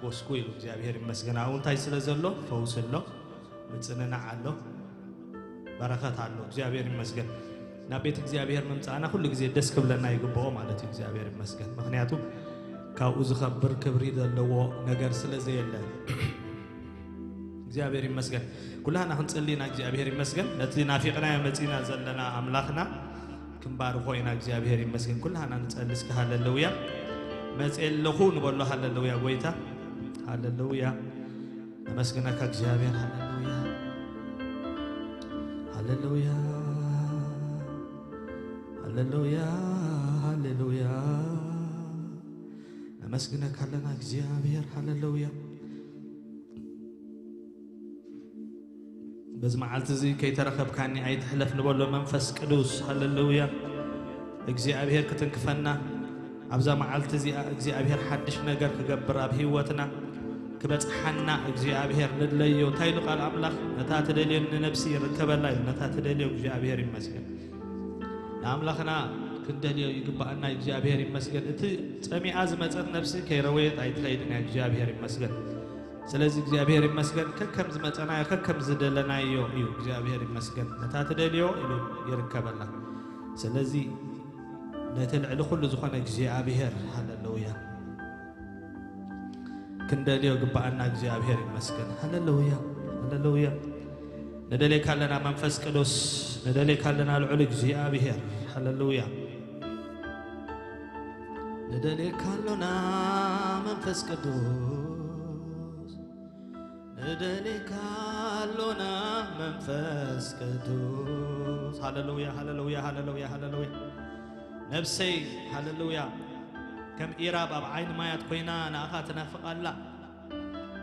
ጎስጉ ኢሉ። እግዚኣብሔር ይመስገን። ኣብኡ እንታይ ስለ ዘሎ? ፈውሲ ኣሎ፣ ምጽንናዕ ኣሎ፣ በረኸት ኣሎ። እግዚኣብሔር ይመስገን። ናብ ቤት እግዚኣብሔር ምምጻእና ኩሉ ግዜ ደስ ክብለና ይግብኦ ማለት እዩ። እግዚኣብሔር ይመስገን። ምኽንያቱ ካብኡ ዝኸብር ክብሪ ዘለዎ ነገር ስለ ዘየለ። እግዚኣብሔር ይመስገን። ኩላህና ክንጽሊ ኢና። እግዚኣብሔር ይመስገን። ነቲ ናፊቕናዮ መጺና ዘለና ኣምላኽና ክንባርኾ ኢና። እግዚኣብሔር ይመስገን። ኩላህና ንጸሊ እስኪ። ሃለሉያ። መጽየ ኣለኹ ንበሎ። ሃለሉያ ጎይታ። ሃለሉያ። ነመስግነካ እግዚኣብሔር። ሃለሉያ። ሃለሉያ። ሃለሉያ። ሃለሉያ። ነመስግነካ ኣለና እግዚኣብሔር። ሃለሉያ። በዚ መዓልቲ እዚ ከይተረኸብካኒ ኣይትሕለፍ ንበሎ። መንፈስ ቅዱስ። ሃለሉያ። እግዚኣብሔር ክትንክፈና፣ ኣብዛ መዓልቲ እዚኣ እግዚኣብሔር ሓድሽ ነገር ክገብር ኣብ ህይወትና ክበጽሓና እግዚኣብሔር ንድለዮ። እንታይ ኢሉ ቃል ኣምላኽ? ነታ ትደልዮ ንነብሲ ይርከበላ እዩ። ነታ ትደልዮ። እግዚኣብሔር ይመስገን። ንኣምላኽና ክንደልዮ ይግባኣና። እግዚኣብሔር ይመስገን። እቲ ጸሚኣ ዝመጸት ነብሲ ከይረወየት ኣይትኸይድን እያ። እግዚኣብሔር ይመስገን። ስለዚ እግዚኣብሔር ይመስገን። ከከም ዝመጸናዮ፣ ከከም ዝደለናዮ እዩ። እግዚኣብሔር ይመስገን። ነታ ትደልዮ ኢሉ ይርከበላ። ስለዚ ነቲ ልዕሊ ኩሉ ዝኾነ እግዚኣብሔር፣ ሃለሉያ፣ ክንደልዮ ግባኣና። እግዚኣብሔር ይመስገን። ሃለሉያ። ሃለሉያ። ንደልየካ ኣለና መንፈስ ቅዱስ፣ ንደልየካ ኣለና ልዑል እግዚኣብሔር። ሃለሉያ። ንደልየካ ኣሎና መንፈስ ቅዱስ፣ ንደልየካ ኣሎና መንፈስ ቅዱስ። ሃለሉያ። ሃለሉያ። ሃለሉያ። ሃለሉያ። ነብሰይ፣ ሃለሉያ፣ ከም ኢራብ ኣብ ዓይኒ ማያት ኮይና ንኣኻ ትናፍቕ ኣላ።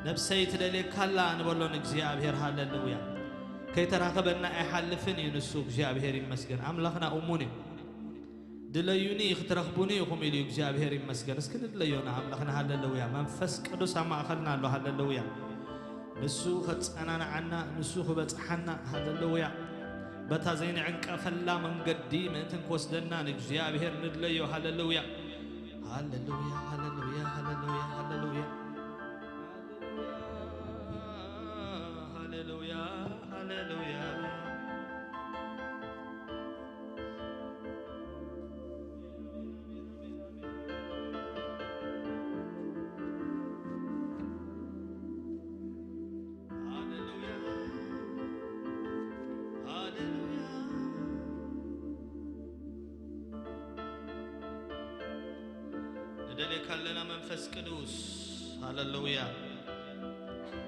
ነብሰይ ትደልየካ ኣላ ንበሎ ንእግዚኣብሔር። ሃለሉያ። ከይተራኸበና ኣይሓልፍን እዩ ንሱ። እግዚኣብሔር ይመስገን። ኣምላኽና እሙን እዩ። ድለዩኒ ክትረኽቡኒ ኢኹም ኢሉ እዩ። እግዚኣብሔር ይመስገን። እስኪ ንድለዮ ንኣምላኽና። ሃለሉያ። መንፈስ ቅዱስ ኣብ ማእኸልና ኣሎ። ሃለሉያ። ንሱ ከጸናንዓና፣ ንሱ ክበጽሓና። ሃለሉያ። በታ ዘይንዕንቀፈላ መንገዲ ምእንትን ክወስደና ንእግዚኣብሔር ንድለዮ። ሃለሉያ። ሃለሉያ። ሃለሉያ። ሃለሉያ። ሃለሉያ። ሃሌሉያ፣ ሃሌሉያ። ሃሌሉያ፣ ሃሌሉያ። ንደልየካ ኣለና መንፈስ ቅዱስ። ሃሌሉያ።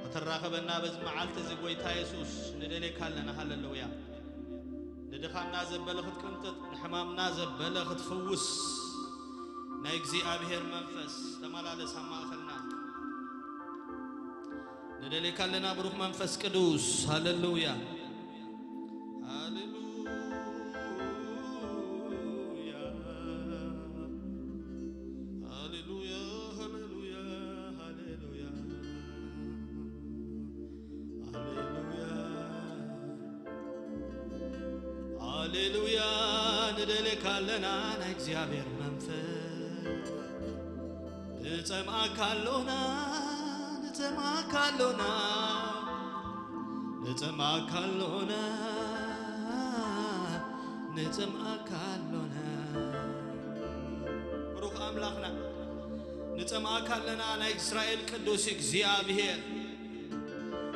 ከተራኸበና በዚ መዓልቲ እዚ ጎይታ የሱስ ንደልየካ ኣለና። ሃሌሉያ። ንድኻምና ዘበለ ክትቅንጥጥ፣ ንሕማምና ዘበለ ክትፍውስ፣ ናይ እግዚኣብሔር መንፈስ ተመላለስ ኣብ ማእኸልና። ንደልየካ ኣለና ብሩኽ መንፈስ ቅዱስ። ሃሌሉያ። ሃሌሉያ። ሃሌሉያ፣ ሃሌሉያ፣ ሃሌሉያ። ሃሌሉያ። ሃሌሉያ። ንደልየካ ኣለና ናይ እግዚኣብሔር መንፈስ። ንጸምኣካ ኣሎና፣ ንጸምኣካ ኣሎና፣ ንጸምኣካ ኣሎና፣ ንጸምኣካ ኣሎና። ብሩኽ ኣምላኽና፣ ንጸምኣካ ኣለና ናይ እስራኤል ቅዱስ እግዚኣብሔር።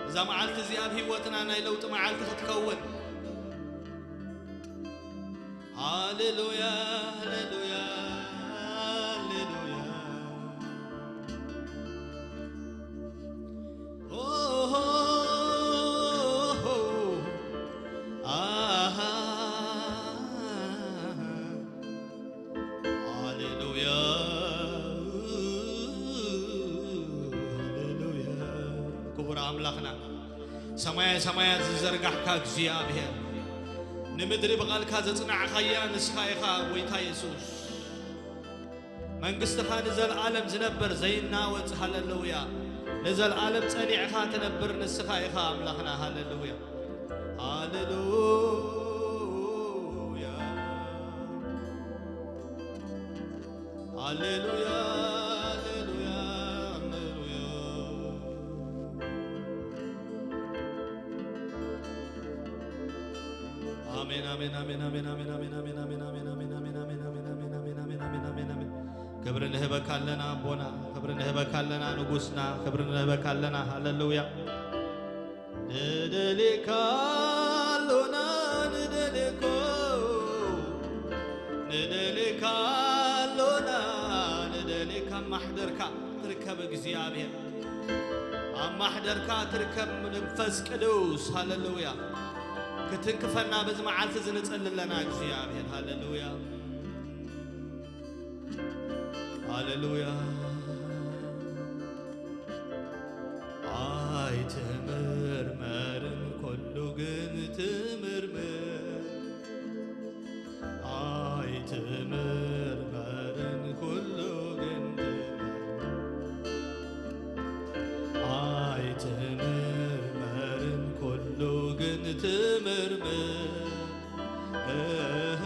እዛ መዓልቲ እዚኣ ኣብ ህይወትና ናይ ለውጢ መዓልቲ ክትከውን። ሃሌሉያ፣ ሃሌሉያ፣ ሃሌሉያ። ኦ፣ ሆ፣ ሆ፣ ኣሃ። ሃሌሉያ፣ ሃሌሉያ። ክቡር ኣምላኽና፣ ሰማየ ሰማያት ዝዘርጋሕካ እግዚኣብሔር፣ ንምድሪ ብቓልካ ዘጽናዕኻያ ንስኻ ኢኻ፣ ጎይታ የሱስ። መንግስትኻ ንዘለኣለም ዝነብር ዘይናወጽ። ሃሌሉያ። ንዘለኣለም ጸኒዕኻ ትነብር ንስኻ ኢኻ ኣምላኽና። ሃሌሉያ፣ ሃሌሉያ፣ ሃሌሉያ፣ ሃሌሉያ፣ ሃሌሉያ። ኣሜን፣ ኣሜን፣ ኣሜን፣ ኣሜን፣ ኣሜን፣ ኣሜን፣ ኣሜን፣ ኣሜን፣ ኣሜን፣ ኣሜን፣ ኣሜን፣ ኣሜን፣ ኣሜን፣ ኣሜን፣ ኣሜን፣ ኣሜን፣ ኣሜን፣ ኣሜን። ክብሪ ንህበካ ኣለና ኣቦና፣ ክብሪ ንህበካ ኣለና ንጉስና፣ ክብሪ ንህበካ ኣለና። ሃሌሉያ። ንደሌካ ኣሎና፣ ንደሌኮ፣ ንደሌካ ኣሎና፣ ንደሌካ። ኣብ ማሕደርካ ትርከብ እግዚኣብሔር፣ ኣብ ማሕደርካ ትርከብ መንፈስ ቅዱስ። ሃሌሉያ። ክትንክፈና በዚ መዓልቲ እዚ ንጸሊ ኣለና እግዚኣብሔር። ሃሌሉያ፣ ሃሌሉያ። ኣይትምርመርን ኩሉ ግን ትምርምር፣ ኣይትምርመርን ኩሉ ግን ትምርምር፣ ኣይትምርመርን ኩሉ ግን ትምርምር፣ እህ፣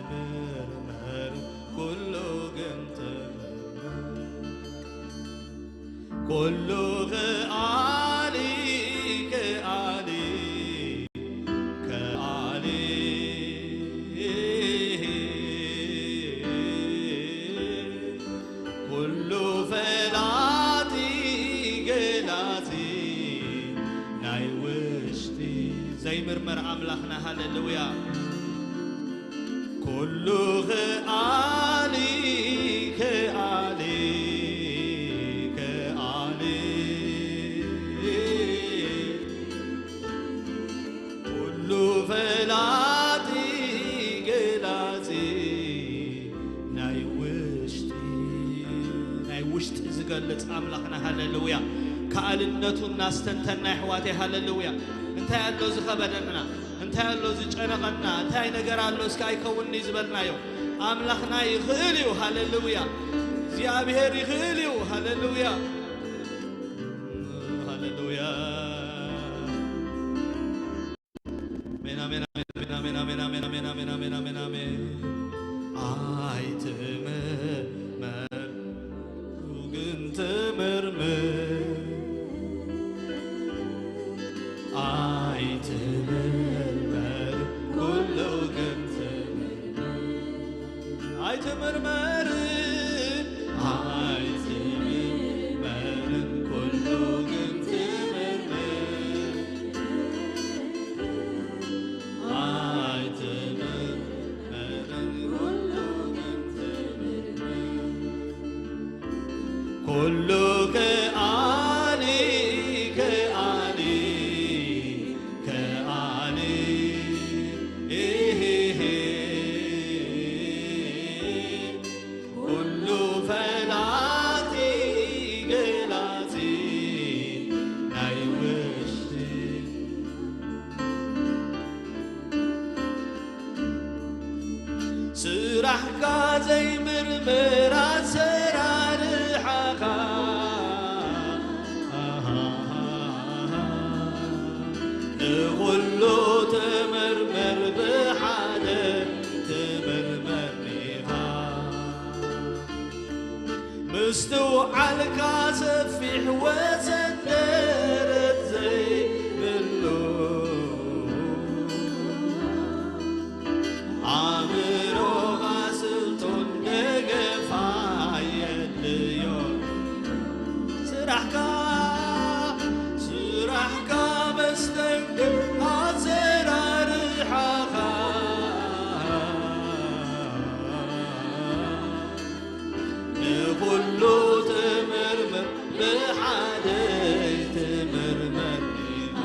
ኣይትምርመርን ኩሉ ግን ትምርምር። ኩሉ ከኣሊ፣ ከኣሊ፣ ከኣሊ፣ ኩሉ ፈላጢ፣ ገላጺ፣ ናይ ውሽጢ። ዘይምርመር ኣምላኽና። ሃሌሉያ። ኩሉ ከኣሊ፣ ከኣሊ፣ ከኣሊ፣ ኩሉ ፈላጢ፣ ገላጺ፣ ናይ ውሽጢ፣ ናይ ውሽጢ ዝገልጽ ኣምላኽና። ሃሌሉያ። ከኣልነቱ እናስተንተና፣ ኣሕዋተይ፣ ሃሌሉያ። እንታይ ኣሎ ዝኸበደና? እንታይ ኣሎ ዝጨነቐና? እንታይ ነገር ኣሎ እስከ ኣይከውንን'ዩ ዝበልናዮ? ኣምላኽና ይኽእል እዩ። ሃሌሉያ። እግዚኣብሔር ይኽእል እዩ። ሃሌሉያ፣ ሃሌሉያ። ኣሜን፣ ኣሜን፣ ኣሜን፣ ኣሜን፣ ኣሜን። ኣይትምርመር ግን ትምርምር፣ ኣይትምርመር ኩሉ ግን ትምርምር። ኣይትምርመር፣ ኣይትምርመር ኩሉ ግን ትምርምር፣ ኣይትምርመር ኩሉ ግን ትምርምር። ኩሉ ከኣሊ፣ ከኣሊ፣ ከኣሊ፣ ኢሂሂ። ኩሉ ፈላጢ፣ ገላጺ፣ ናይ ውሽጢ። ስራሕካ ዘይምርምር ኣሰራርሓኻ፣ ንኹሉ ትምርምር፣ ብሓደ ትምርምር ኢኻ። ምስትውዓልካ ሰፊሕ ወሰን ደረት ዘይብሉ፣ ኣእምሮኻ ስልጡን ደገፋ የድልዮ። ስራሕካ፣ ስራሕካ መስተንክር ኣሰራርሓኻ፣ ንኹሉ ትምርምር፣ ብሓደ ትምርምር ኢኻ።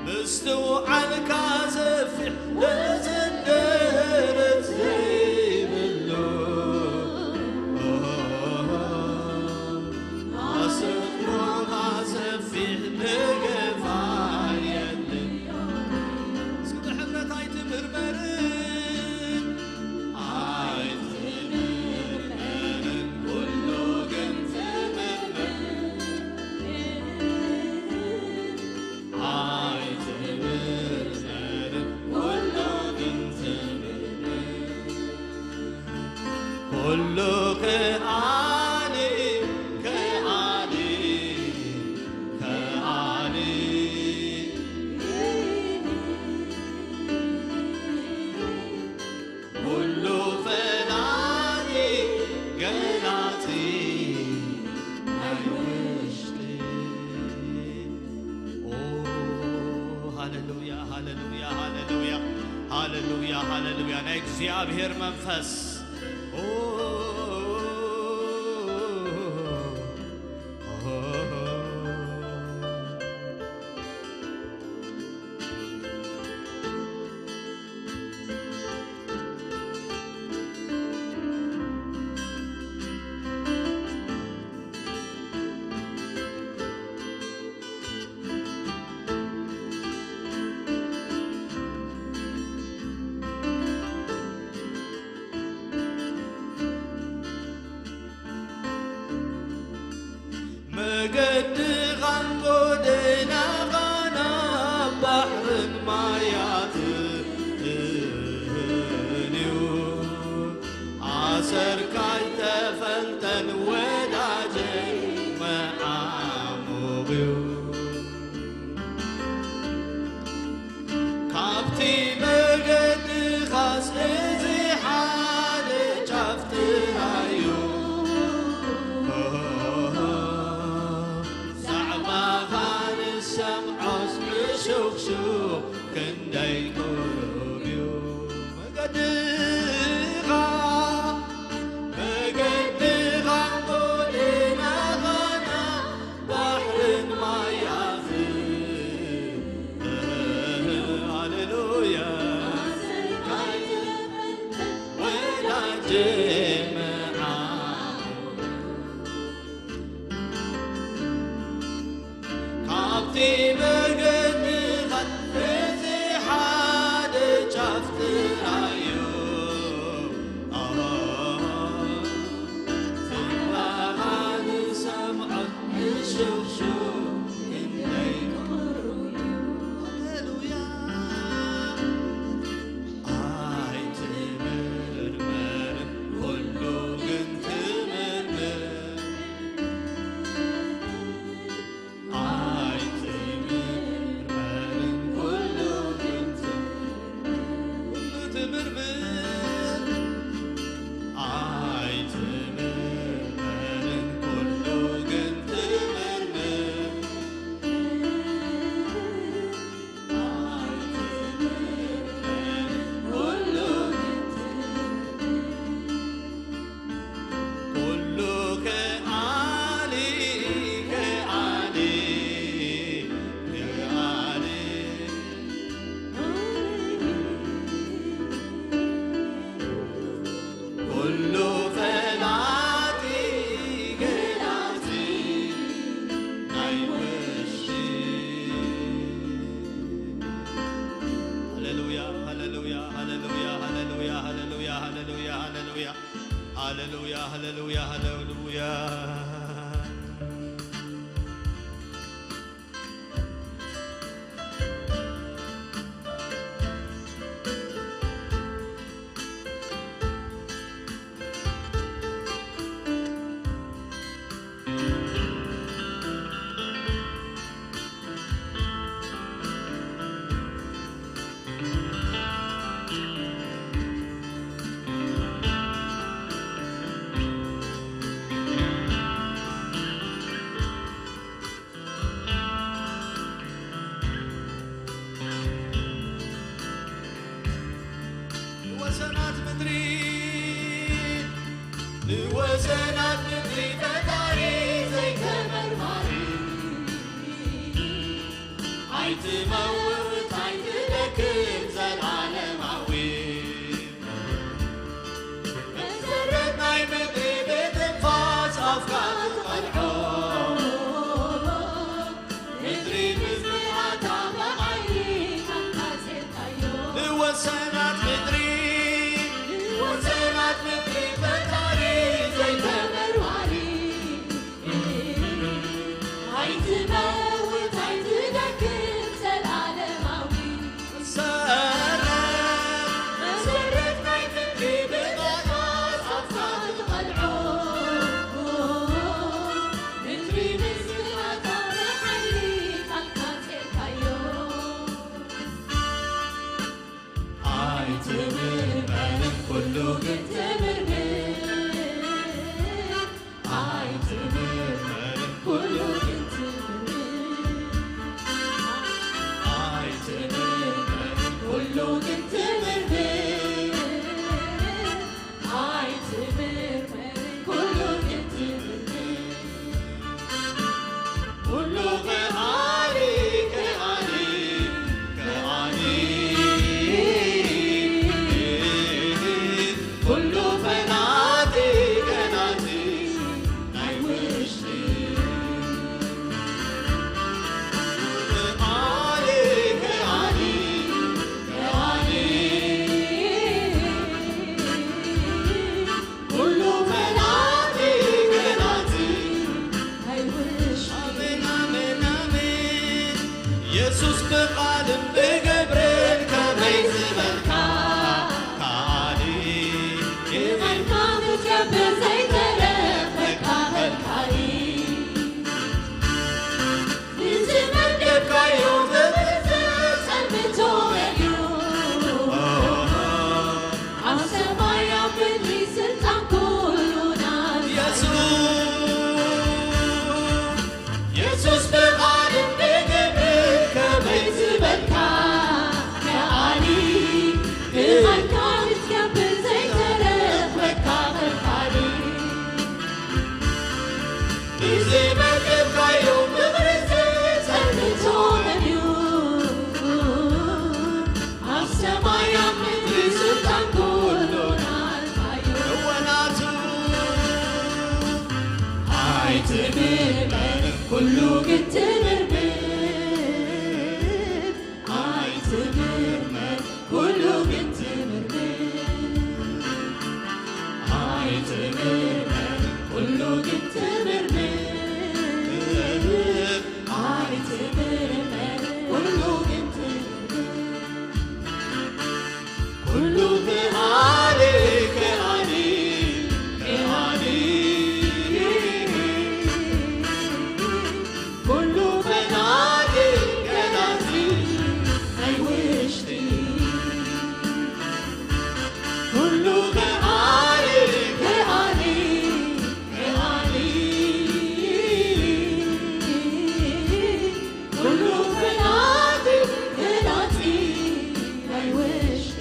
ምስትውዓልካ ሰፊሕ፣ ደረት ዘይብሉ፣ ኣስተምህሮኻ ሰፊሕ፣ ደገፋ የለን። እስኪ ብሕብረት ኣይትምርመርን፣ ኣይትምርመርን፣ ኩሉ ግን ትምርመር። ኣይትምርመርን፣ ኩሉ ግን ትምርመር። ኩሉ ከኣሊ፣ ከኣሊ፣ ከኣሊ፣ እግዚኣብሔር መንፈስ። መገድኻን ጎደናኻን ኣብ ባሕርን ማያትን እዩ። ኣሰርካ ኣይተፈልጠን ወዳጀይ መዓሙቕ እዩ። ካብቲ መገድኻስ እዚ ሓደ ጫፍ ጥራይ እዩ። ዛዕባኻ ንሰምዖስ ምሹኽሹኽ ክንደይ ቁሩብ እዩ። መገድኻ፣ መገድኻ ጎደናኻና ባሕርን ማያትን። ሃሌሉያ። ወዳጄ መዓ-፣ ካብቲ መገድኻ እዚ ሓደ ጫፍ ጥራይ እዩ። ኣሃ፣ ዛዕባኻ ንሰምዖ ንሹኽሹኽ ክንደይ ቁሩብ እዩ። ሃሌሉያ። ኣይትምርመርን ኩሉ ግን ትምርምር። ኣይትምርመርን ኩሉ ግን ትምርምር። ኩሉ ትምርምር። ኣይትምርመርን ኩሉ ግን ትምርምር። ኩሉ ከኣሊ፣ ከኣሊ፣ ከኣሊ። ኩሉ ፈላጢ ገላጺ ናይ ውሽጢ። ሃሌሉያ፣ ሃሌሉያ፣ ሃሌሉያ፣ ሃሌሉያ፣ ሃሌሉያ፣ ሃሌሉያ፣ ሃሌሉያ። ሃሌሉያ፣ ሃሌሉያ፣ ሃሌሉያ። ንወሰናት ምድሪ፣ ንወሰናት ምድሪ ፈጣሪ ዘይተመርማሪ፣ ኣይትመውት ኣይትደክም ዘላለማዊ። መሰረት ናይ ምድሪ ብትንፋስ ኣፍካ ትቐልዖ። ምድሪ ብዝብላታ ብዓይኒ ኣምሳልካዮ። ንወሰናት ምድሪ፣ ንወሰናት ምድሪ ፈጣሪ ዘይተመርማሪ። ኣይትመውት ኣይትደክም ዘላለም እዚ መደብካዮ ምኽሪ ዝጸንቶ እዩ። ኣብ ሰማይ ኣብ ምድሪ ስልጣን ኩሉ ናትካዮ። እወ ናቱ። ኣይትምርመር፣ ኩሉ ግን ትምርምር። ኣይትምርመር፣ ኩሉ ግን ትምርምር። ኣይትምርመር፣ ኩሉ ግን ትምርምር። ኣይትምርመር፣ ኩሉ ግን ትምርምር። ኩሉ ከኣሊ፣ ከኣሊ፣ ከኣሊ። ኩሉ ፈናኒ፣ ገላጺ ናይ ውሽጢ። ኩሉ ከኣሊ፣ ከኣሊ፣ ከኣሊ። ኩሉ ፈናኒ፣ ገላጺ ናይ ውሽጢ።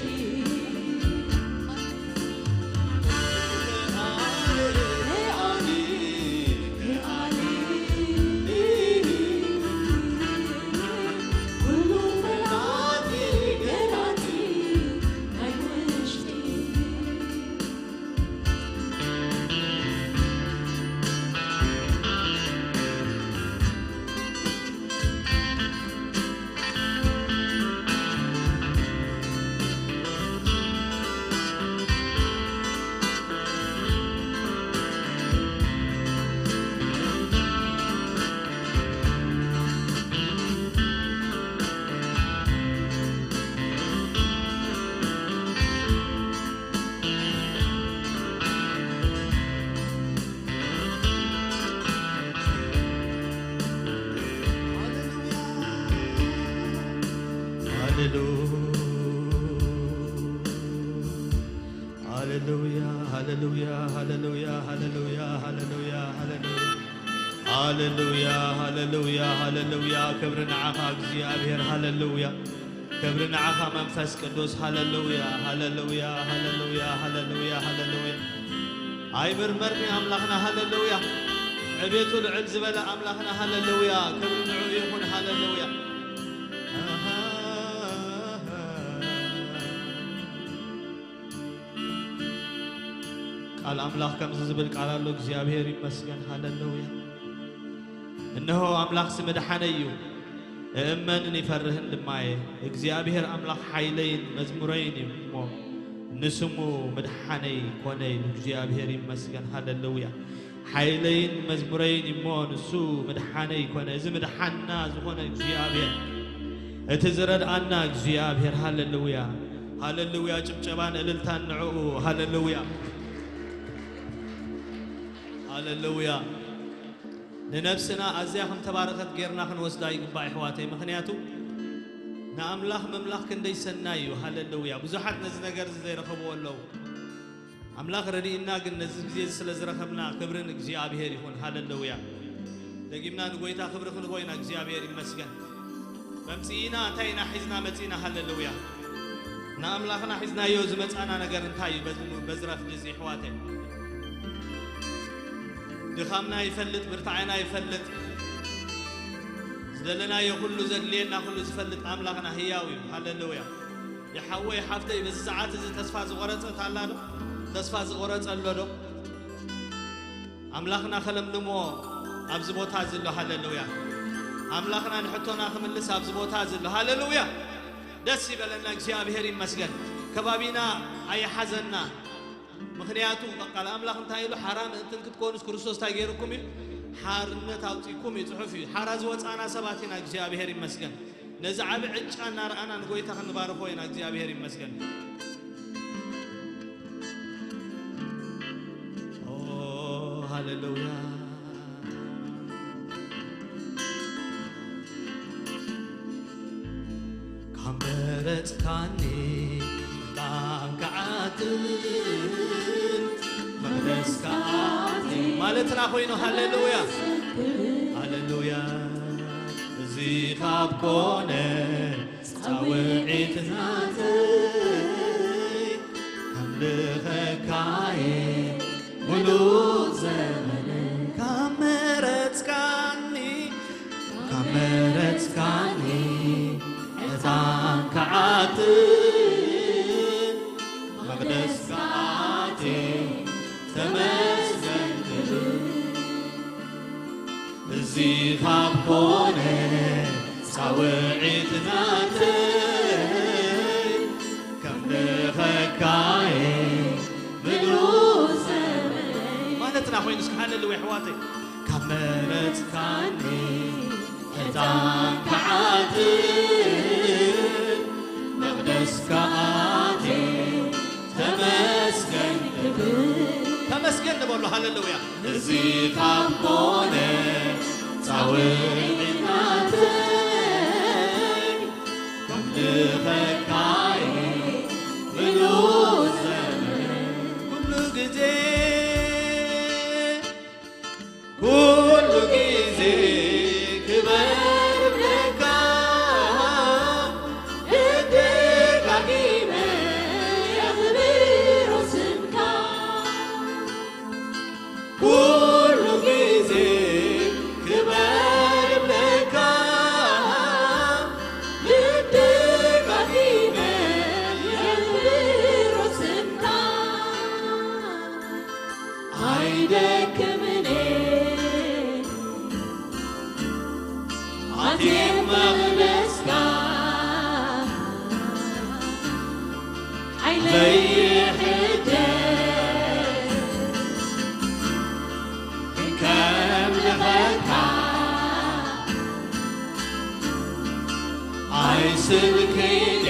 ሃሌሉያ፣ ሃሌሉያ፣ ሃሌሉያ፣ ሃሌሉያ፣ ሃሌሉያ፣ ሃሌሉያ። ሃሌሉያ፣ ሃሌሉያ፣ ሃሌሉያ። ክብሪ ንዓኻ እግዚኣብሔር። ሃሌሉያ። ክብሪ ንዓኻ መንፈስ ቅዱስ። ሃሌሉያ፣ ሃሌሉያ፣ ሃሌሉያ፣ ሃሌሉያ፣ ሃሌሉያ። ኣይምርመርኒ ኣምላኽና። ሃሌሉያ። ዕቤቱ ልዕል ዝበለ ኣምላኽና። ሃሌሉያ። ክብሪ ንዕኡ ይኹን። ሃሌሉያ። ቃል ኣምላኽ ከምዚ ዝብል ቃል ኣሎ። እግዚኣብሔር ይመስገን። ሃሌሉያ። እነሆ ኣምላኽሲ ምድሓነይ እዩ፣ እእመንን ይፈርህን ድማ እየ። እግዚኣብሔር ኣምላኽ ሓይለይን መዝሙረይን እዩ እሞ፣ ንስሙ ምድሓነይ ኮነ ኢሉ። እግዚኣብሔር ይመስገን። ሃሌሉያ። ሓይለይን መዝሙረይን እሞ፣ ንሱ ምድሓነይ ኮነ። እዚ ምድሓንና ዝኾነ እግዚኣብሔር፣ እቲ ዝረድኣና እግዚኣብሔር። ሃሌሉያ፣ ሃሌሉያ። ጭብጨባን እልልታን ንዕኡ። ሃሌሉያ፣ ሃሌሉያ። ንነብስና ኣዝያ ከም ተባረኸት ጌርና ክንወስዳ ይግባእ፣ ኣሕዋተይ። ምኽንያቱ ንኣምላኽ ምምላኽ ክንደይ ሰናይ እዩ። ሃሌሉያ። ብዙሓት ነዚ ነገር እዚ ዘይረኸብዎ ኣለዉ። ኣምላኽ ረድእና፣ ግን ነዚ ግዜ እዚ ስለ ዝረኸብና ክብሪ ንእግዚኣብሔር ይኹን። ሃሌሉያ። ደጊምና ንጎይታ ክብሪ ክንቦ ኢና። እግዚኣብሔር ይመስገን። መምጽኢና እንታይ ኢና ሒዝና መጺእና? ሃሌሉያ። ንኣምላኽና ሒዝናዮ ዝመጻና ነገር እንታይ እዩ? በዚ፣ በዚ ረፍዲ እዚ፣ ኣሕዋተይ፣ ድኻምና ይፈልጥ፣ ብርታዕና ይፈልጥ፣ ዝደለናዮ ኩሉ፣ ዘድልየና ኩሉ ዝፈልጥ ኣምላኽና ህያው እዩ። ሃሌሉያ። ይሓወይ፣ ሓፍተይ፣ በዚ ሰዓት እዚ ተስፋ ዝቖረጸ ኣላ ዶ? ተስፋ ዝቖረጸ ኣሎ ዶ? ኣምላኽና ከለምልሞ ኣብዚ ቦታ እዚ ኣሎ። ሃሌሉያ። ኣምላኽና ንሕቶና ክምልስ ኣብዚ ቦታ እዚ ኣሎ። ሃሌሉያ። ደስ ይበለና፣ እግዚኣብሔር ይመስገን። ከባቢና ኣይሓዘና። ምኽንያቱ ቃል ኣምላኽ እንታይ ኢሉ? ሓራ ምእንትን ክትኮኑስ ክርስቶስ እንታይ ገይርኩም እዩ? ሓርነት ኣውጺእኩም እዩ፣ ጽሑፍ እዩ። ሓራ ዝወጻና ሰባት ኢና። እግዚኣብሔር ይመስገን። ነዚ ዓቢ ዕጫ እናረኣና ንጎይታ ክንባርኾ ኢና። እግዚኣብሔር ይመስገን። ኦ፣ ሃሌሉያ። ካብ መረጽካኒ፣ ካብ ክዓትት መቕደስካ ኣትየ ማለትና ኮይኑ፣ ሃሌሉያ፣ ሃሌሉያ። እዚ ካብ ኮነ ጻውዒት ናተይ፣ ከምልኸካየ ሙሉእ ዘመነይ። ካብ መረ እዚ ካብ ኮነ ጻውዒት ናተይ ከምልኸካየ ምሉእ ዘመነይ። ማለትና ኮይኑ እስኪ ሃለልው ኣሕዋተይ። ካብ መረጽካኒ ዕጣን ክዓጥን መቕደስካ ኣትየ ተመስገን ክብል። ተመስገን ንበሎ። ሃለሉያ። እዚ ካብ ኮነ ጻውዒት ናተይ ከምልኸካየ ምሉእ ዘመነይ። ኩሉ ግዜ ኩሉ ግዜ ክበር እብለካ፣ ደጋጊመ የኽብሮ ስምካ። ኩሉ ግዜ ክበር እብለካ፣ ደጋጊመ የኽብሮ ስምካ። ኣይደክምን ኣትየ መቕደስካ፣ ሓይለይ ይሕደስ ከምልኸካ። ኣይስልክይን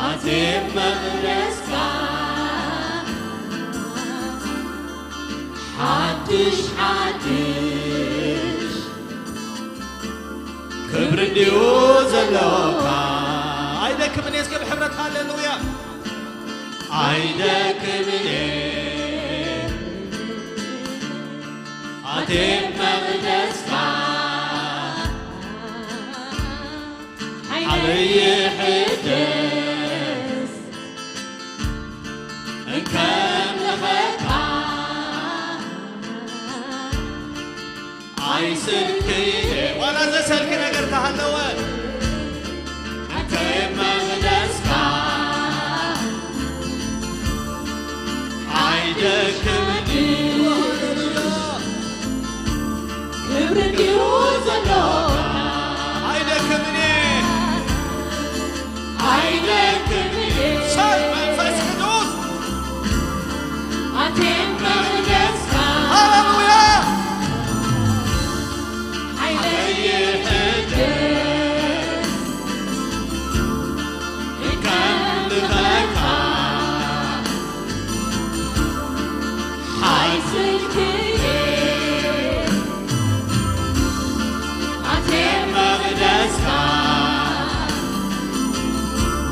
ኣትየ መቕደስካ፣ ሓድሽ ሓድሽ ክብሪ እንድዩ ዘለካ። ኣይደክምን እየ። እስከ ብሕብረት ሃሌሉያ። ኣይደክምን እየ ኣትየ መቕደስካ፣ ሓይለይ ይሕደስ እንከምልኸካ። ኣይስልክይን ዋላ ዘሰልኪ ነገር ተሃለወ፣ ኣንተ መቕደስካ ኣይደክምን እዩ። ክብሪ እንድዩ ዘሎ ኣይደክምን እዩ። ኣይደክምን። ሰይ መንፈስ ቅዱስ ኣትየ መቕደስካ። ሃሌሉያ። ሓይለይ ይሕደስ ከምልኸካ። ሓይስልክየ ኣትየ መቕደስካ።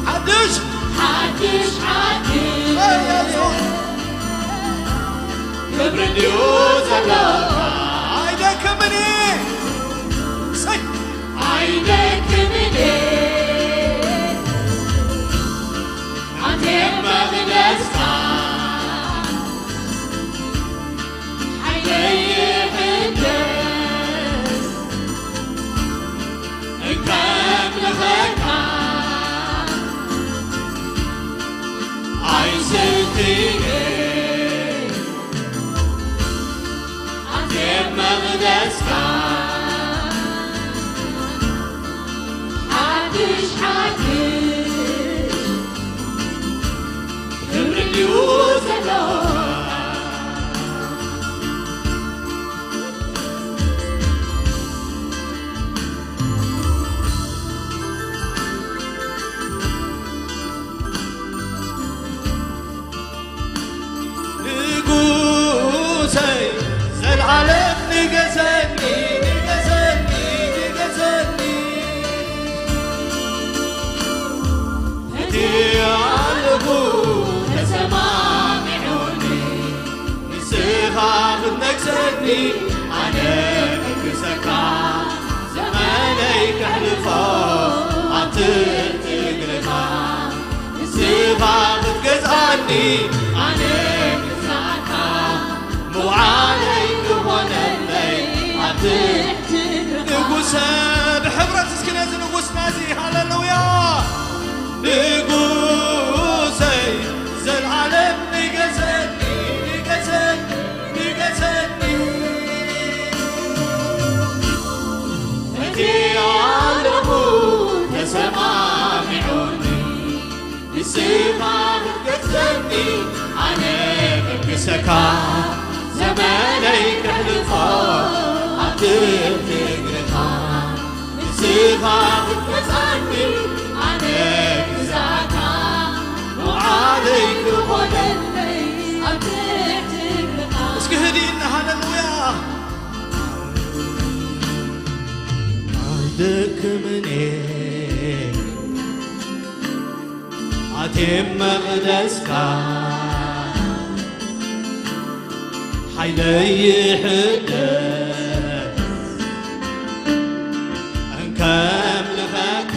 ሓድሽ ሓድሽ ሓድሽ ኢየሱስ። ክብሪ እንድዩ ዘለካ። ኣይደክምን። ሰይ። ኣይደክምን ኣትየ መቕደስካ። ሓይለይ ይሕደስ እንከምልኸካ። ኣይስልክይን ኣትየ መቕደስካ። ሓድሽ ሓድሽ ክብሪ እንድዩ ዘለካ። ንጉሰይ ዘልዓለም ንገሰኒ፣ ንገሰኒ፣ ንገሰኒ። እቲ ኣለኹ ተሰማሚዑኒ፣ ንስኻ ክትነግሰኒ ኣነ ክግሰካ፣ ዘመነይ ከሕልፎ ኣብ ትሕቲ እግርኻ። ንስኻ ክትገዝኣኒ ኣነ ክግዛእካ፣ ምውዓለይ ክኾነለይ ኣብ ትሕቲ እግርኻ። ንጉሰ ብሕብረት እስኪ ነዚ ንጉስና እዚ ሃሌሉያ። ንጉሰይ ዘልዓለም ንገሰኒ፣ ንገሰኒ፣ ንገሰኒ። ንስኻ ክትገስጸኒ ኣነ ክግሰካ፣ ዘመነይ ከሕልፎ ኣብ ትሕቲ እግርኻ። ንስኻ ክትገስጸኒ ኣነ ክግዛእካ፣ መዓለይ ክኾነለይ ኣብ ትሕቲ እግርኻ። እስኪ ህድእና፣ ሃለሉያ። ኣይደክምን እየ ኣትየ መቕደስካ፣ ሓይለይ ይሕደስ እንከምልኸካ።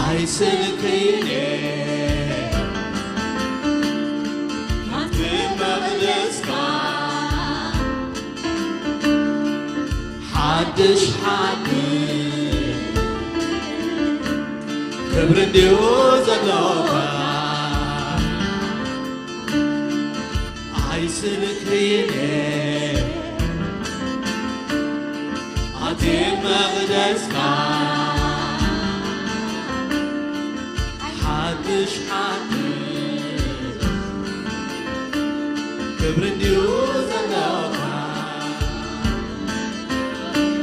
ኣይስልክይን እየ ኣትየ መቕደስካ፣ ሓድሽ ሓድሽ ክብሪ እንድዩ ዘለካ። ኣይስልክይን ኣትየ መቕደስካ፣ ሓድሽ ሓድሽ ክብሪ እንድዩ ዘለካ።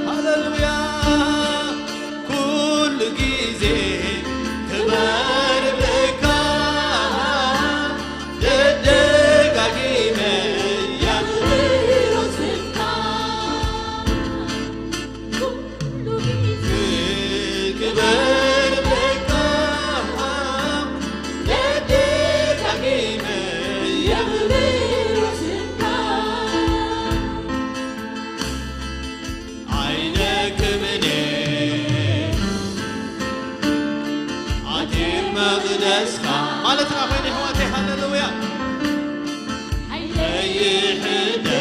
ሃሌሉያ። ኩሉ ግዜ ክበርብካ፣ ደደጋጊመ የኽብሮ ስምካ። ኩሉ ግዜ ክበርብካ፣ ደደጋጊመ የኽብሮ ስምካ። ኣይደክምን ኣትየ መቕደስካ ማለትና ኮይኑ፣ ኣሕዋተይ፣ ሃሌሉያ። ሓይለይ ይሕደስ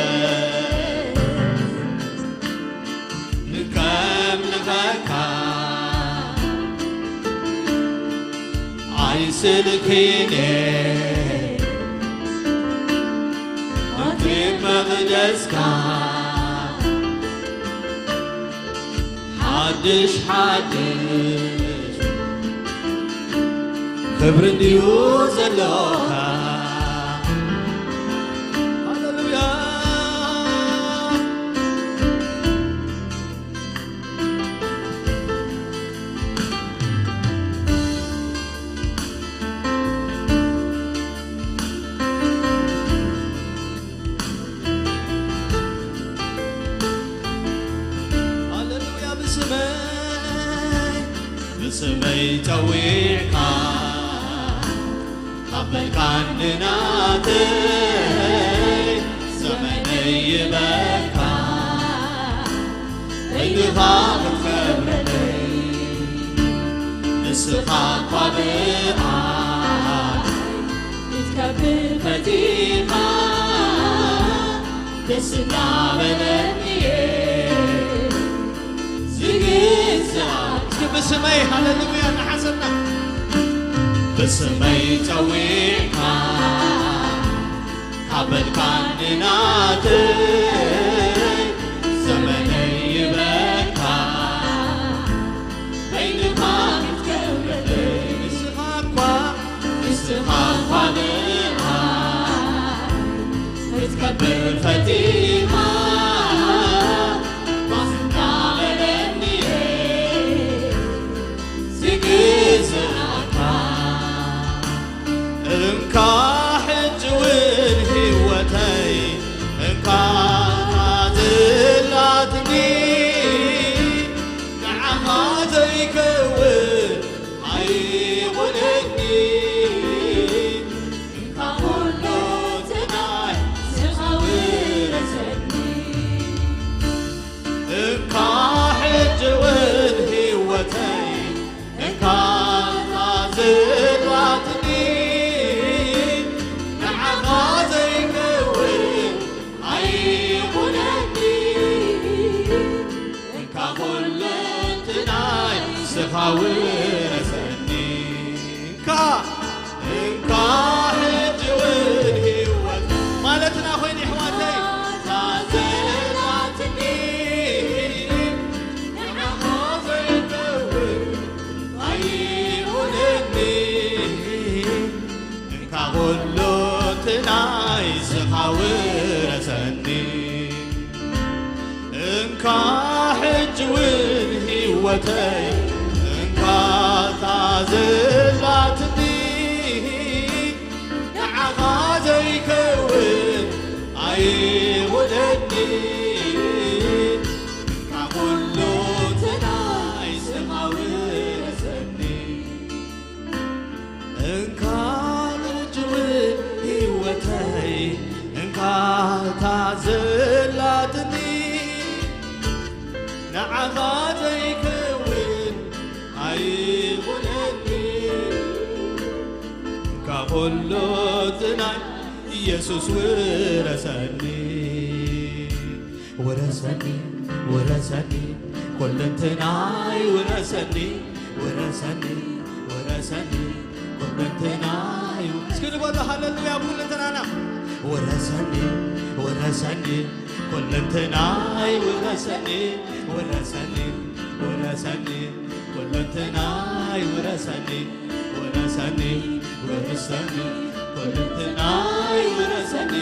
ንከምልኸካ፣ ኣይስልክይን ኣትየ መቕደስካ፣ ሓድሽ ሓድሽ ክብሪ እንድዩ ዘለካ። ሃሌሉያ። ሃሌሉያ። ብስመይ፣ ብስመይ ጸዊዕካ፣ ካብ በልካኒ ናተይ፣ ዘመነይ ይበልካ፣ በይንኻ ክትከብረለይ፣ ንስኻ እኳ ብኣይ ክትከብር ፈቲኻ፣ ደስ እናበለኒ እየ ዝግዛእ። እስኪ ብስመይ፣ ሃሌሉያ፣ እናሓሰብና። ብስመይ ጸዊዕካ፣ ካብ በልካኒ ናተይ፣ ዘመነይ ይበልካ፣ በይንኻ ክትከብረለይ። ንስኻ እኳ፣ ንስኻ እኳ ብኣይ ክትከብር ፈቲኻ፣ ባስ እናበለኒ እየ ዝግዛእካ። እንካ ሕጂ እውን ህይወተይ እንካ ዘላትኒ፣ ንዓኻ ዘይከውን ኣይኹነኒ። እንካ ኩሉ ትናይ ስኻ ውረሰኒ። እንካ ሕጂ እውን ህይወተይ እንካ ዘላትኒ፣ ንዓኻ ዘይከውን ኣይኹነኒ። እንካ ኩለንትናይ ንስኻ ውረሰኒ። እንካ፣ እንካ ሕጂ እውን ህይወት ማለትና ኮይኑ፣ ኣሕዋተይ። እታ ዘላትኒ ንዓኻ ዘይከውን ተይ እንካ እታ ዘላትኒ ንዓኻ ዘይከውን ኣይኹነኒ። እንካ ኩሉ ትናይ ስማዊ ረሰኒ። እንካ ቅርጭው ህይወተይ እንካ እታ ዘላትኒ ንዓኻ ዘይከውን ኣይኹነኒ። እንካ ኩሉ ትናይ ኢየሱስ ውረሰኒ። ውረሰኒ፣ ውረሰኒ፣ ኩልንትናይ ውረሰኒ። ውረሰኒ፣ ውረሰኒ፣ ኩልንትናይ። እስኪ ንበሎ ሃለሉያ ብኩልንትናና። ውረሰኒ፣ ውረሰኒ፣ ኩልንትናይ ውረሰኒ። ውረሰኒ፣ ውረሰኒ፣ ኩልንትናይ ውረሰኒ። ውረሰኒ፣ ውረሰኒ፣ ኩልንትናይ ውረሰኒ።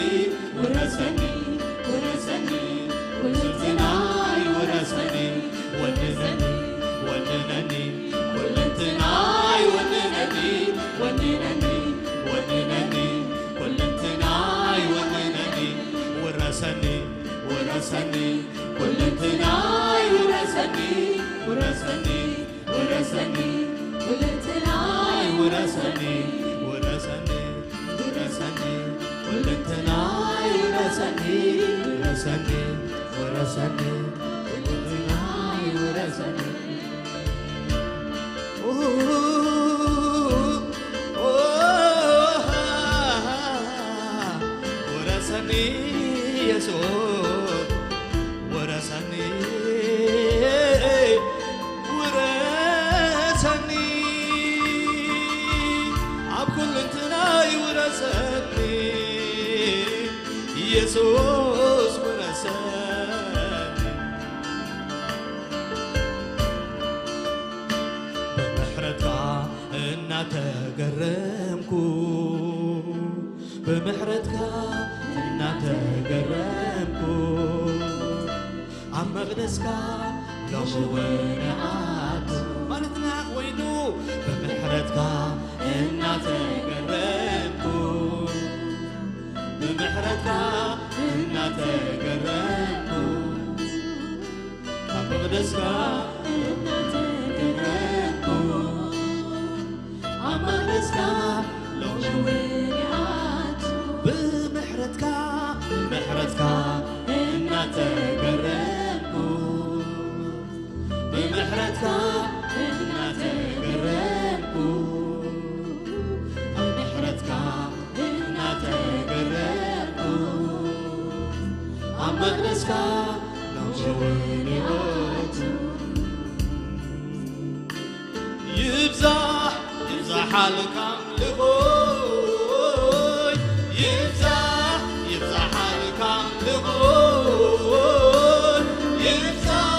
ውረሰኒ፣ ውረሰኒ፣ ኩልንትናይ ውረሰኒ። ወንነኒ፣ ወንነኒ፣ ኩልንትናይ ወንነኒ። ወንነኒ፣ ወንነኒ፣ ኩልንትናይ ወንነኒ። ውረሰኒ፣ ውረሰኒ፣ ኩልንትናይ ውረሰኒ። ውረሰኒ፣ ውረሰኒ፣ ኩልንትናይ ውረሰኒ። ውረሰኒ፣ ውረሰኒ፣ ኩልንትናይ ውረሰኒ። ውረሰኒ፣ ውረሰኒ፣ ኩልንትናይ ውረሰኒ። ውረሰኒ ኢየሱስ፣ ውረሰኒ፣ ውረሰኒ፣ ኣብ ኩልንትናይ ውረሰኒ፣ ኢየሱስ ውረሰኒ። ብምሕረትካ እናተገረምኩ፣ ብምሕረትካ እናተገረምኩ፣ ኣብ መቕደስካ ሎሚ እውን እኣቱ። ማለትና ኮይኑ ብምሕረትካ እናተገረምኩ፣ ብምሕረትካ እናተገረምኩ፣ ኣብ መቕደስካ እናተገረምኩ፣ ኣብ መቕደስካ ሎሚ እውን ይኣቱ። ብምሕረትካ፣ ብምሕረትካ እናተገረምኩ፣ ብምሕረትካ እናተገረምኩ፣ ብምሕረትካ እናተገረምኩ፣ ኣብ መቕደስካ ሎሚ እውን ይኣቱ። ይብዛሕ ይብዛሓልካ ኣምልኾይ፣ ይብዛሕ ይብዛሓልካ ኣምልኾይ፣ ይብዛሕ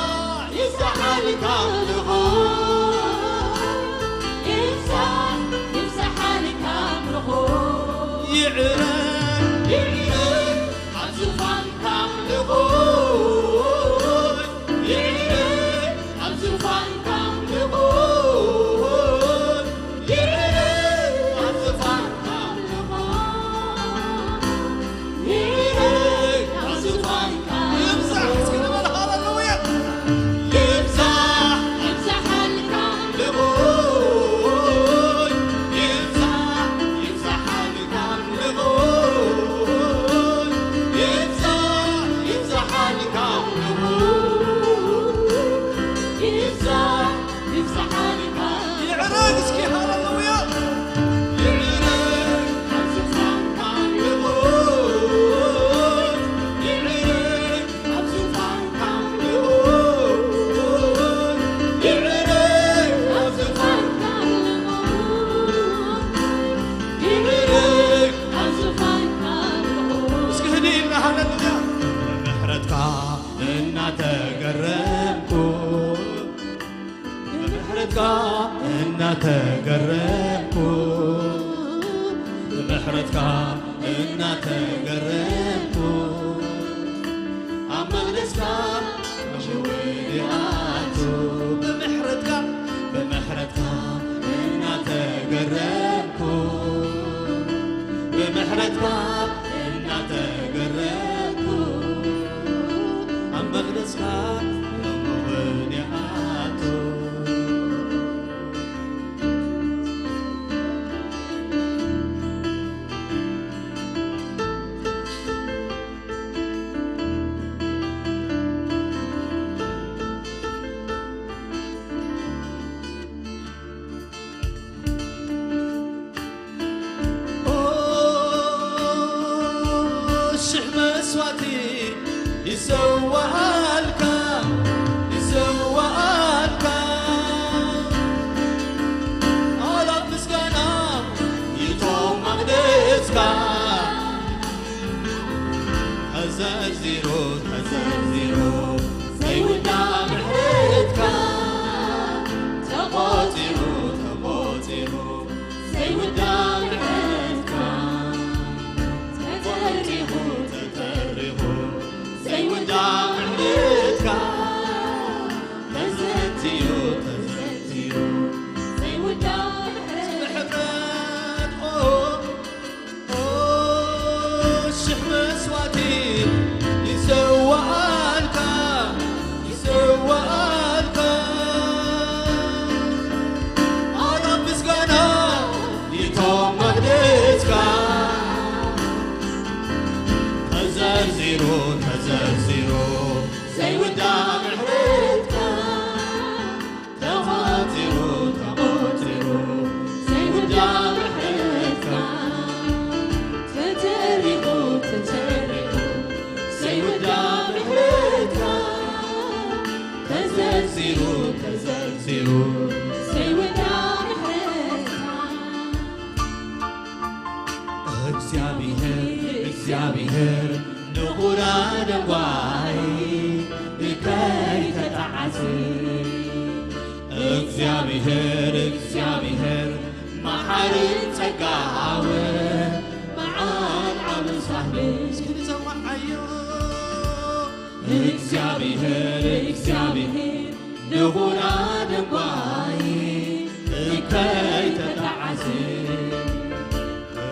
ይብዛሓልካ ኣምልኾይ፣ ይብዛሕ ይብዛሓልካ ኣምልኾይ፣ ይዕረ ይዕረ ኣብ ዙፋንካ ኣምልኾይ፣ ይዕረ ኣብ ዙፋንካ ኣምልኾይ፣ ይዕረ ኣብ ዙፋንካ ኣምልኾይ፣ ይዕረ ኣብ ዙፋንካ ይብዛሕ። እስኪ ንበል ሃሌሉያ። ይብዛሕ ይብዛሓልካ ኣምልኾይ፣ ይብዛሕ ይብዛሓልካ ኣምልኾይ፣ ይብዛሕ ይብዛሓልካ ኣምልኾይ፣ ይብዛሕ ይብዛሓልካ። ይዕረግ እስኪ ሃሌሉያ። ይዕረግ ኣብ ዙፋንካ ኣምልኾይ፣ ይዕረግ ኣብ ዙፋንካ ኣምልኾ፣ ይዕረግ ኣብ ዙፋንካ ኣምልኾ፣ ይዕረግ ኣብ ዙፋንካ ኣምልኾ። እስኪ ህድእ ኢልና ሃሌሉያ። ብምሕረትካ እናተገረምኩ፣ ብምሕረትካ እናተገረምኩ፣ ብምሕረትካ እናተገረምኩ፣ ኣብ መቕደስካ ሽውዲ ኣቱ። ብምሕረት ምሕረትካ እናተገረምኩ ኣብ መቕደስካ እምኽንያቱ። ሽሕ መስዋእቲ ይሰዋኣልካ፣ ይሰዋኣልካ። ኣላፍ ምስጋና ይቶም መቕደስካ። ተዘርዚሩ፣ ተዘርዚሩ ዘይውዳእ ምሕረትካ። ተቖጺሩ፣ ተቖጺሩ ዘይውዳእ ምሕረትካ። ተተሪኹ፣ ተተሪኹ ዘይውዳእ ምሕረትካ። ተዘንትዩ፣ ተዘንትዩ ዘይውዳእ ምሕረት። ምሕረት፣ ኦ፣ ኦ፣ ሽሕ መስዋእቲ ይሰዋኣልካ፣ ይሰዋኣልካ። ኣላፍ ምስጋና ይቶም መቕደስካ። ተዘርዚሩ፣ ተዘርዚሩ ዘይውዳእ ምሕረትካ። ተቖጺሩ፣ ተቖጺሩ ዘይውዳእ ምሕረትካ። ተተሪኹ፣ ተተሪኹ ዘይውዳእ ምሕረትካ። ተዘርዚሩ፣ ተዘርዚሩ ዘይውዳእ ምሕረትካ። እግዚኣብሔር፣ እግዚኣብሔር ንቑራ ደንጓይ ከይተጣዓሰ። እግዚኣብሔር፣ እግዚኣብሔር መሓርን ጸጋውን በዓል ዓብን ሳህልን። እስኪ ንጸውዓዮ። እግዚኣብሔር፣ እግዚኣብሔር ንቑራ ደንጓይ ከይተጣዓሰ።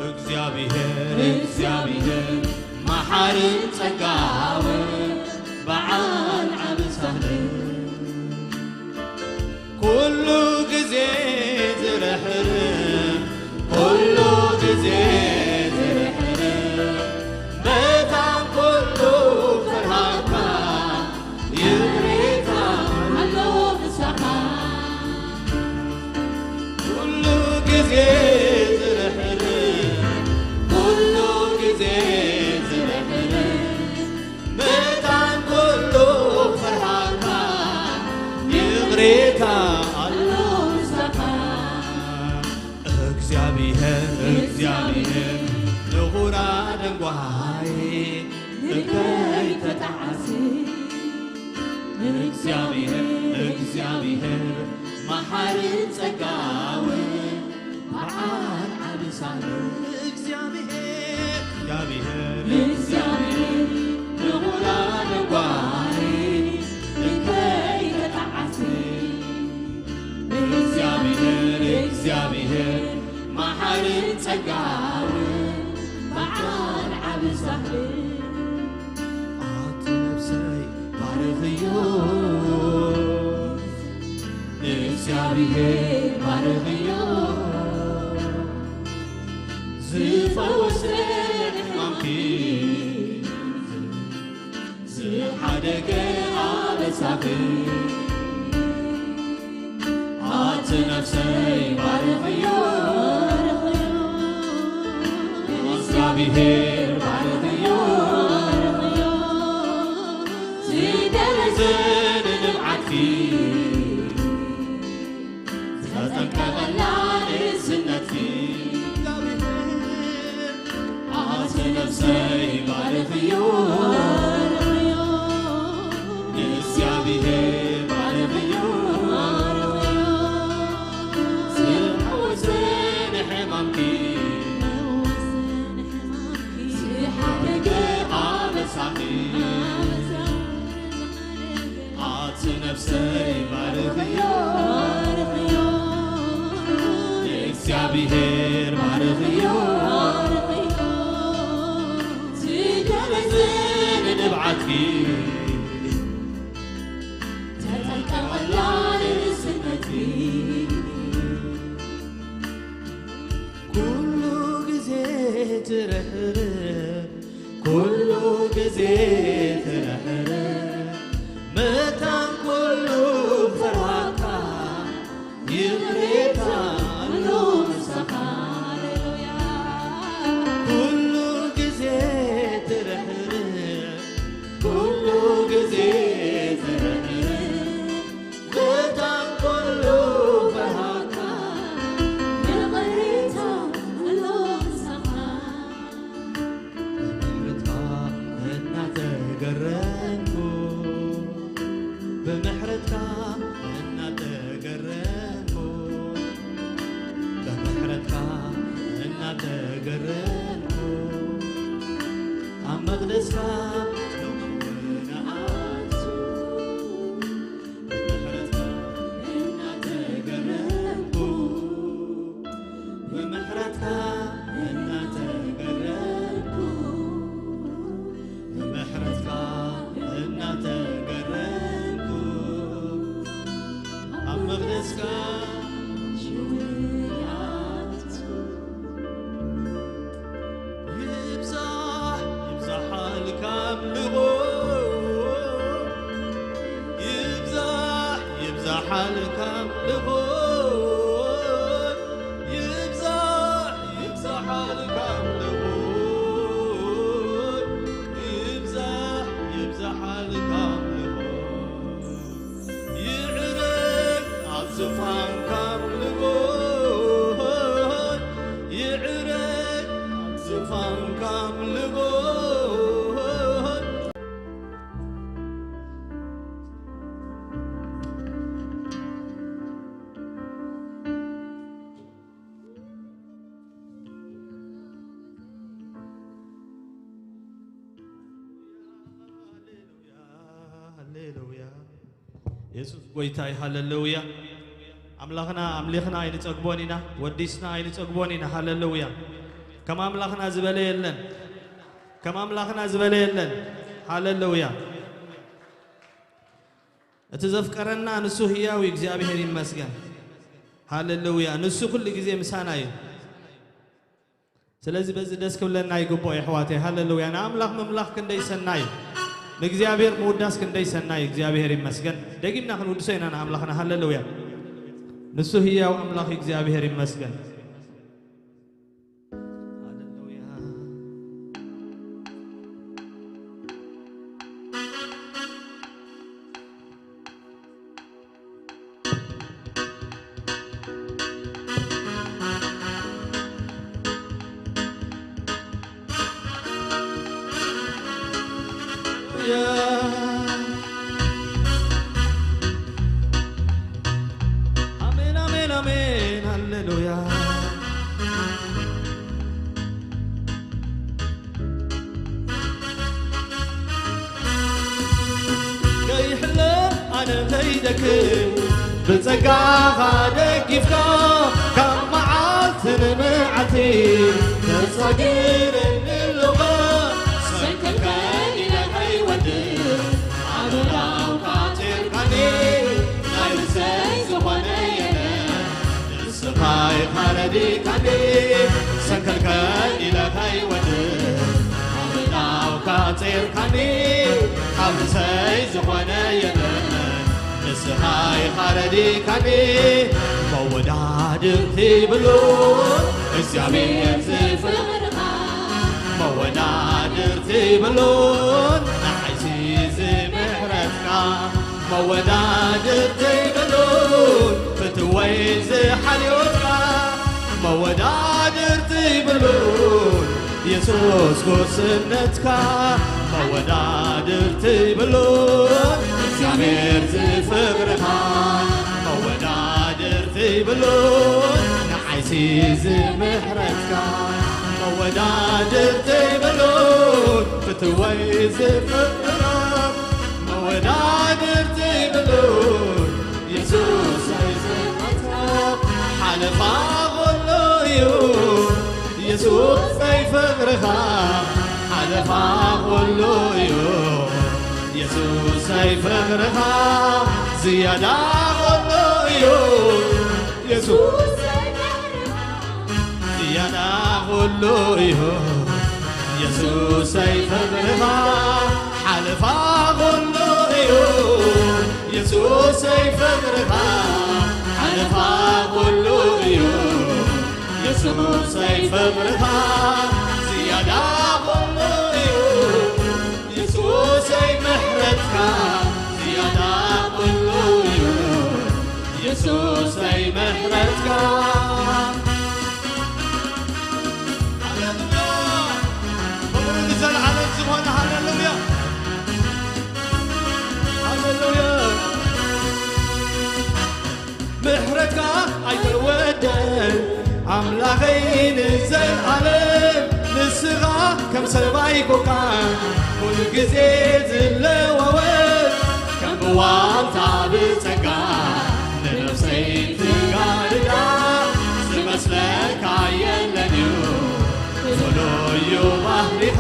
እግዚኣብሔር፣ እግዚኣብሔር መሓርን ጸጋውን በዓል ዓብን ሳህልን። ኩሉ ግዜ ዝርሕር፣ ኩሉ ግዜ ዝርሕር፣ መታን ኩሉ ፍርሃካ ይቕሬታ ኣሎ ምሳኻ። ኩሉ ግዜ ዝርሕር፣ ኩሉ ግዜ ዝርሕር፣ መታን ኩሉ ፍርሃካ ይቕሬታ ኣሎ ምሳኻ። እግዚኣብሔር፣ እግዚኣብሔር ንቑራ ደንጓይ ከይተጣዓሰ። እግዚኣብሔር፣ እግዚኣብሔር መሓርን ጸጋውን በዓል ዓብን ሳህልን። እግዚኣብሔር፣ እግዚኣብሔር እግዚኣብሔር ንቑራ ደንጓይ ከይተጣዓሰ። እግዚኣብሔር፣ እግዚኣብሔር መሓርን ጸጋውን በዓል ዓብን ሳህልን። ኣቲ ነፍሰይ ባርኽዮ፣ ንእግዚኣብሔር ባርኽዮ። ዝፈወሰ ሕማምኪ፣ ዝሓደገ ኣበሳኺ። ኣቲ ነፍሰይ ባርኽዮ፣ እግዚኣብሔር ባርኽዮ። ዝደረዘ ንንብዓትኪ፣ ዝተጠንቀቐላ ንእስነትኪ። ኣቲ ነፍሰይ ባርኽዮ፣ ንእግዚኣብሔር ባርኽዮ። ዝፈወሰ ንሕማምኪ፣ ዝሓደገ ኣበሳኺ። ኣቲ ነፍሰይ ባርኽዮ፣ ንእግዚኣብሔር ባርኽዮ። ተጠንቀቐላ ንንእስነትኪ። ኩሉ ግዜ ትርሕርሕ፣ ኩሉ ግዜ ትርሕርሕ፣ መታን ኩሉ ፍርሃትካ ይቕሬታ ኣሎ ምሳኻ። ሃሌሉያ። ኩሉ ግዜ ትርሕርሕ፣ ኩሉ ግዜ ትርሕርሕ፣ መታን ኩሉ ፍርሃትካ ይቕሬታ ኣሎ ምሳኻ። ብምሕረትካ እናተገረምኩ፣ ብምሕረትካ እናተገረምኩ፣ ብምሕረትካ እናተገረምኩ፣ ኣብ መቕደስካ ንኣቱ። ብምሕረትካ እናተገረምኩ፣ ብምሕረትካ እናተገረምኩ፣ ብምሕረትካ እናተገረምኩ፣ ኣብ መቕደስካ ሽውያቱ። ይብዛሕ ይብዛሓልካ ኣምልኾ፣ ይብዛሕ ይብዛሓልካ ኣምልኾ፣ ይብዛሕ ይብዛሓልካ ኣምልኾ፣ ይብዛሕ ይብዛሓልካ ኣምልኾ። ይዕረግ ኣብ ዝፋንካ ኣምልኾ፣ ይዕረግ ኣብ ዝፋንካ ኣምልኾ። ሃሌሉያ፣ ሃሌሉያ። የሱስ ጐይታ እዩ። ሃሌሉያ። ኣምላኽና ኣምሊኽና ኣይንጸግቦን ኢና፣ ወዲስና ኣይንጸግቦን ኢና። ሃሌሉያ። ከም ኣምላኽና ዝበለ የለን። ከም ኣምላኽና ዝበለ የለን። ሃሌሉያ። እቲ ዘፍቀረና ንሱ ህያው እዩ፣ እግዚኣብሔር ይመስገን። ሃሌሉያ። ንሱ ኩሉ ግዜ ምሳና እዩ። ስለዚ በዚ ደስ ክብለና ይግብኦ የሕዋተይ። ሃሌሉያ። ንኣምላኽ ምምላኽ ክንደይ ሰናይ እዩ። ንእግዚኣብሔር ምውዳስ ክንደይ ሰናይ እዩ። እግዚኣብሔር ይመስገን። ደጊምና ክንውድሶ ኢና ንኣምላኽና። ሃሌሉያ። ንሱ ህያው ኣምላኽ እዩ። እግዚኣብሔር ይመስገን። ሃሌሉያ። ኣሜን፣ ኣሜን፣ ኣሜን፣ ሃሌሉያ። ከይሕለ ኣነ ከይደክም ብጸጋኻ ደጊፍካ፣ ካብ መዓልቲ ንመዓልቲ ተሳጊረኒ ኣለኻ። ሰንከልከል ኢለ ከይወድቕ ኣበላውካ ጼርካኒ፣ ናይ ርእሰይ ዝኾነ የለን። ንስኻ ኢኻ ረዲእካኒ፣ ሰንከልከል ኢለ ከይወድቕ፣ ኣብ እዳውካ ጼርካኒ፣ ካብ ርእሰይ ዝኾነ የለን። ንስኻ ኢኻ ረዲእካኒ፣ መወዳድርቲ ብሉን እግዚኣብሔር ዝፍቕርኻ፣ መወዳድርቲ ብሉን ንዓይሲ ዝምሕረትካ። መወዳድርቲ ብሉን ፍትወይ ዝሓልዮትካ፣ መወዳድርቲ ብሉን የሱስ ጉስነትካ፣ መወዳድርቲ ብሉን እግዚኣብሔር ዝፍቕርኻ፣ መወዳድርቲ ብሉን ንዓይሲ ዝምሕረትካ፣ መወዳድርቲ ብሉን ፍትወይ ዝፍቕርኻ፣ መወዳድርቲ ብሉን የሱስ ኣይዝመታ ሓለፋ ኾሎ እዩ። የሱስ ናይ ፍቕርኻ ሓለፋ ኾሎ እዩ። የሱሰይ ፍቕርኻ ዝያዳ ኹሉ እዩ። የሱስ ዝያዳ ኹሉ እዩ። የሱሰይ ፍቕርኻ ሓለፋ ኹሉ እዩ። የሱሰይ ፍቕርኻ ሓለፋ ኹሉ እዩ። የሱሰይ ፍቕርኻ ዝያዳ ኹሉ እዩ። የሱሰይ ምሕረትካ ዝያዳ ኹሉ እዩ። የሱሰይ ምሕረትካ። ሃሌሉያ። ክብሪ ንዘለዓለም ዝኾነ ሃሌሉያ። ሃሌሉያ። ምሕረትካ ኣይተወደን ኣምላኸይ ንዘለዓለም። ንስኻ ከም ሰብ ኣይኮንካን ኩሉ ግዜ ዝለዋወጥ። ከም ዋልታ ብጸጋ ንነፍሰይ ትጋርዳ። ዝመስለካ የለን እዩ ፍሉይ እዩ ባህሪኻ።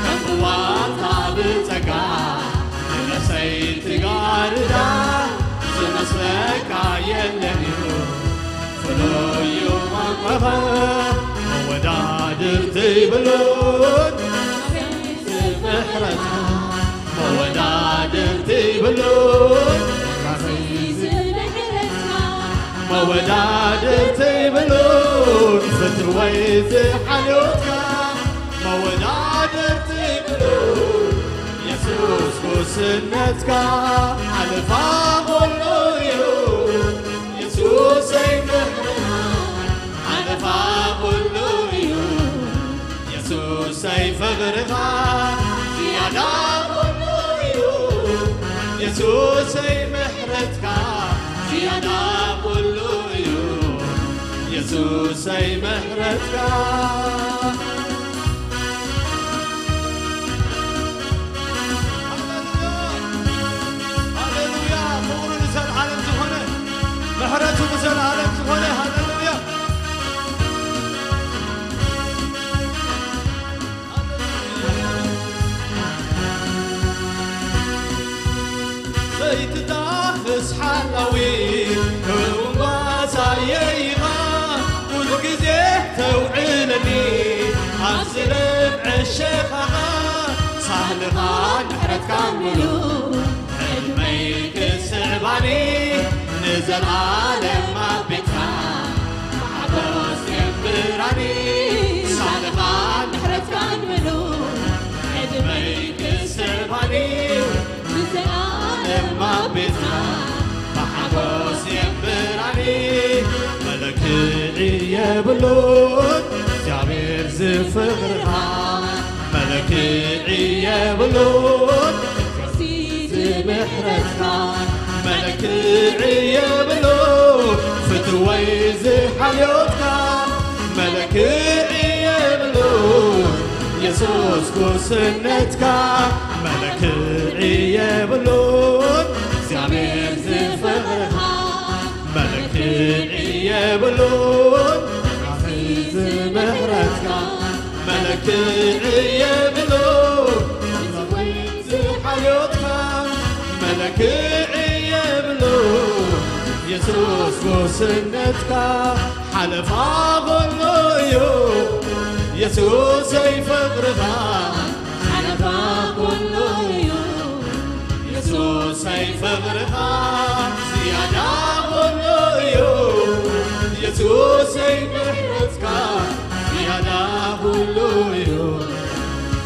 ከም ዋልታ ብጸጋ ንነፍሰይ ትጋርዳ። ዝመስለካ የለን እዩ ፍሉይ እዩ ቋንቋኻ። መወዳድርቲ ይብሉን ምሕረትካ። መወዳድርቲ ይብሉን መወዳድርቲ ይብሉን ፍትወይ ዝሓልዮትካ። መወዳድርቲ ይብሉን የሱስ ጉስነትካ ሓለፋ ኹሉ እዩ። የሱሰይ ምሕረትካ ሓለፋ ኹሉ እዩ። የሱሰይ ፍቕርኻ ዝያዳ ኹሉ እዩ። የሱሰይ ምሕረትካ ዝያዳ ኹሉ እዩ። የሱሰይ ምሕረትካ። ሃሌሉያ፣ ሃሌሉያ። ፍቕሩ ንዘለዓለም ዝኾነ፣ ምሕረቱ ንዘለዓለም ዝኾነ። ሃሌሉያ። ዘይትዳህስ ሓላዊ እውን ጓሳየ ኢኻ፣ ኩሉ ግዜ ተውዕለኒ ኣብ ዝለምዐ ሸኻኻ። ሳህልኻን ምሕረትካን ምሉእ ዕድመይ ክስዕባኒ፣ ንዘለዓለም ኣብ ቤትካ ብሓጎስ የንብራኒ። ሳልኻ ምሕረትካን ምሉእ ዕድመይ ክስዕባኒ፣ ንዘለዓለም ኣብ ቤትካ ብሓጎስ የንብራኒ። መለክዒ የብሉን እግዚኣብሔር ዝፍቕርኻ፣ መለክዒ የብሉን ዝምሕረትካ። መለክዒ የብሉን ፍትወይ ዝሓልዮትካ፣ መለክዒ የብሉን የሱስ ጉስነትካ። መለክዒ የብሉን እግዚኣብሔር ዝፍቕርኻ፣ መለክዒ የብሉን ዝምሕረትካ፣ መለክዒ የብሉን ዝሓልዮትካ፣ መለክዒ የብሉን የሱስ ጉስነትካ። ሓለፋ ኹሉ እዩ የሱሰይ ፍቕርኻ፣ ሓለፋ ኹሉ እዩ የሱሰይ ፍቕርኻ፣ ዝያዳ ኹሉ እዩ የሱሰይ ምሕረትካ፣ ዝያዳ ኹሉ እዩ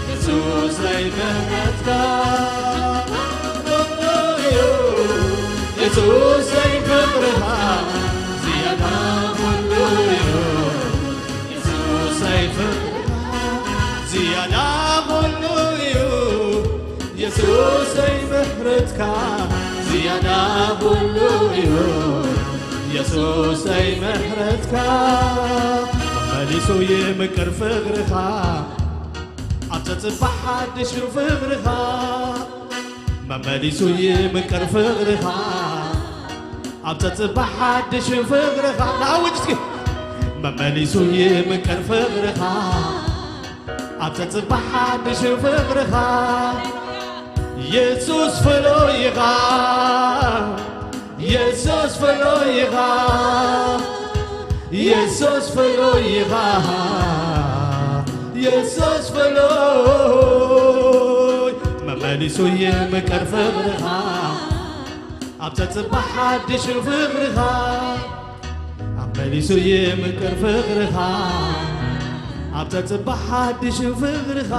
የሱሰይ ምሕረትካ፣ ኹሉ እዩ የሱሰይ ፍቕርኻ፣ ዝያዳ ኹሉ እዩ የሱሰይ ፍቕርኻ፣ ዝያዳ ኹሉ እዩ የሱሰይ ምሕረትካ፣ ዝያዳ ኹሉ እዩ የሱሰይ ምሕረትካ። መመሊሱ ይምቅር ፍቕርኻ፣ ኣብ ዘጽባሕ ሓድሽ ፍቕርኻ። መመሊሱ ይምቅር ፍቕርኻ፣ ኣብ ዘጽባሕ ሓድሽ ፍቕርኻ። ንኣውጅ እስኪ። መመሊሱ ይምቅር ፍቕርኻ፣ ኣብ ዘጽባሕ ሓድሽ ፍቕርኻ። የሱስ ፍሉይ ኢኻ፣ የሱስ ፍሉይ ኢኻ፣ የሱስ ፍሉይ ኢኻ፣ የሱስ ፍሉይ። መመሊሱ ይምቅር ፍቕርኻ፣ ኣብ ተጽባሕ ሓድሽ ፍቕርኻ፣ ኣብ መሊሱ ይምቅር ፍቕርኻ፣ ኣብ ተጽባሕ ሓድሽ ፍቕርኻ።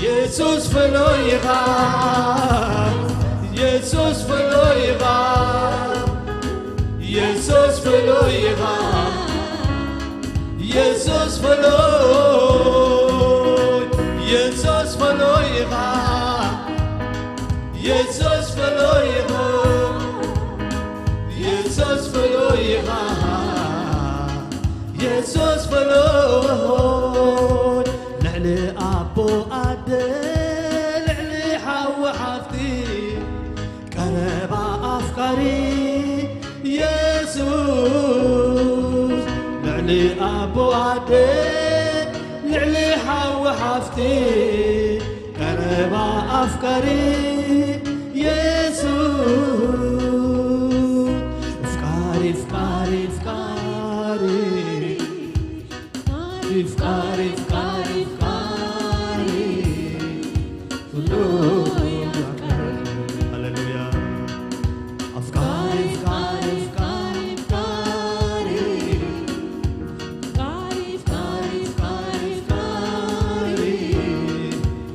የሱስ ፍሉይ ኢኻ፣ የሱስ ፍሉይ ኢኻ፣ የሱስ ፍሉይ ኢኻ፣ የሱስ ፍሉይ፣ የሱስ ፍሉይ ኢኻ፣ የሱስ ፍሉይ ኢኻ፣ የሱስ ፍሉይ ኢኻ፣ የሱስ ፍሉይ። ልዕሊ ኣቦ ኣደ፣ ልዕሊ ሓዊ ሓፍቲ፣ ቀረባ ኣፍቃሪ የሱስ። ልዕሊ ኣቦ ኣደ፣ ልዕሊ ሓዊ ሓፍቲ፣ ቀረባ ኣፍቃሪ የሱስ። ፍቃሪ፣ ፍቃሪ፣ ፍቃሪ፣ ፍቃሪ፣ ፍቃሪ፣ ፍቃሪ፣ ፍሉይ ኣፍቃሪ። ሃሌሉያ። ኣፍቃሪ፣ ኣፍቃሪ፣ ኣፍቃሪ፣ ኣፍቃሪ፣ ኣፍቃሪ፣ ኣፍቃሪ፣ ኣፍቃሪ፣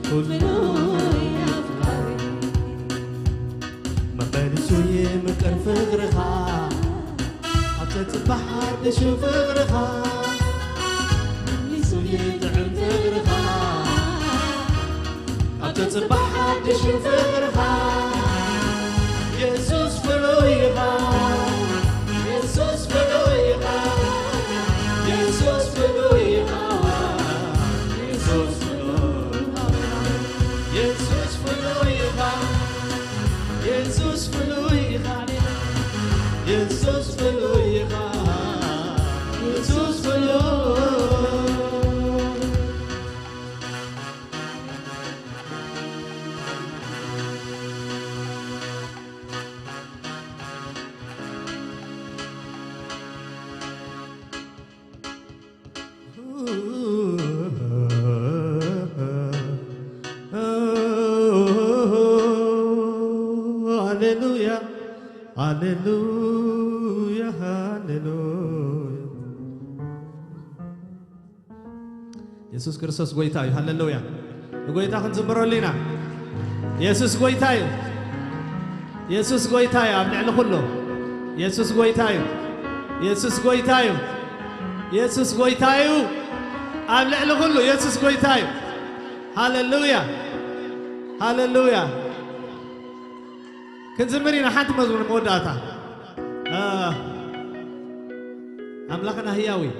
ፍሉይ ኣፍቃሪ። መመሊሱ ይምቅር ፍቕርኻ፣ ኣብ ተጽባሕ ሓድሽ ፍቕርኻ፣ መሊሱ ይጥዕም ፍቕርኻ፣ ኣብ ተጽባሕ ሓድሽ ፍቕርኻ። የሱስ ፍሉይ ኢኻ፣ የሱስ ፍሉይ ኢኻ፣ የሱስ ፍሉይ ኢኻ፣ የሱስ ፍሉይ ኢኻ፣ የሱስ ፍሉይ ኢኻ። የሱስ ፍሉይ ኢኻ፣ የሱስ ፍሉይ ኢኻ፣ የሱስ ፍሉይ። ሃሌሉያ፣ ሃሌሉያ፣ ሃሌሉያ። የሱስ ክርስቶስ ጎይታ እዩ። ሃሌሉያ። ንጎይታ ክንዝምረሉ ኢና። የሱስ ጎይታ እዩ። የሱስ ጎይታ እዩ። ኣብ ልዕሊ ኩሉ የሱስ ጎይታ እዩ። የሱስ ጎይታ እዩ። የሱስ ጎይታ እዩ። ኣብ ልዕሊ ኩሉ የሱስ ጎይታ እዩ። ሃሌሉያ፣ ሃሌሉያ። ክንዝምር ኢና ሓንቲ መዝሙር መወዳእታ። አ፣ ኣምላኽና ህያው እዩ።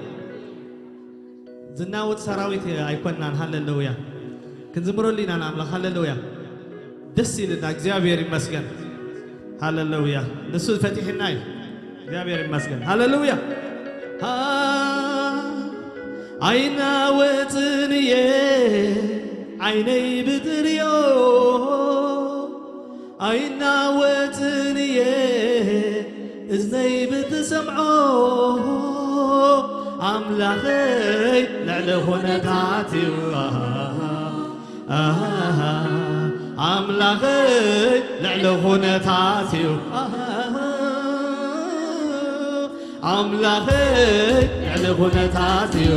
ዝናወጽ ሰራዊት ኣይኮንናን። ሃሌሉያ። ክንዝምረሉ ኢና ንኣምላኽ። ሃሌሉያ። ደስ ኢልና። እግዚኣብሔር ይመስገን። ሃሌሉያ። ንሱ ፈቲሕና እዩ። እግዚኣብሔር ይመስገን። ሃሌሉያ። ሃ-፣ ኣይናወጽን እየ ዓይነይ ብትርእዮ፣ ኣይናወጽን እየ እዝነይ ብትሰምዖ፣ ኣምላኸይ ልዕሊ ኩነታት እዩ። ኣሃ፣ ኣምላኸይ ልዕሊ ኩነታት እዩ። ኣሃ፣ ኣምላኸይ ልዕሊ ኩነታት እዩ።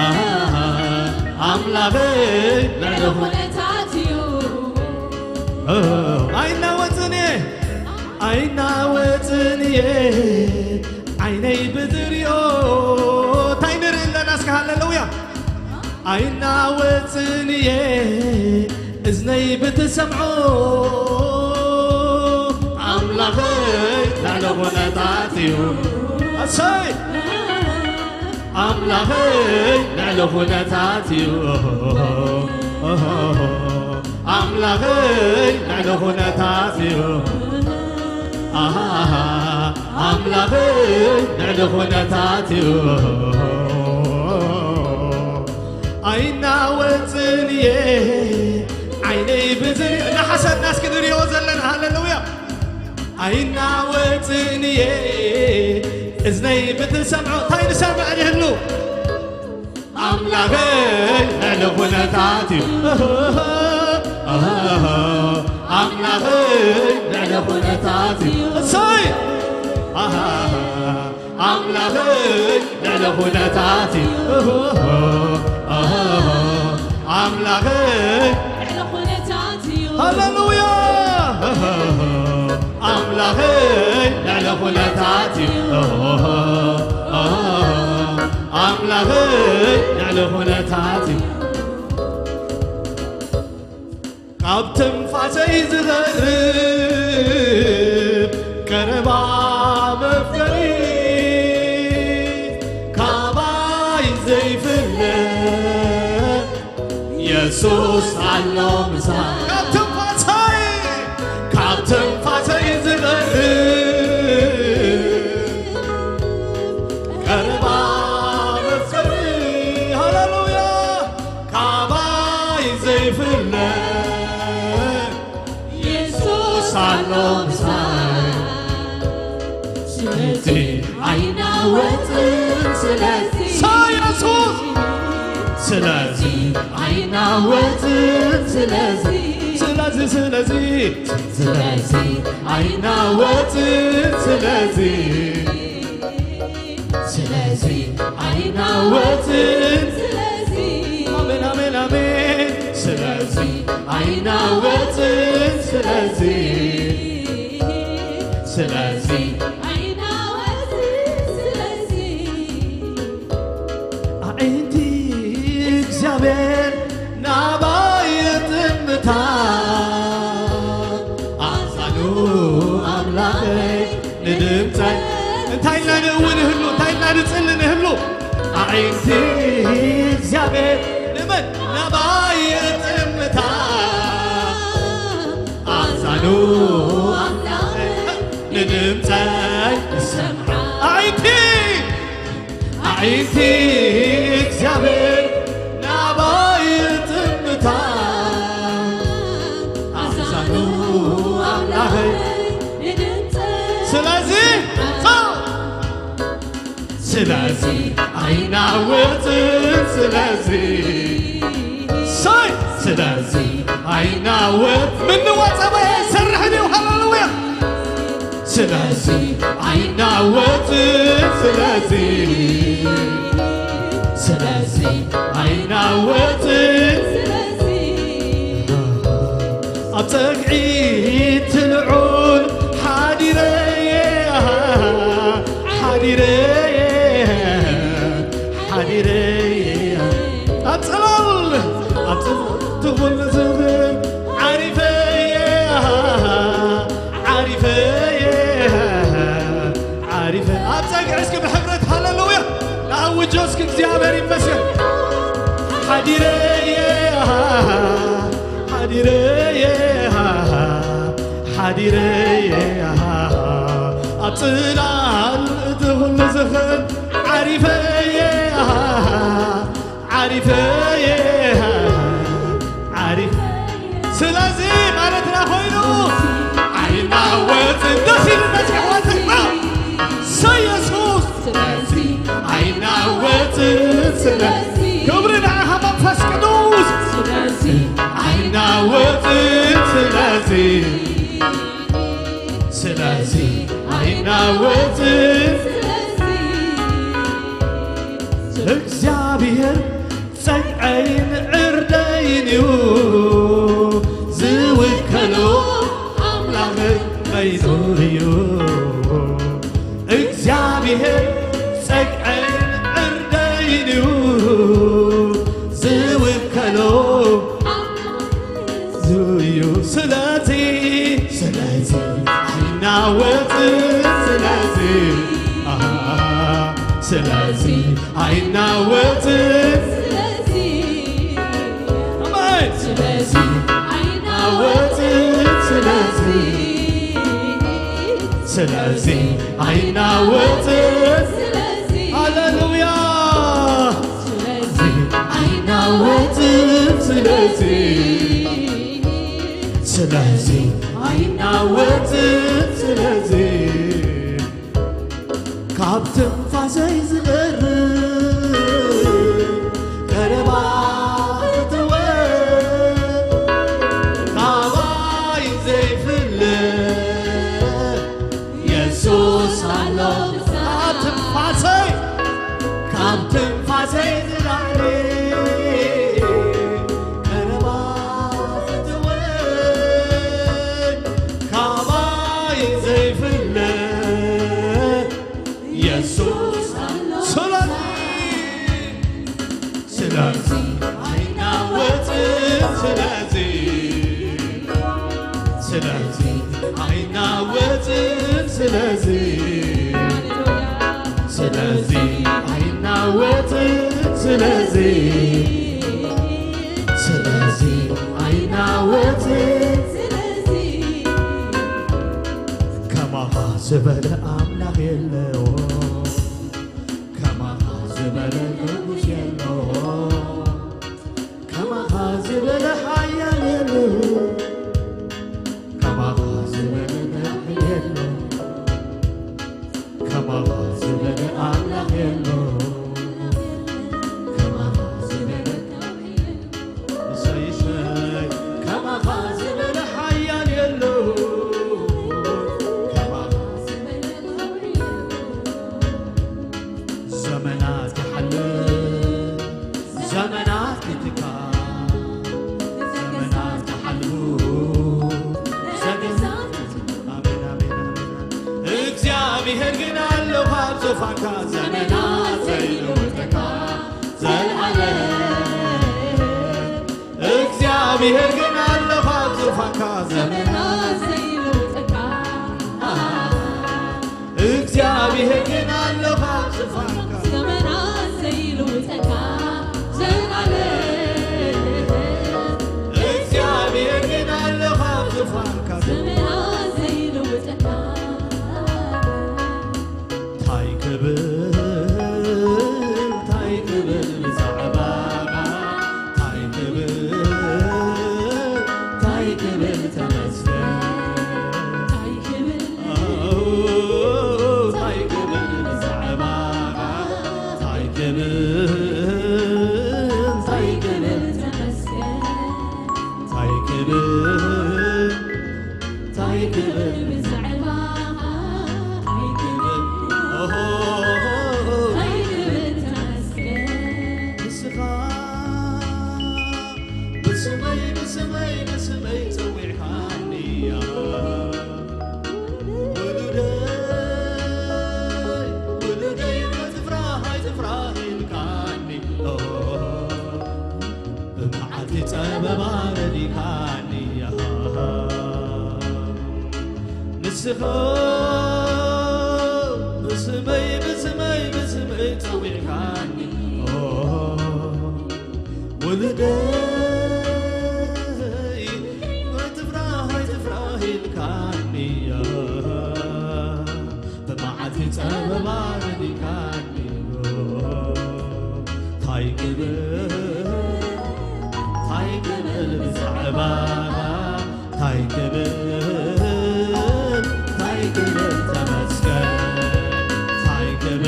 ኣሃ፣ ኣምላኸይ ልዕሊ ኩነታት እዩ። ኦ፣ ኣይናወጽን እየ፣ ኣይናወጽን እየ፣ ዓይነይ ብትርእዮ። እንታይ ንርኢ ኣለና እስከ? ሃሌሉያ። ኣይናወጽን እየ እዝነይ ብትሰምዖ፣ ኣምላኸይ ልዕሊ ኩነታት እዩ። ኣሰይ! ኣምላኸይ ልዕሊ ኩነታት እዩ። ኣምላኸይ ልዕሊ ኩነታት እዩ። ኣሃ፣ ኣምላኸይ ልዕሊ ኩነታት እዩ። ኣይናወጽን እየ ኣይናወጽን እየ እዝነይ ብትሰምዖ። እንታይ ንሰምዕ ንህሉ? ኣምላኸይ ልዕሊ ኩነታት እዩ። ኣምላኸይ ልዕሊ ኩነታት እዩ። እሰይ! ኣምላኸይ ልዕሊ ኩነታት እዩ። ኣምላኸይ ልዕሊ ኩነታት እዩ። ሃሌሉያ! ኣምላኸይ ልዕሊ ኩነታት እዩ። ኣምላኸይ ልዕሊ ኩነታት እዩ። ካብ ትንፋሰይ ዝቐርብ ቀረባ መፍቀሪ፣ ካባይ ዘይፍለ የሱስ ኣሎ ምሳይ። ካብ ትንፋሰይ፣ ካብ ትንፋሰይ ዝቐርብ ቀረባ መፍቀሪ፣ ሃሌሉያ፣ ካባይ ዘይፍለ የሱስ ኣሎ ምሳይ። ስለዚ ኣይናወጽን፣ ስለዚ ሳ የሱስ። ስለዚ ኣይናወጽን፣ ስለዚ፣ ስለዚ፣ ስለዚ፣ ስለዚ ኣይናወጽን፣ ስለዚ ስለዚ ኣይናወጽን፣ ስለዚ ኣሜን፣ ኣሜን፣ ኣሜን። ስለዚ ኣይናወጽን፣ ስለዚ፣ ስለዚ ኣይናወጽን፣ ስለዚ ኣዒንቲ እግዚኣብሔር ናባይ ይጥምታ፣ ኣዛኑ ኣምላኸይ ንድምፀይ። እንታይ ኢልና ንእዊ ንህሉ? እንታይ ኢልና ንጽሊ ንህሉ? ኣዒንቲ እግዚኣብሔር ንመን ናባይ ይጥምታ፣ ኣዛኑ ኣምላኸይ ንድምፀይ ይሰምዓ። ኣዒንቲ ኣዒንቲ እግዚኣብሔር ናባይ ይጥምታ፣ ኣዛኑ ኣምላኸይ። ስለዚ፣ ስለዚ ኣይናወጽን፣ ስለዚ፣ ሰይ፣ ስለዚ ኣይናወጽ። ምንዋጽ ኣባይ ኣይሰርሕን እዩ። ሃሌሉያ። ስለዚ ኣይናወጽን፣ ስለዚ፣ ስለዚ ኣይናወጽን፣ ስለዚ ኣብ ጸግዒ ትልዑል ሓዲረየ፣ ሓዲረየ፣ ሓዲረየ ኣብ ጽላል፣ ኣብ ጽላል ትኹን ዝብል ዓሪፈየ፣ ዓሪፈየ፣ ዓሪፈ ኣብ ጸግዒ እስኪ ብሕብረት ሃሌሉያ ንኣውጆ እስኪ እግዚኣብሔር ይመስገን። ሓዲረየ፣ ሓዲረየ፣ ሓዲረየ ኣብ ጽላል እቲ ኩሉ ዝኽእል ዓሪፈየ፣ ዓሪፈየ፣ ዓሪፈ። ስለዚ ማለትና ኮይኑ ኣይናወጽን። ደስ ኢሉ ነዚ ኣሕዋትና። ሰ የሱስ። ስለዚ ኣይናወጽን። ስለ ክብሪ ንዓኻ መንፈስ ቅዱስ። ስለዚ ኣይናወጽን። ስለዚ፣ ስለዚ ኣይናወጽን። እግዚኣብሔር ጸግዐይን ዕርደይን እዩ፣ ዝውከሎ ኣምላኸይ በይኑ እዩ። እግዚኣብሔር ጸግዐይን ዕርደይን እዩ፣ ዝውከሎ እዩ። ስለዚ፣ ስለዚ ኣይናወጽን፣ ስለዚ፣ ኣሃ፣ ስለዚ ኣይናወጽን። ስለዚ፣ ኣሜን። ስለዚ ኣይናወጽን፣ ስለዚ፣ ስለዚ ኣይናወጽን። ስለዚ ሃሌሉያ። ስለዚ ኣይናወጽን፣ ስለዚ፣ ስለዚ ኣይናወጽን፣ ስለዚ ትንፋሰይ ዝቐርብ ቀረባ ፍትወ ካባይ ዘይፍለ የሱስ ኣሎ። ካብ ትንፋሰይ ካብ ትንፋሰይ ዝላዕሊ ቀረባ ፍትወ ካባይ ዘይፍለ የሱስ። ስለዚ ስለዚ ኣይናወጽን ስለዚ ስለዚ ኣይናወጽን ስለዚ ስለዚ ኣይናወጽን ስለዚ ስለዚ ኣይናወጽን ስለዚ ከማኻ ዝበለ ኣምላኽ የለዎ። ከማኻ ዝበለ ንጉስ የሎ። ከማኻ ዝበለ ሓያል የሎ። ከማኻ ዝበለ ነብሪ የሎ። ከማኻ ዝበለ ኣምላኽ የሎ። ከማኻ ዝበለ እሰይ እሰይ ከማኻ ዝበለ ሓያል የሎ። ከማኻ ዝበለ ዘመናት ይሓልፍ ዘመናት ይትካ ዘመናት ይሓልፉ ዘመናት ኣሜን ኣሜን ኣሜን እግዚኣብሔር ግን ኣሎ ካብ ዙፋንካ ዘመናት ዘይለወጠካ ዘልዓለ እግዚኣብሔር ግን ኣሎ ካብ ዙፋንካ ዘመናት ዘይለወጠካ እግዚኣብሔር ግን ኣሎ ካብ ዙፋንካ ዘመናት ዘይለወጠካ ዘልዓለ እግዚኣብሔር ግን ኣሎ ካብ ዙፋንካ ዘመናት ዘይለወጠካ እንታይ ክብል እንታይ ክብል ብዛዕባኻ እንታይ ክብል እንታይ ክብል ተመስገን እንታይ ክብል እንታይ ክብል ብዛዕባኻ እንታይ ክብል እንታይ ክብል ተመስገን እንታይ ክብል እንታይ ክብል ብዛዕባኻ እንታይ ክብል ኦሆ እንታይ ክብል ተመስገን ንስኻ ብስመይ ብስመይ ብስመይ ጸዊዕካኒ ውሉደይ ውሉደይ ኣይትፍራህ ኣይትፍራህ ኢልካኒ ኦሆ ብመዓልቲ ጸበባ ረዲካኒ ንስኻ ብስመይ ብስመይ ብስመይ ጸዊዕካኒ ውልደይ ኣይትፍራህ ኣይትፍራህ ኢልካኒ ብመዓልቲ ጸበባ ረዲካኒ እንታይ ክብል እንታይ ክብል ብዛዕባኻ እንታይ ክብል እንታይ ክብል ተመስገን እንታይ ክብል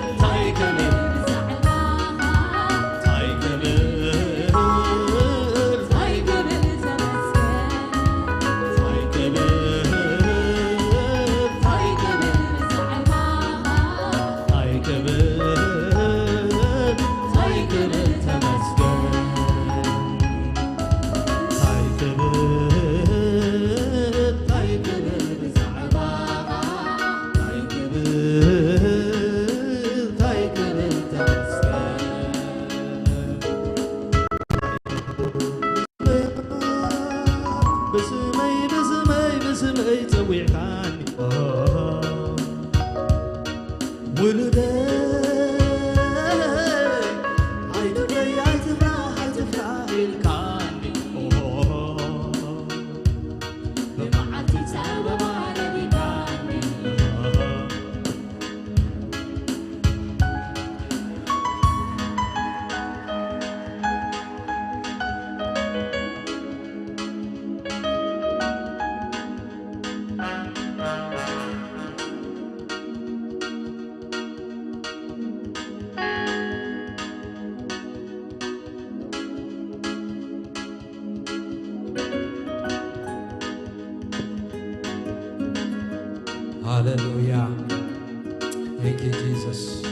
እንታይ ክብል እንታይ ክብል እንታይ ክብል ተመስገን እንታይ ክብል እንታይ ክብል ብዛዕባኻ እንታይ ክብል ሃሌሉያ። Thank you, Jesus.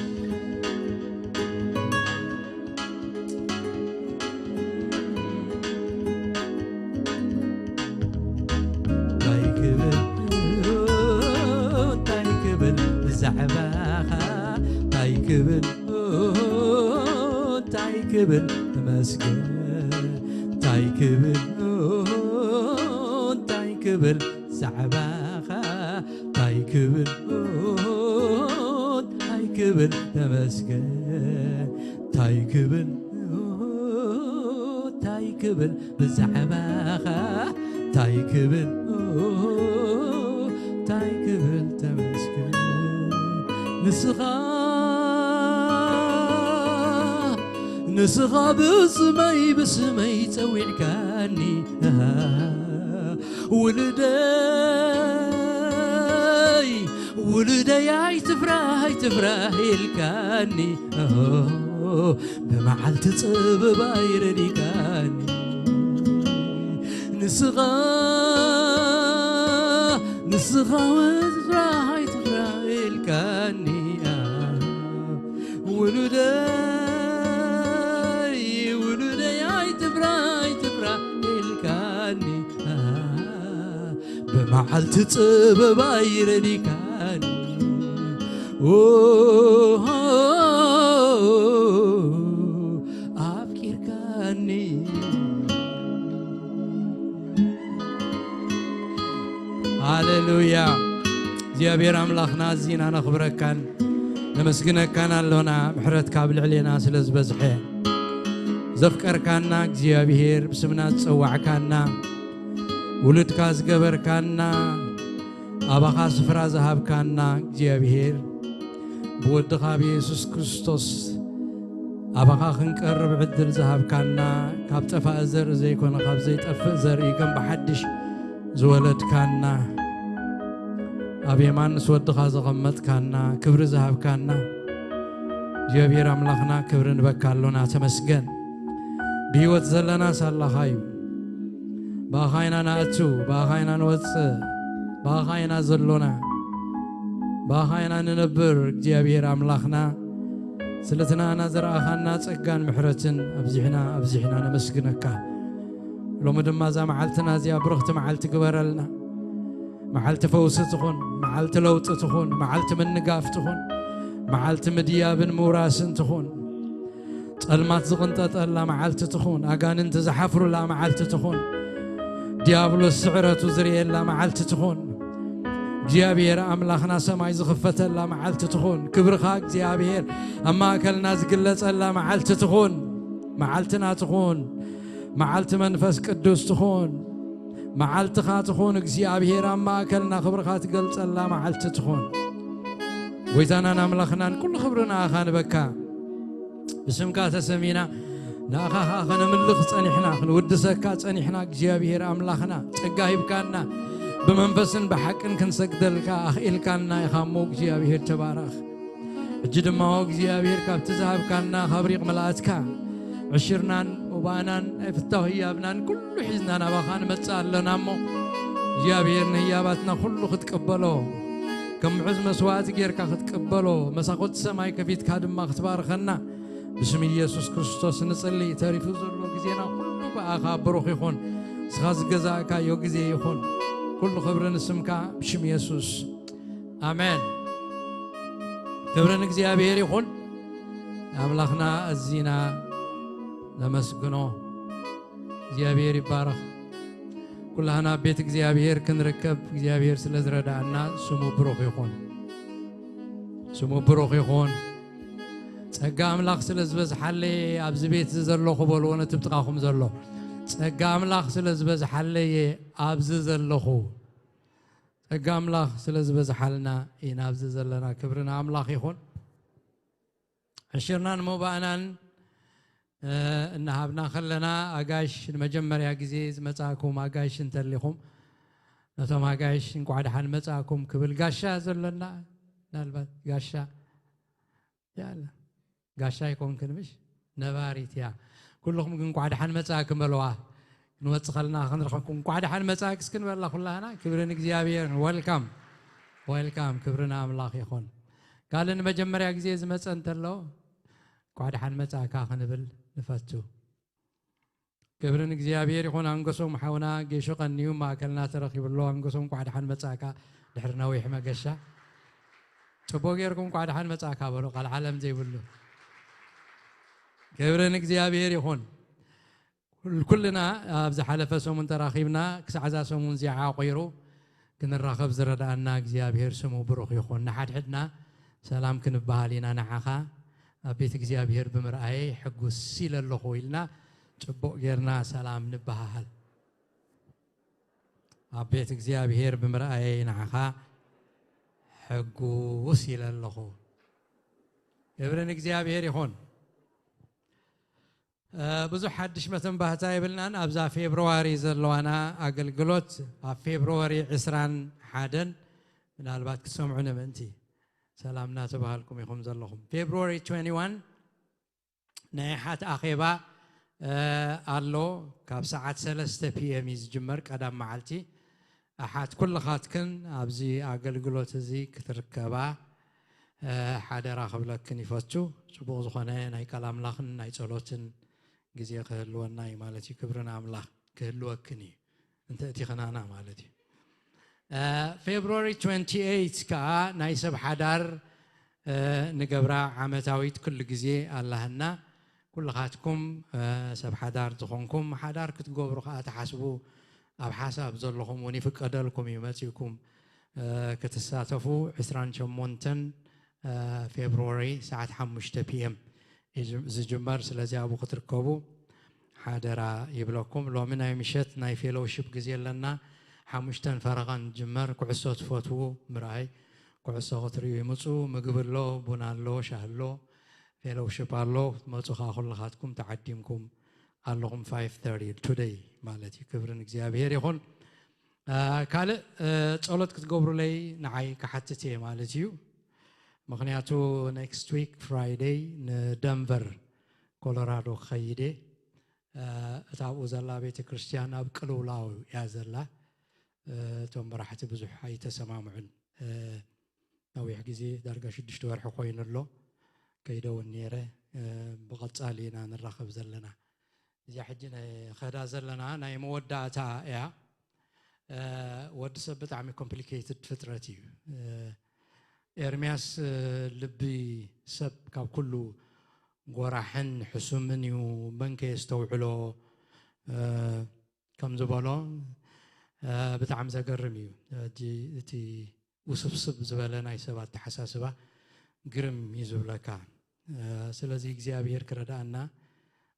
እንታይ ክብል፣ እንታይ ክብል ብዛዕባኻ፣ እንታይ ክብል፣ እንታይ ክብል ተመስገን፣ እንታይ ክብል፣ እንታይ ክብል ዛዕባኻ፣ እንታይ ክብል፣ እንታይ ክብል ተመስገን፣ እንታይ ክብል፣ እንታይ ክብል ብዛዕባኻ፣ እንታይ ክብል፣ እንታይ ክብል ተመስገን። ንስኻ፣ ንስኻ ብስመይ፣ ብስመይ ጸዊዕካኒ፣ ውሉደይ፣ ውሉደይ ኣይትፍራህ፣ ኣይትፍራህ ኢልካኒ፣ ብመዓልቲ ጽበባ ይረዲካኒ። ንስኻ፣ ንስኻ ውዝራ ኣይትፍራ ኢልካኒ። ውሉደይ፣ ውሉደይ ኣይትፍራ፣ ኣይትፍራ ኢልካኒ። ብመዓልቲ ጽበባ ይረዲካኒ። ኦ፣ ኣፍቂርካኒ። ሃሌሉያ። እግዚኣብሔር ኣምላኽና፣ ኣዚና ነኽብረካን ነመስግነካን ኣሎና። ምሕረትካ ኣብ ልዕሌና ስለ ዝበዝሐ፣ ዘፍቀርካና እግዚኣብሔር፣ ብስምና ዝጸዋዕካና፣ ውሉድካ ዝገበርካና፣ ኣባኻ ስፍራ ዝሃብካና እግዚኣብሔር፣ ብወድኻ ብየሱስ ክርስቶስ ኣባኻ ክንቀርብ ዕድል ዝሃብካና፣ ካብ ጠፋኢ ዘርኢ ዘይኮነ፣ ካብ ዘይጠፍእ ዘርኢ ከም ብሓድሽ ዝወለድካና፣ ኣብ የማን ምስ ወድኻ ዘቐመጥካና፣ ክብሪ ዝሃብካና እግዚኣብሔር ኣምላኽና፣ ክብሪ ንበካ ኣሎና። ተመስገን። ብህይወት ዘለና ሳላኻ እዩ። ብኣኻ ኢና ንኣቱ፣ ብኣኻ ኢና ንወጽእ፣ ብኣኻ ኢና ዘሎና፣ ብኣኻ ኢና ንነብር። እግዚኣብሔር ኣምላኽና፣ ስለቲ ንኣና ዘርኣኻና ጸጋን ምሕረትን ኣብዚሕና፣ ኣብዚሕና ነመስግነካ። ሎሚ ድማ እዛ መዓልትና እዚኣ ብርኽቲ መዓልቲ ግበረልና። መዓልቲ ፈውሲ ትኹን፣ መዓልቲ ለውጢ ትኹን፣ መዓልቲ ምንጋፍ ትኹን፣ መዓልቲ ምድያብን ምውራስን ትኹን። ጸልማት ዝቕንጠጠላ መዓልቲ ትኹን፣ ኣጋንንቲ ዝሓፍሩላ መዓልቲ ትኹን፣ ዲያብሎስ ስዕረቱ ዝርእየላ መዓልቲ ትኹን። እግዚኣብሔር ኣምላኽና ሰማይ ዝኽፈተላ መዓልቲ ትኹን። ክብርኻ እግዚኣብሔር ኣብ ማእከልና ዝግለጸላ መዓልቲ ትኹን። መዓልትና ትኹን። መዓልቲ መንፈስ ቅዱስ ትኹን። መዓልትኻ ትኹን። እግዚኣብሔር ኣብ ማእከልና ክብርኻ ትገልጸላ መዓልቲ ትኹን። ጎይታናን ኣምላኽናን፣ ኩሉ ክብሪ ንኣኻ ንበካ። ብስምካ ተሰሚና፣ ንኣኻ ኸኣ ኸነምልኽ ጸኒሕና፣ ክንውድሰካ ጸኒሕና። እግዚኣብሔር ኣምላኽና፣ ጸጋ ሂብካና፣ ብመንፈስን ብሓቅን ክንሰግደልካ ኣኽኢልካና ኢኻ እሞ፣ እግዚኣብሔር ተባረኽ። ሕጂ ድማ፣ ኦ እግዚኣብሔር፣ ካብቲ ዝሃብካና ካብ ሪቕ ምልኣትካ፣ ዕሽርናን ውባእናን ናይ ፍታው ህያብናን ኩሉ ሒዝና ናባኻ ንመጽእ ኣለና እሞ፣ እግዚኣብሔር፣ ንህያባትና ኩሉ ክትቅበሎ፣ ከም ምዑዝ መስዋእቲ ጌርካ ክትቅበሎ፣ መሳኹቲ ሰማይ ከፊትካ ድማ ክትባርኸና፣ ብስም ኢየሱስ ክርስቶስ ንጽሊ። ተሪፉ ዘሎ ግዜና ኩሉ ብኣኻ ብሩኽ ይኹን። ንስኻ ዝገዛእካዮ ግዜ ይኹን። ኩሉ ክብሪ ንስምካ፣ ብሽም የሱስ፣ ኣሜን። ክብሪ ንእግዚኣብሔር ይኹን። ንኣምላኽና ኣዚና ነመስግኖ። እግዚኣብሔር ይባረኽ። ኩላህና ኣብ ቤት እግዚኣብሔር ክንርከብ እግዚኣብሔር ስለ ዝረዳእና ስሙ ብሩኽ ይኹን። ስሙ ብሩኽ ይኹን። ጸጋ ኣምላኽ ስለ ዝበዝሓለየ ኣብዚ ቤት እዚ ዘለኹ በልዎ ነቲ ብጥቓኹም ዘሎ። ጸጋ ኣምላኽ ስለ ዝበዝሓለየ ኣብዚ ዘለኹ። ጸጋ ኣምላኽ ስለ ዝበዝሓልና ኢና ኣብዚ ዘለና። ክብሪ ንኣምላኽ ይኹን። ዕሽርናን መባእናን፣ እ፣ እናሃብና ከለና፣ ኣጋይሽ ንመጀመርያ ግዜ ዝመጻእኩም ኣጋይሽ እንተሊኹም፣ ነቶም ኣጋይሽ እንቋዕ ደሓን መጻእኩም ክብል፣ ጋሻ ዘሎና፣ ምናልባት ጋሻ፣ ያለ፣ ጋሻ ኣይኮንክን ምሽ? ነባሪት እያ። ኩልኹም ግን እንቋዕ ደሓን መጻእኩም በልዋ። ክንወጽእ ከለና ክንረኸብኩም፣ እንቋዕ ደሓን መጻእኪ እስኪ ንበላ ኩላህና። ክብሪ ንእግዚኣብሔር። ወልካም። Welcome፣ ክብሪ ንኣምላኽ ይኹን። ካልእ ንመጀመርያ ግዜ ዝመጸ እንተሎ፣ እንኳዕ ደሓን መጻእካ ክንብል ንፈቱ። ክብሪ ንእግዚኣብሔር ይኹን። ኣንገሶም ሓውና ጌሾ ቀንዩ ማእከልና ተረኺቡ ኣሎ። ኣንገሶም እንኳዕ ደሓን መጻእካ ድሕሪ ነዊሕ መገሻ። ጽቡቕ ጌርኩም እንኳዕ ደሓን መጻእካ በሉ፣ ቃል ዓለም ዘይብሉ። ክብሪ ንእግዚኣብሔር ይኹን። ኩል-፣ ኩልና ኣብ ዝሓለፈ ሰሙን ተራኺብና፣ ክሳዕ እዛ ሰሙን እዚኣ ዓቑሩ ክንራኸብ ዝረድኣና እግዚኣብሔር ስሙ ብሩኽ ይኹን። ንሓድሕድና ሰላም ክንበሃል ኢና። ንዓኻ ኣብ ቤት እግዚኣብሔር ብምርኣየይ ሕጉስ ኢለ ኣለኹ ኢልና ጽቡቕ ጌርና ሰላም ንበሃሃል። ኣብ ቤት እግዚኣብሔር ብምርኣየይ ንዓኻ ሕጉስ ኢለ ኣለኹ። ክብሪ ንእግዚኣብሔር ይኹን። እ፣ ብዙሕ ሓድሽ መተንባህታ የብልናን። ኣብዛ ፌብርዋሪ ዘለዋና ኣገልግሎት ኣብ ፌብርዋሪ ዕስራን ሓደን ምናልባት ክትሰምዑ ንምእንቲ ሰላም እናተባሃልኩም ኢኹም ዘለኹም። ፌብርዋሪ ትዌንቲ ዋን ናይ ኣሓት ኣኼባ፣ እ፣ ኣሎ። ካብ ሰዓት ሰለስተ ፒ ኤም እዩ ዝጅመር ቀዳም መዓልቲ። ኣሓት ኩልኻትክን ኣብዚ ኣገልግሎት እዚ ክትርከባ፣ እ፣ ሓደራ ክብለክን ይፈቱ። ጽቡቕ ዝኾነ ናይ ቃል ኣምላኽን ናይ ጸሎትን ግዜ ክህልወና እዩ ማለት እዩ። ክብሪ ንኣምላኽ ክህልወክን እዩ። እንተ እቲ ኸናና ማለት እዩ። እ፣ ፌብሩዋሪ ትዌንቲ ኤይት ከኣ ናይ ሰብ ሓዳር፣ እ፣ ንገብራ ዓመታዊት ኩሉ ግዜ ኣላህና። ኩልኻትኩም፣ እ፣ ሰብ ሓዳር ዝኾንኩም፣ ሓዳር ክትገብሩ ከኣ ትሓስቡ፣ ኣብ ሓሳብ ዘለኹም እውን ይፍቀደልኩም እዩ መጺእኩም፣ እ፣ ክትሳተፉ። ዕስራን ሸሞንተን፣ እ፣ ፌብሩዋሪ ሰዓት ሓሙሽተ ፒ ኤም እዩ ዝጅመር። ስለዚ ኣብኡ ክትርከቡ ሓደራ ይብለኩም። ሎሚ ናይ ምሸት ናይ ፌሎውሺፕ ግዜ ኣለና። ሓሙሽተን ፈረቓን ጅመር። ኩዕሶ ትፈትዉ ምርኣይ፣ ኩዕሶ ክትርእዩ ይምፁ። ምግቢ ኣሎ፣ ቡና ኣሎ፣ ሻሂ ኣሎ፣ ፌሎውሺፕ ኣሎ። ክትመፁ ከዓ ኩልኻትኩም ተዓዲምኩም ኣለኹም። ፋይቭ ተርቲ ቱደይ ማለት እዩ። ክብሪ ንእግዚኣብሔር ይኹን። እ፣ ካልእ፣ እ፣ ጸሎት ክትገብሩለይ ንዓይ ክሓትት እየ ማለት እዩ። ምኽንያቱ ኔክስት ዊክ ፍራይደይ ንደንቨር ኮሎራዶ ክኸይድ እየ። እ፣ እታ ኣብኡ ዘላ ቤተ ክርስቲያን ኣብ ቅልውላው እያ ዘላ። እ፣ እቶም መራሕቲ ብዙሕ ኣይተሰማምዑን። እ፣ ነዊሕ ግዜ ዳርጋ ሽዱሽተ ወርሒ ኮይኑ ኣሎ። ከይደ እውን ነይረ። እ፣ ብቐጻሊ ኢና ንራኸብ ዘለና። እዚኣ ሕጂ ናይ ኸዳ ዘለና ናይ መወዳእታ እያ። እ፣ ወዲ ሰብ ብጣዕሚ ኮምፕሊኬትድ ፍጥረት እዩ። እ፣ ኤርምያስ፣ እ፣ ልቢ ሰብ ካብ ኩሉ ጎራሕን ሕሱምን እዩ፣ መን ከየስተውዕሎ፣ እ፣ ከም ዝበሎ፣ እ፣ ብጣዕሚ ዘገርም እዩ። ሕጂ እቲ ውስብስብ ዝበለ ናይ ሰብ ኣተሓሳስባ ግርም እዩ ዝብለካ። እ፣ ስለዚ እግዚኣብሔር ክረድኣና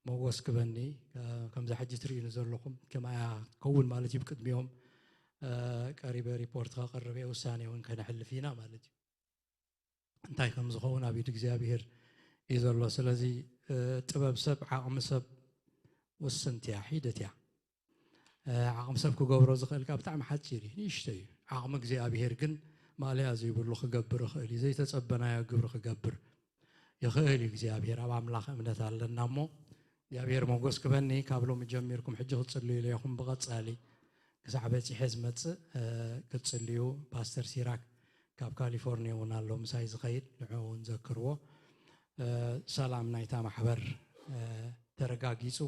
መወስ ክበኒ፣ እ፣ ከምዛ ሕጂ ትርእዩኒ ዘለኹም ከማያ ትከውን ማለት እዩ። ብቅድሚኦም፣ እ፣ ቀሪበ ሪፖርት ከቕርብ እየ፣ ውሳኔ እውን ከነሕልፍ ኢና ማለት እዩ። እንታይ ከም ዝኸውን ኣብ ኢድ እግዚኣብሔር እዩ ዘሎ። ስለዚ፣ እ፣ ጥበብ ሰብ፣ ዓቕሚ ሰብ ውስንቲ እያ፣ ሒደት እያ። እ፣ ዓቕሚ ሰብ ክገብሮ ዝኽእል ከኣ ብጣዕሚ ሓጺር እዩ፣ ንእሽቶ እዩ። ዓቕሚ እግዚኣብሔር ግን ማእለያ ዘይብሉ ክገብር ይኽእል እዩ። ዘይተጸበናዮ ግብሪ ክገብር ይኽእል እዩ እግዚኣብሔር። ኣብ ኣምላኽ እምነት ኣለና እሞ እግዚኣብሔር ሞጎስ ክበኒ። ካብ ሎሚ ጀሚርኩም ሕጂ ክትጽልዩ ኢለ ኢኹም ብቐጻሊ ክሳዕ በጺሐ ዝመጽእ፣ እ፣ ክትጽልዩ። ፓስተር ሲራክ ካብ ካሊፎርኒያ እውን ኣሎ ምሳይ ዝኸይድ፣ ንዕኡ እውን ዘክርዎ። እ፣ ሰላም ናይታ ማሕበር፣ እ፣ ተረጋጊጹ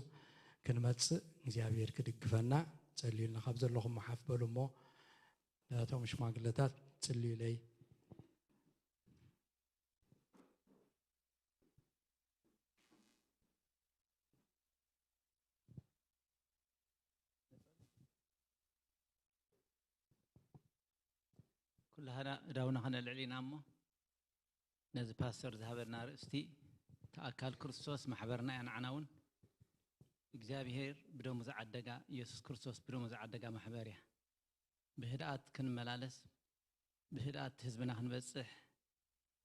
ክንመጽእ እግዚኣብሔር ክድግፈና ጸልዩልና። ካብ ዘለኹም መሓፍ በሉ እሞ ነቶም ሽማግለታት ጽልዩለይ። ኩላህና እዳውና ከነልዕል ኢና እሞ ነዚ ፓስተር ዝሃበና ኣርእስቲ ተኣካል ክርስቶስ ማሕበርና እያ። ንዓና እውን እግዚኣብሔር ብደሙ ዝዓደጋ፣ ኢየሱስ ክርስቶስ ብደሙ ዝዓደጋ ማሕበር እያ። ብህድኣት ክንመላለስ፣ ብህድኣት ህዝብና ክንበጽሕ፣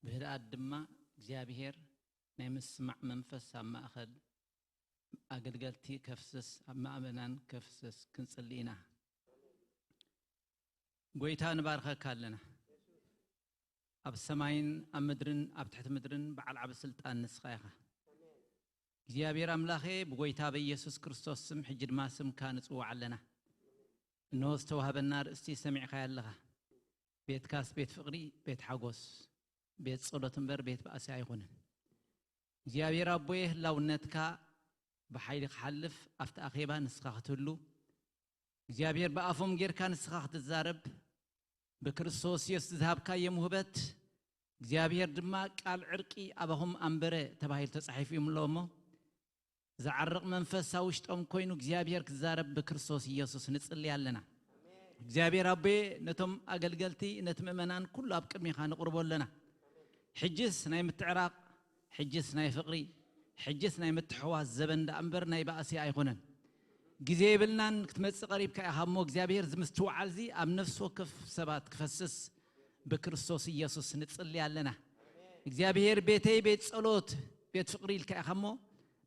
ብህድኣት ድማ እግዚኣብሔር ናይ ምስማዕ መንፈስ ኣብ ማእከል ኣገልገልቲ ከፍስስ፣ ኣብ ምእመናን ከፍስስ ክንጽሊ ኢና። ጎይታ ንባርከካ ኣለና። ኣብ ሰማይን ኣብ ምድርን ኣብ ትሕቲ ምድርን በዓል ዓቢ ስልጣን ንስኻ ኢኻ። እግዚኣብሔር ኣምላኸ፣ ብጎይታ በኢየሱስ ክርስቶስ ስም ሕጂ ድማ ስምካ ንጽውዕ ኣለና። እንሆ ዝተዋህበና ርእስቲ ሰሚዕካዮ ኣለኻ። ቤትካስ ቤት ፍቕሪ፣ ቤት ሓጎስ፣ ቤት ጸሎት እምበር ቤት ባእሲ ኣይኹንን። እግዚኣብሔር ኣቦየ፣ ህላውነትካ ብሓይሊ ክሓልፍ ኣብቲ ኣኼባ ንስኻ ክትህሉ፣ እግዚኣብሔር ብኣፎም ጌርካ ንስኻ ክትዛረብ፣ ብክርስቶስ የሱስ ዝሃብካዮ ውህበት፣ እግዚኣብሔር ድማ ቃል ዕርቂ ኣባኹም ኣንበረ ተባሂሉ ተጻሒፉ እዩ እሞ፣ ዝዓርቕ መንፈስ ኣብ ውሽጦም ኮይኑ እግዚኣብሔር ክዛረብ ብክርስቶስ ኢየሱስ ንጽሊ ኣለና። እግዚኣብሔር ኣቦየ፣ ነቶም ኣገልገልቲ፣ ነቲ ምእመናን ኩሉ ኣብ ቅድሚኻ ንቕርቦ ኣለና። ሕጅስ ናይ ምትዕራቕ፣ ሕጅስ ናይ ፍቕሪ፣ ሕጅስ ናይ ምትሕዋስ ዘበን ደኣ እምበር ናይ ባእሲ ኣይኮነን። ግዜ የብልናን፣ ክትመጽእ ቀሪብካ ኢኻ እሞ እግዚኣብሔር፣ እዚ ምስትውዓል እዚ ኣብ ነፍሲ ወከፍ ሰባት ክፈስስ ብክርስቶስ ኢየሱስ ንጽሊ ኣለና። እግዚኣብሔር፣ ቤተይ ቤት ጸሎት፣ ቤት ፍቕሪ ኢልካ ኢኻ እሞ፣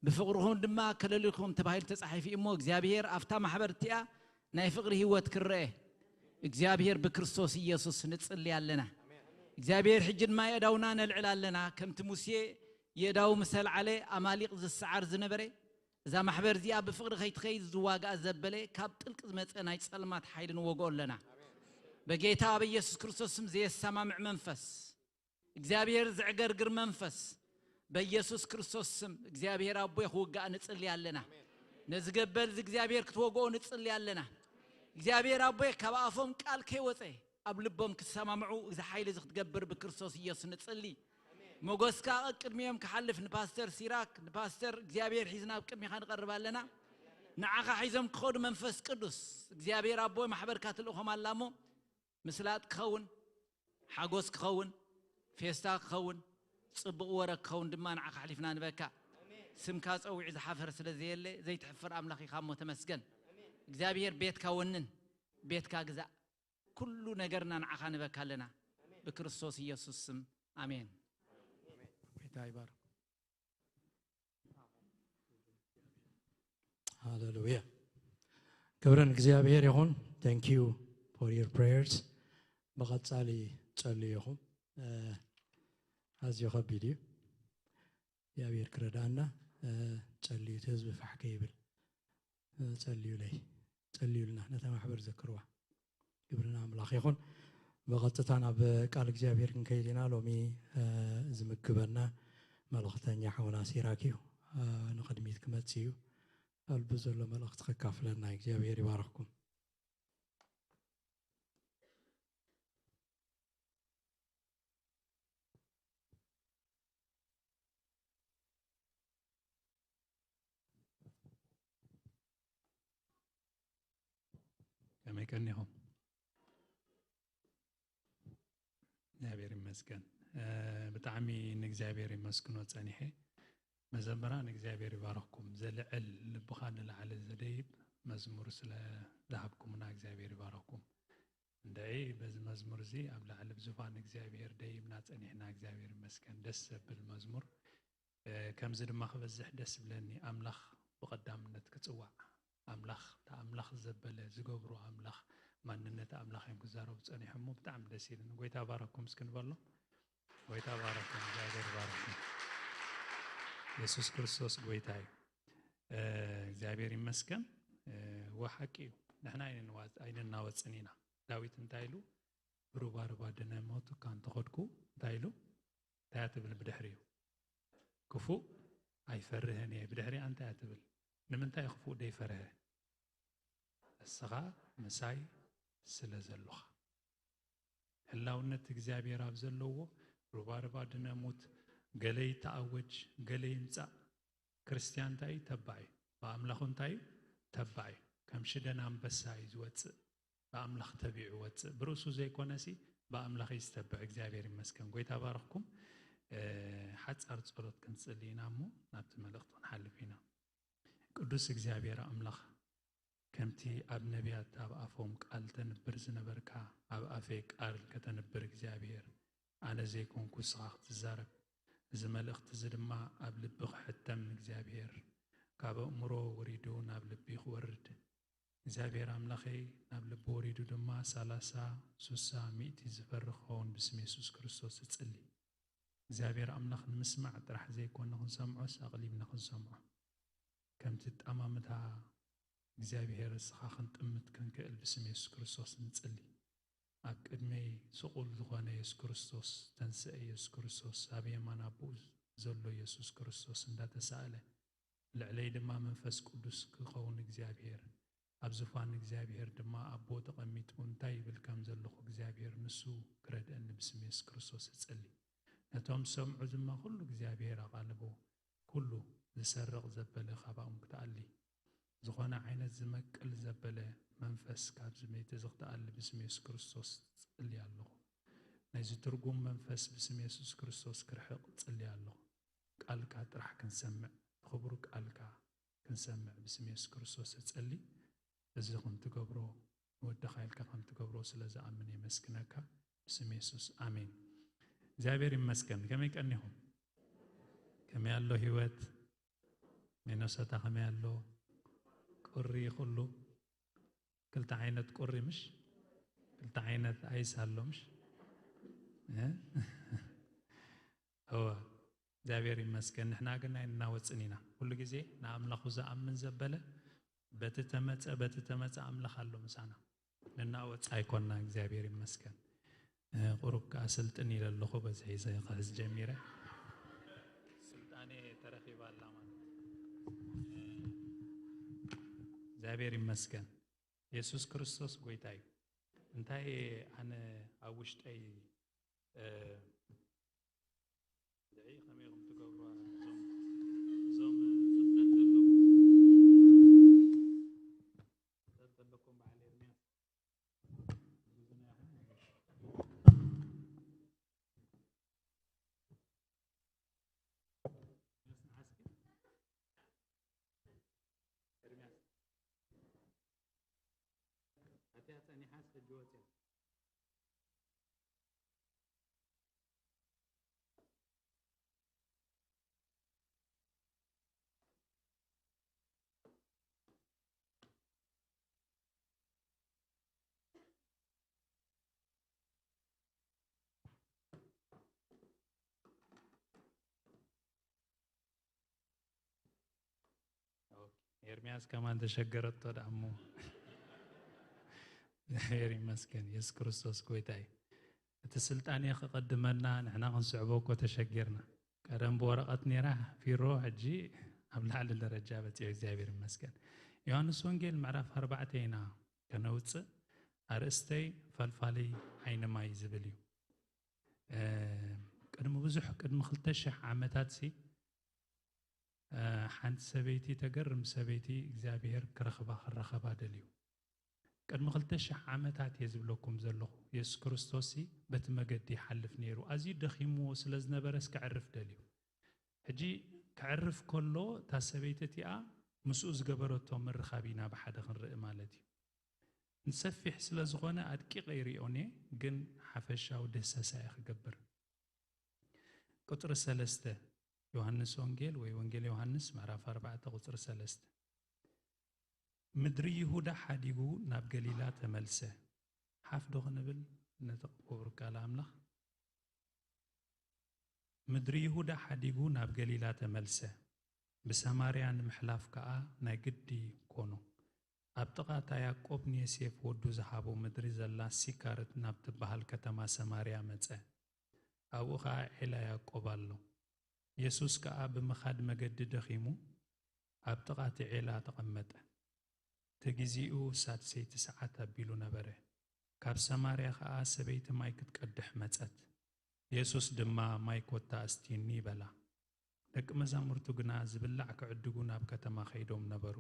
ብፍቕርኹም ድማ ከለሊኹም ተባሂሉ ተጻሒፉ እዩ እሞ፣ እግዚኣብሔር፣ ኣብታ ማሕበር እቲኣ ናይ ፍቕሪ ህይወት ክረአ እግዚኣብሔር ብክርስቶስ ኢየሱስ ንጽሊ ኣለና። እግዚኣብሔር፣ ሕጂ ድማ የእዳውና ነልዕል ኣለና። ከምቲ ሙሴ የእዳው ምስ ኣልዓለ ኣማሊቕ ዝሰዓር ዝነበረ፣ እዛ ማሕበር እዚኣ ብፍቕሪ ከይትኸይድ ዝዋጋኣ ዘበለ፣ ካብ ጥልቂ ዝመጸ ናይ ጸልማት ሓይሊ ንወግኦ ኣለና። በጌታ በኢየሱስ ክርስቶስ ስም ዘየሰማምዕ መንፈስ፣ እግዚኣብሔር ዘዕገርግር መንፈስ፣ በኢየሱስ ክርስቶስ ስም እግዚኣብሔር ኣቦይ ክውጋእ ንጽሊ ኣለና። ነዚ ገበል እዚ እግዚኣብሔር ክትወግኦ ንጽሊ ኣለና። እግዚኣብሔር ኣቦይ ካብ ኣፎም ቃል ከይወጸ ኣብ ልቦም ክሰማምዑ እዚ ሓይሊ እዚ ክትገብር ብክርስቶስ ኢየሱስ ንጽሊ። ሞገስካ ቅድሚኦም ክሓልፍ ንፓስተር ሲራክ፣ ንፓስተር እግዚኣብሔር ሒዝና ኣብ ቅድሚኻ ንቐርብ ኣለና። ንዓኻ ሒዞም ክኸዱ መንፈስ ቅዱስ እግዚኣብሔር ኣቦይ ማሕበርካ ትልእኾም ኣላ እሞ፣ ምስላጥ ክኸውን፣ ሓጎስ ክኸውን፣ ፌስታ ክኸውን፣ ጽቡቕ ወረ ክኸውን ድማ ንዓኻ ኣሕሊፍና ንበካ። ስምካ ጸዊዑ ዝሓፈር ስለ ዘየለ፣ ዘይትሕፍር ኣምላኽ ኢኻ እሞ ተመስገን። እግዚኣብሔር ቤትካ ወንን፣ ቤትካ ግዛእ። ኩሉ ነገርና ንዓኻ ንበካ ኣለና። ብክርስቶስ ኢየሱስ ስም፣ ኣሜን። ጌታ ይባርክ። ሃሌሉያ። ክብሪ ንእግዚኣብሔር ይኹን። Thank you for your prayers። ብቐጻሊ ጸልዩ ኢኹም። እ፣ ኣዝዩ ከቢድ እዩ። እግዚኣብሔር ክረዳእና፣ እ፣ ጸልዩ እቲ ህዝቢ ፋሕ ከይብል፣ እ፣ ጸልዩለይ፣ ጸልዩልና፣ ነታ ማሕበር ዘክርዋ። ክብሪ ንኣምላኽ ይኹን። ብቐጥታ ናብ ቃል እግዚኣብሔር ክንከይድ ኢና። ሎሚ፣ እ፣ ዝምግበና መልእኽተኛ ሓውና ሲራክ እዩ። እ፣ ንቕድሚት ክመጽእ እዩ። ኣብ ልቡ ዘሎ መልእኽቲ ከካፍለና። እግዚኣብሔር ይባርኽኩም። ከመይ ቀኒኹም? እግዚኣብሔር ይመስገን። እ፣ ብጣዕሚ ንእግዚኣብሔር ይመስግኖ ጸኒሐ። መዘምራን እግዚኣብሔር ይባርኽኩም። ዘልዕል ልብኻ ንላዕሊ ዘደይብ መዝሙር ስለ ዝሃብኩምና እግዚኣብሔር ይባርኽኩም። እንድዒ በዚ መዝሙር እዚ ኣብ ላዕሊ ብዙፋን እግዚኣብሔር ደይብና ጸኒሕና። እግዚኣብሔር ይመስገን። ደስ ዘብል መዝሙር። እ፣ ከምዚ ድማ ክበዝሕ ደስ ዝብለኒ፣ ኣምላኽ ብቐዳምነት ክጽዋዕ፣ ኣምላኽ፣ እታ ኣምላኽ ዘበለ ዝገብሩ ኣምላኽ፣ ማንነት ኣምላኽ እዮም ክዛረቡ ጸኒሖም እሞ ብጣዕሚ ደስ ኢሉኒ። ጎይታ ባረኩም እስኪ ንበሎ። ጎይታ ባረኩም፣ እግዚኣብሔር ባረኩም። የሱስ ክርስቶስ ጎይታ እዩ። እ፣ እግዚኣብሔር ይመስገን። እ፣ እወ ሓቂ እዩ። ንሕና ኣይንንዋ-፣ ኣይንናወጽን ኢና። ዳዊት እንታይ ኢሉ? ብሩባርባ ድነ ሞት እካ እንተኸድኩ እንታይ ኢሉ? እንታይ እያ ትብል ብድሕሪኡ? ክፉእ ኣይፈርህን እየ። ብድሕሪኣ እንታይ እያ ትብል? ንምንታይ ክፉእ ደይፈርሀ? ንስኻ ምሳይ ስለ ዘሎኻ። ህላውነት እግዚኣብሔር ኣብ ዘለዎ ሩባርባ ድነ ሙት፣ ገለ ይተኣወጅ፣ ገለ ይምጻእ። ክርስትያን እንታይ እዩ? ተባዕ እዩ። ብኣምላኹ እንታይ እዩ? ተባዕ እዩ። ከም ሽደን ኣንበሳ እዩ ዝወጽእ። ብኣምላኽ ተቢዑ ወጽእ። ብርእሱ ዘይኮነሲ ብኣምላኽ እዩ ዝተብዕ። እግዚኣብሔር ይመስገን። ጎይታ ባርኽኩም። እ፣ ሓጻር ጸሎት ክንጽሊ ኢና እሞ ናብቲ መልእኽቲ ክንሓልፍ ኢና። ቅዱስ እግዚኣብሔር ኣምላኽ፣ ከምቲ ኣብ ነቢያት ኣብ ኣፎም ቃል ተንብር ዝነበርካ፣ ኣብ ኣፈይ ቃል ከተንብር እግዚኣብሔር፣ ኣነ ዘይኮንኩ ንስኻ ክትዛረብ፣ እዚ መልእኽቲ እዚ ድማ ኣብ ልቢ ክሕተም እግዚኣብሔር፣ ካብ ኣእምሮ ወሪዱ ናብ ልቢ ክወርድ፣ እግዚኣብሔር ኣምላኸይ፣ ናብ ልቢ ወሪዱ ድማ ሰላሳ፣ ሱሳ፣ ሚእቲ ዝፈሪ ክኸውን ብስም የሱስ ክርስቶስ እጽሊ። እግዚኣብሔር ኣምላኽ ንምስማዕ ጥራሕ ዘይኮነ ክንሰምዖስ ኣቕሊብና ክንሰምዖ። ከምቲ ጠማምታ እግዚኣብሔር ንስኻ ክንጥምት ክንክእል ብስም የሱስ ክርስቶስ ንጽሊ። ኣብ ቅድመይ ስቑል ዝኾነ የሱስ ክርስቶስ፣ ተንስአ የሱስ ክርስቶስ፣ ኣብ የማን ኣቦኡ ዘሎ የሱስ ክርስቶስ እንዳተሳእለ፣ ልዕለይ ድማ መንፈስ ቅዱስ ክኸውን እግዚኣብሔር፣ ኣብ ዙፋን እግዚኣብሔር ድማ ኣቦ ተቐሚጡ እንታይ ይብል ከም ዘለኹ እግዚኣብሔር ንሱ ክረድአኒ ብስም የሱስ ክርስቶስ እጸሊ። ነቶም ዝሰምዑ ድማ ኩሉ እግዚኣብሔር ኣቓልቦ ኩሉ ዝሰርቕ ዘበለ ካባኦም ክትኣሊ፣ ዝኾነ ዓይነት ዝመቅል ዘበለ መንፈስ ካብዚ መይቲ እዚ ክትኣሊ ብስም የሱስ ክርስቶስ ጽሊ ኣለኹ። ነዚ ትርጉም መንፈስ ብስም የሱስ ክርስቶስ ክርሕቕ ጽሊ ኣለኹ። ቃልካ ጥራሕ ክንሰምዕ፣ ክቡር ቃልካ ክንሰምዕ ብስም የሱስ ክርስቶስ እጸሊ። እዚ ከም ትገብሮ፣ ንወድኻ ኢልካ ከም ትገብሮ ስለ ዝኣምን የመስግነካ። ብስም የሱስ፣ ኣሜን። እግዚኣብሔር ይመስገን። ከመይ ቀኒኹም? ከመይ ኣሎ ህይወት? ሚነሶታ ከመይ ኣሎ? ቁሪ ኩሉ? ክልተ ዓይነት ቁሪ ምሽ? ክልተ ዓይነት ኣይስ ኣሎ ምሽ? እ? እወ፣ እግዚኣብሔር ይመስገን። ንሕና ግን ኣይንናወጽን ኢና። ኩሉ ግዜ ንኣምላኹ ዝኣምን ዘበለ በቲ ተመጸ፣ በቲ ተመጸ ኣምላኽ ኣሎ ምሳና። ንናወጽ ኣይኮንና፣ እግዚኣብሔር ይመስገን። እ፣ ቁሩብ ከኣ ስልጥን ኢለ ኣለኹ፣ በዚ ሒዘ ክሕዝ ጀሚረ። ስልጣኔ ተረኺባ ኣላ ማለት እዩ። እግዚኣብሔር ይመስገን። የሱስ ክርስቶስ ጎይታ እዩ። እንታይ ኣነ ኣብ ውሽጠይ፣ እ፣ ድዒ ከመይ ኢኹም ትገብሩ? እዞም፣ እዞም ፍልጠት ዘለኩም፣ ፍልጠት ዘለኩም በዓል ኤርምያስ፣ ብዙና ይኹን። ኤርምያስ ንሓስኪ? ኤርምያስ። ኣትያ ጸኒሓስ ሕጂ ወጽያ። ኦኬ። ኤርምያስ ከማን ተሸገረቶ ደኣ እሞ። እግዚኣብሔር ይመስገን። የሱስ ክርስቶስ ጎይታ እዩ። እቲ ስልጣኔ ክቐድመና ንሕና ክንስዕቦ እኮ ተሸጊርና። ቀደም ብወረቐት ነይራ ፊሮ፣ ሕጂ ኣብ ላዕሊ ደረጃ በጺሑ፣ እግዚኣብሔር ይመስገን። ዮሃንስ ወንጌል ምዕራፍ ኣርባዕተ ኢና ከነውጽእ። ኣርእስተይ ፈልፋሊ ዓይኒ ማይ ዝብል እዩ። እ፣ ቅድሚ ብዙሕ፣ ቅድሚ ክልተ ሽሕ ዓመታት ሲ፣ እ፣ ሓንቲ ሰበይቲ፣ ተገርም ሰበይቲ፣ እግዚኣብሔር ክረኽባ፣ ክረኸባ ደልዩ። ቅድሚ ክልተ ሽሕ ዓመታት እየ ዝብለኩም ዘለኹ፣ የሱስ ክርስቶስ ሲ በቲ መገዲ ይሓልፍ ነይሩ። ኣዝዩ ደኺምዎ ስለ ዝነበረስ ከዕርፍ ደልዩ። ሕጂ ከዕርፍ ከሎ እታ ሰበይቲ እቲኣ ምስኡ ዝገበረቶ ምርኻብ ኢና ብሓደ ክንርኢ ማለት እዩ። ንሰፊሕ ስለ ዝኾነ ኣድቂቐ ይሪኦን እየ፣ ግን ሓፈሻዊ ድህሰሳ እየ ክገብር። ቁጽሪ ሰለስተ፣ ዮሃንስ ወንጌል ወይ ወንጌል ዮሃንስ ምዕራፍ ኣርባዕተ ቁጽሪ ሰለስተ። ምድሪ ይሁዳ ሓዲጉ ናብ ገሊላ ተመልሰ። ሓፍ ዶ ክንብል ነቲ ክቡር ቃል ኣምላኽ? ምድሪ ይሁዳ ሓዲጉ ናብ ገሊላ ተመልሰ። ብሰማርያ ንምሕላፍ ከኣ ናይ ግዲ ኮኑ። ኣብ ጥቓ እታ ያዕቆብ ንዮሴፍ ወዱ ዝሃቦ ምድሪ ዘላ ሲካር ናብ ትበሃል ከተማ ሰማርያ መጸ። ኣብኡ ኸኣ ዔላ ያዕቆብ ኣሎ። የሱስ ከኣ ብምኻድ መገዲ ደኺሙ፣ ኣብ ጥቓ እቲ ዔላ ተቐመጠ። እቲ ግዜኡ ሳድሰይቲ ሰዓት ኣቢሉ ነበረ። ካብ ሰማርያ ኸኣ ሰበይቲ ማይ ክትቀድሕ መጸት። የሱስ ድማ፣ "ማይ ኮታ ኣስትይኒ" በላ። ደቂ መዛሙርቱ ግና ዝብላዕ ክዕድጉ ናብ ከተማ ኸይዶም ነበሩ።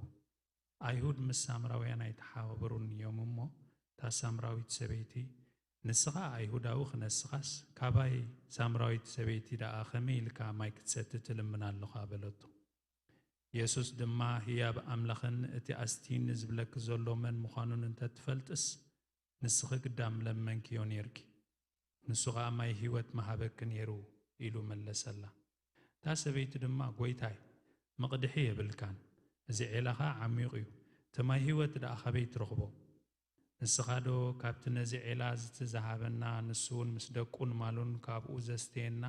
ኣይሁድ ምስ ሳምራውያን ኣይተሓባበሩን እዮም እሞ፣ እታ ሳምራዊት ሰበይቲ፣ "ንስኻ ኣይሁዳዊ ክነስኻስ፣ ካባይ ሳምራዊት ሰበይቲ ደኣ ከመይ ኢልካ ማይ ክትሰቲ ትልምን ኣለኻ?" በለቶ። የሱስ ድማ፣ "ህያብ ኣምላኽን እቲ ኣስትይኒ ዝብለኪ ዘሎ መን ምዃኑን እንተ ትፈልጥስ፣ ንስኺ ግዳም ምለመንክዮ ኔርኪ፣ ንሱ ኸኣ ማይ ህይወት ምሃበኪ ኔሩ" ኢሉ መለሰላ። እታ ሰበይቲ ድማ፣ "ጐይታይ፣ መቕድሒ የብልካን፣ እዚ ዔላ ኸኣ ዓሚቑ እዩ፣ እቲ ማይ ህይወት ደኣ ካበይ ትረኽቦ? ንስኻዶ ካብቲ ነዚ ዔላ ዝቲ ዝሃበና፣ ንሱ እውን ምስ ደቁን ማሉን ካብኡ ዘስተየና፣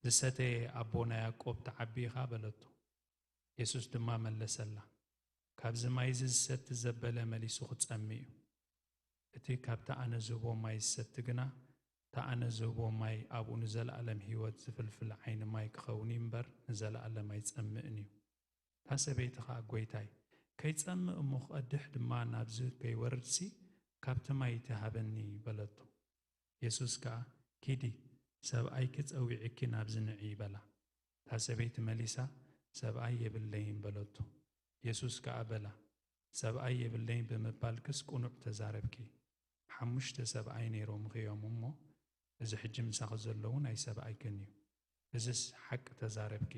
ዝሰተየ ኣቦና ያዕቆብ ትዓቢ ኢኻ?" በለቶ። የሱስ ድማ መለሰላ፣ "ካብዚ ማይ እዚ ዝሰቲ ዘበለ መሊሱ ክጸሚ እዩ። እቲ ካብቲ ኣነ ዝህቦ ማይ ዝሰቲ ግና፣ እቲ ኣነ ዝህቦ ማይ ኣብኡ ንዘለኣለም ህይወት ዝፍልፍል ዓይኒ ማይ ክኸውን እዩ እምበር፣ ንዘለኣለም ኣይጸምእን እዩ። እታ ሰበይቲ ኸኣ፣ ጐይታይ፣ ከይጸምእ እሞ ክቐድሕ ድማ ናብዚ ከይወርድሲ፣ ካብቲ ማይ እቲ ሃበኒ፣ በለቶ። የሱስ ከኣ፣ ኪዲ፣ ሰብኣይኪ ጸዊዑኪ ናብዚ ንዒ፣ በላ። እታ ሰበይቲ መሊሳ፣ ሰብኣይ የብለይን፣ በለቶ። የሱስ ከኣ በላ፣ ሰብኣይ የብለይን ብምባልክስ ቅኑዕ ተዛረብኪ። ሓሙሽተ ሰብኣይ ነይሮምኺ እዮም እሞ፣ እዚ ሕጂ ምሳኺ ዘሎ እውን ኣይሰብኣይክን እዩ። እዝስ ሓቂ ተዛረብኪ።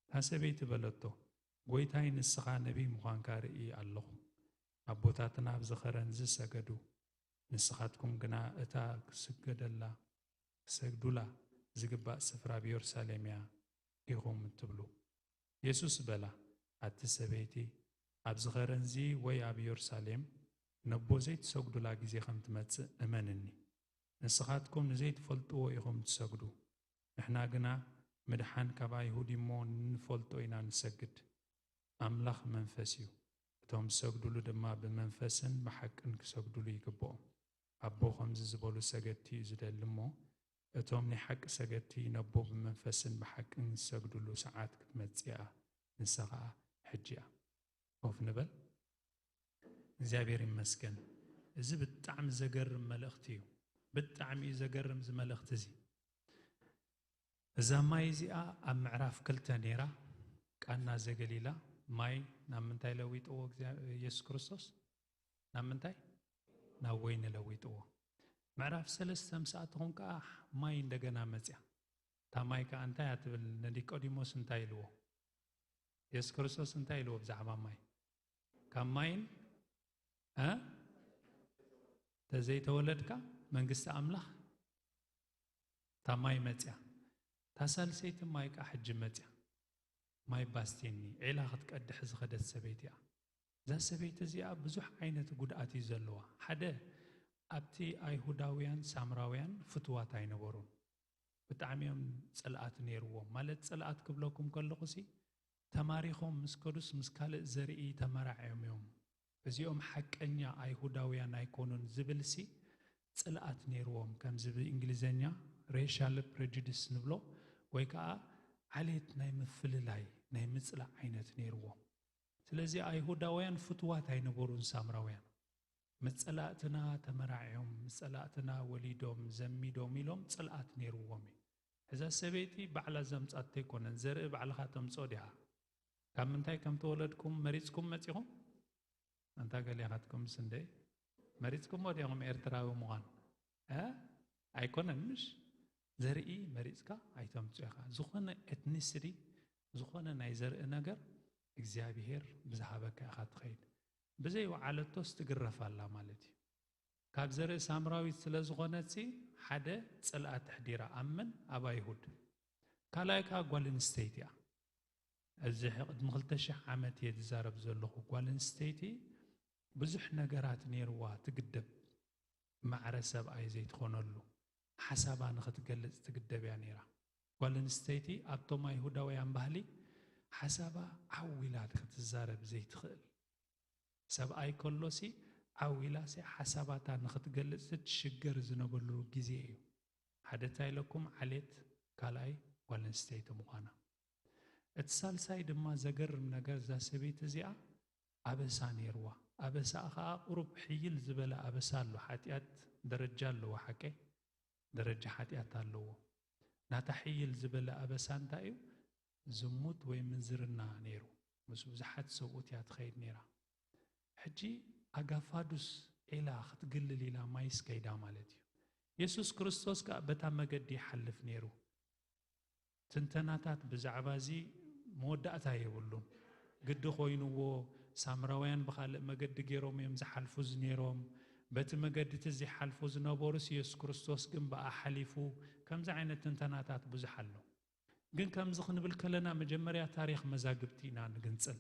እታ ሰበይቲ በለቶ፣ ጐይታይ፣ ንስኻ ነቢይ ምዃንካ ርኢ ኣለኹ። ኣቦታትና ኣብዚ ኸረን እዚ ሰገዱ፣ ንስኻትኩም ግና እታ ክስገደላ፣ ክሰግዱላ ዝግባእ ስፍራ ኣብ የሩሳሌም እያ ኢኹም እትብሉ። የሱስ በላ፣ ኣቲ ሰበይቲ፣ ኣብዚ ኸረንዚ ወይ ኣብ የሩሳሌም ነቦ ዘይትሰግዱላ ግዜ ከም ትመጽእ እመንኒ። ንስኻትኩም ንዘይትፈልጥዎ ኢኹም ትሰግዱ። ንሕና ግና ምድሓን ካብ ኣይሁድ እሞ ንፈልጦ ኢና ንሰግድ። ኣምላኽ መንፈስ እዩ። እቶም ዝሰግዱሉ ድማ ብመንፈስን ብሓቅን ክሰግዱሉ ይግብኦም። ኣቦ ከምዚ ዝበሉ ሰገድቲ እዩ ዝደሊ እሞ፣ እቶም ናይ ሓቂ ሰገድቲ ነቦ ብመንፈስን ብሓቅን ዝሰግዱሉ ሰዓት ክትመጽእ እያ። ንሳ ኸኣ ሕጂ እያ። ኮፍ ንበል። እግዚኣብሔር ይመስገን። እዚ ብጣዕሚ ዘገርም መልእኽቲ እዩ። ብጣዕሚ እዩ ዘገርም እዚ መልእኽቲ እዚ። እዛ ማይ እዚኣ ኣብ ምዕራፍ ክልተ ነይራ፣ ቃና ዘገሊላ። ማይ ናብ ምንታይ ለዊጥዎ እግዚኣብ-፣ የሱስ ክርስቶስ? ናብ ምንታይ? ናብ ወይኒ ለዊጥዎ። ምዕራፍ ሰለስተ ምስ ኣተኹም ከኣ ማይ እንደገና መጽያ። እታ ማይ ከኣ እንታይ እያ ትብል? ንኒቆዲሞስ እንታይ ኢልዎ? የሱስ ክርስቶስ እንታይ ኢልዎ ብዛዕባ ማይ? ካብ ማይን፣ እ? ተዘይተወለድካ መንግስቲ ኣምላኽ፣ እታ ማይ መጽያ። እታ ሳልሰይቲ ማይ ከኣ ሕጂ መጽያ። ማይ ባስቲኒ፣ ዒላ ክትቀድሕ ዝኸደት ሰበይቲ እያ። እዛ ሰበይቲ እዚኣ ብዙሕ ዓይነት ጉድኣት እዩ ዘለዋ። ሓደ፣ ኣብቲ ኣይሁዳውያን ሳምራውያን ፍትዋት ኣይነበሩን። ብጣዕሚ እዮም ጽልኣት ነይርዎም። ማለት ጽልኣት ክብለኩም ከለኹሲ፣ ተማሪኾም ምስ ከዱስ ምስ ካልእ ዘርኢ ተመራዕዮም እዮም። እዚኦም ሓቀኛ ኣይሁዳውያን ኣይኮኑን ዝብልሲ ጽልኣት ነይርዎም። ከምዚ ብእንግሊዘኛ ሬሻል ፕሬጁዲስ ንብሎ፣ ወይ ከኣ ዓሌት ናይ ምፍልላይ፣ ናይ ምጽላእ ዓይነት ነይርዎም። ስለዚ ኣይሁዳውያን ፍትዋት ኣይነበሩን ሳምራውያን። መጸላእትና ተመራዕዮም፣ መጸላእትና ወሊዶም፣ ዘሚዶም ኢሎም ጽልኣት ነይርዎም እዩ። እዛ ሰበይቲ ባዕላ ዘምጻቶ ኣይኮነን፣ ዘርኢ ባዕልኻ ተምጽኦ ዲኻ? ካብ ምንታይ ከም ተወለድኩም መሪጽኩም መጺኹም? ኣንታ ገሊኻትኩምስ እንደ መሪጽኩሞ ዲኹም ኤርትራዊ ምዃን? እ? ኣይኮነን ምሽ? ዘርኢ መሪጽካ ኣይተምጽኦ ኢኻ። ዝኾነ ኤትኒሲቲ፣ ዝኾነ ናይ ዘርኢ ነገር እግዚኣብሄር ብዝሃበካ ኢኻ ትኸይድ። ብዘይ ወዓለቶስ ትግረፍ ኣላ ማለት እዩ። ካብ ዘርኢ ሳምራዊት ስለ ዝኾነትሲ ሓደ ጽልኣት ኣሕዲራ ኣብ መን? ኣብ ኣይሁድ። ካልኣይ ከኣ ጓል ኣንስተይቲ እያ። እዚ ቅድሚ ክልተ ሽሕ ዓመት እየ ዝዛረብ ዘለኹ። ጓል ኣንስተይቲ ብዙሕ ነገራት ነይርዋ ትግደብ፣ ማዕረ ሰብኣይ ዘይትኾነሉ፣ ሓሳባ ንኽትገልጽ ትግደብ እያ ነይራ። ጓል ኣንስተይቲ ኣብቶም ኣይሁዳውያን ባህሊ ሓሳባ ዓው ኢላ ክትዛረብ ዘይትኽእል። ሰብኣይ ከሎሲ ዓው ኢላሲ ሓሳባታ ንኽትገልጽ ትሽገር ዝነበሉ ግዜ እዩ። ሓደ እንታይ ኢለኩም? ዓሌት፣ ካልኣይ ጓል ኣንስተይቲ ምዃና። እቲ ሳልሳይ ድማ ዘገርም ነገር፣ እዛ ሰበይቲ እዚኣ ኣበሳ ነይርዋ። ኣበሳ ኸኣ ቁሩብ ሕይል ዝበለ ኣበሳ ኣሎ። ሓጢኣት ደረጃ ኣለዎ፣ ሓቀይ? ደረጃ ሓጢኣት ኣለዎ። ናታ ሕይል ዝበለ ኣበሳ እንታይ እዩ? ዝሙት ወይ ምንዝርና ነይሩ። ምስ ብዙሓት ሰብኡት እያ ትኸይድ ነይራ። ሕጂ ኣጋፋዱስ ዒላ ክትግልል ኢላ ማይስ ከይዳ ማለት እዩ። የሱስ ክርስቶስ ከኣ በታ መገዲ ይሓልፍ ነይሩ። ትንተናታት ብዛዕባ እዚ መወዳእታ የብሉን። ግዲ ኮይንዎ፣ ሳምራውያን ብኻልእ መገዲ ገይሮም እዮም ዝሓልፉ ዝነይሮም። በቲ መገዲ እቲ ዝሓልፉ ዝነበሩስ የሱስ ክርስቶስ ግን ብኣ ሓሊፉ። ከምዚ ዓይነት ትንተናታት ብዙሕ ኣሎ። ግን ከምዚ ክንብል ከለና መጀመርያ ታሪኽ መዛግብቲ ኢና ንግንጽል።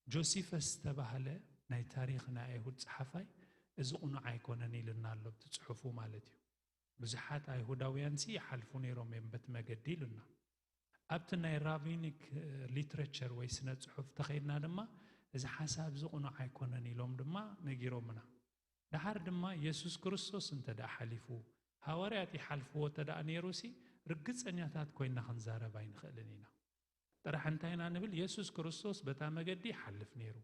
ጆሲፈስ ዝተባህለ ናይ ታሪኽ ናይ ኣይሁድ ጸሓፋይ እዚ ቅኑዕ ኣይኮነን ኢልና ኣሎ፣ ኣብቲ ጽሑፉ ማለት እዩ። ብዙሓት ኣይሁዳውያንሲ ይሓልፉ ነይሮም እዮም በቲ መገዲ ኢሉና። ኣብቲ ናይ ራቢኒክ ሊትሬቸር ወይ ስነ ጽሑፍ ተኸይድና ድማ እዚ ሓሳብ እዚ ቅኑዕ ኣይኮነን ኢሎም ድማ ነጊሮምና። ደሓር ድማ የሱስ ክርስቶስ እንተ ደኣ ሓሊፉ፣ ሃዋርያት ይሓልፍዎ እንተ ደኣ ነይሩሲ፣ ርግጸኛታት ኮይንና ክንዛረብ ኣይንኽእልን ኢና። ጥራሕ እንታይ ኢና ንብል? የሱስ ክርስቶስ በታ መገዲ ይሓልፍ ነይሩ።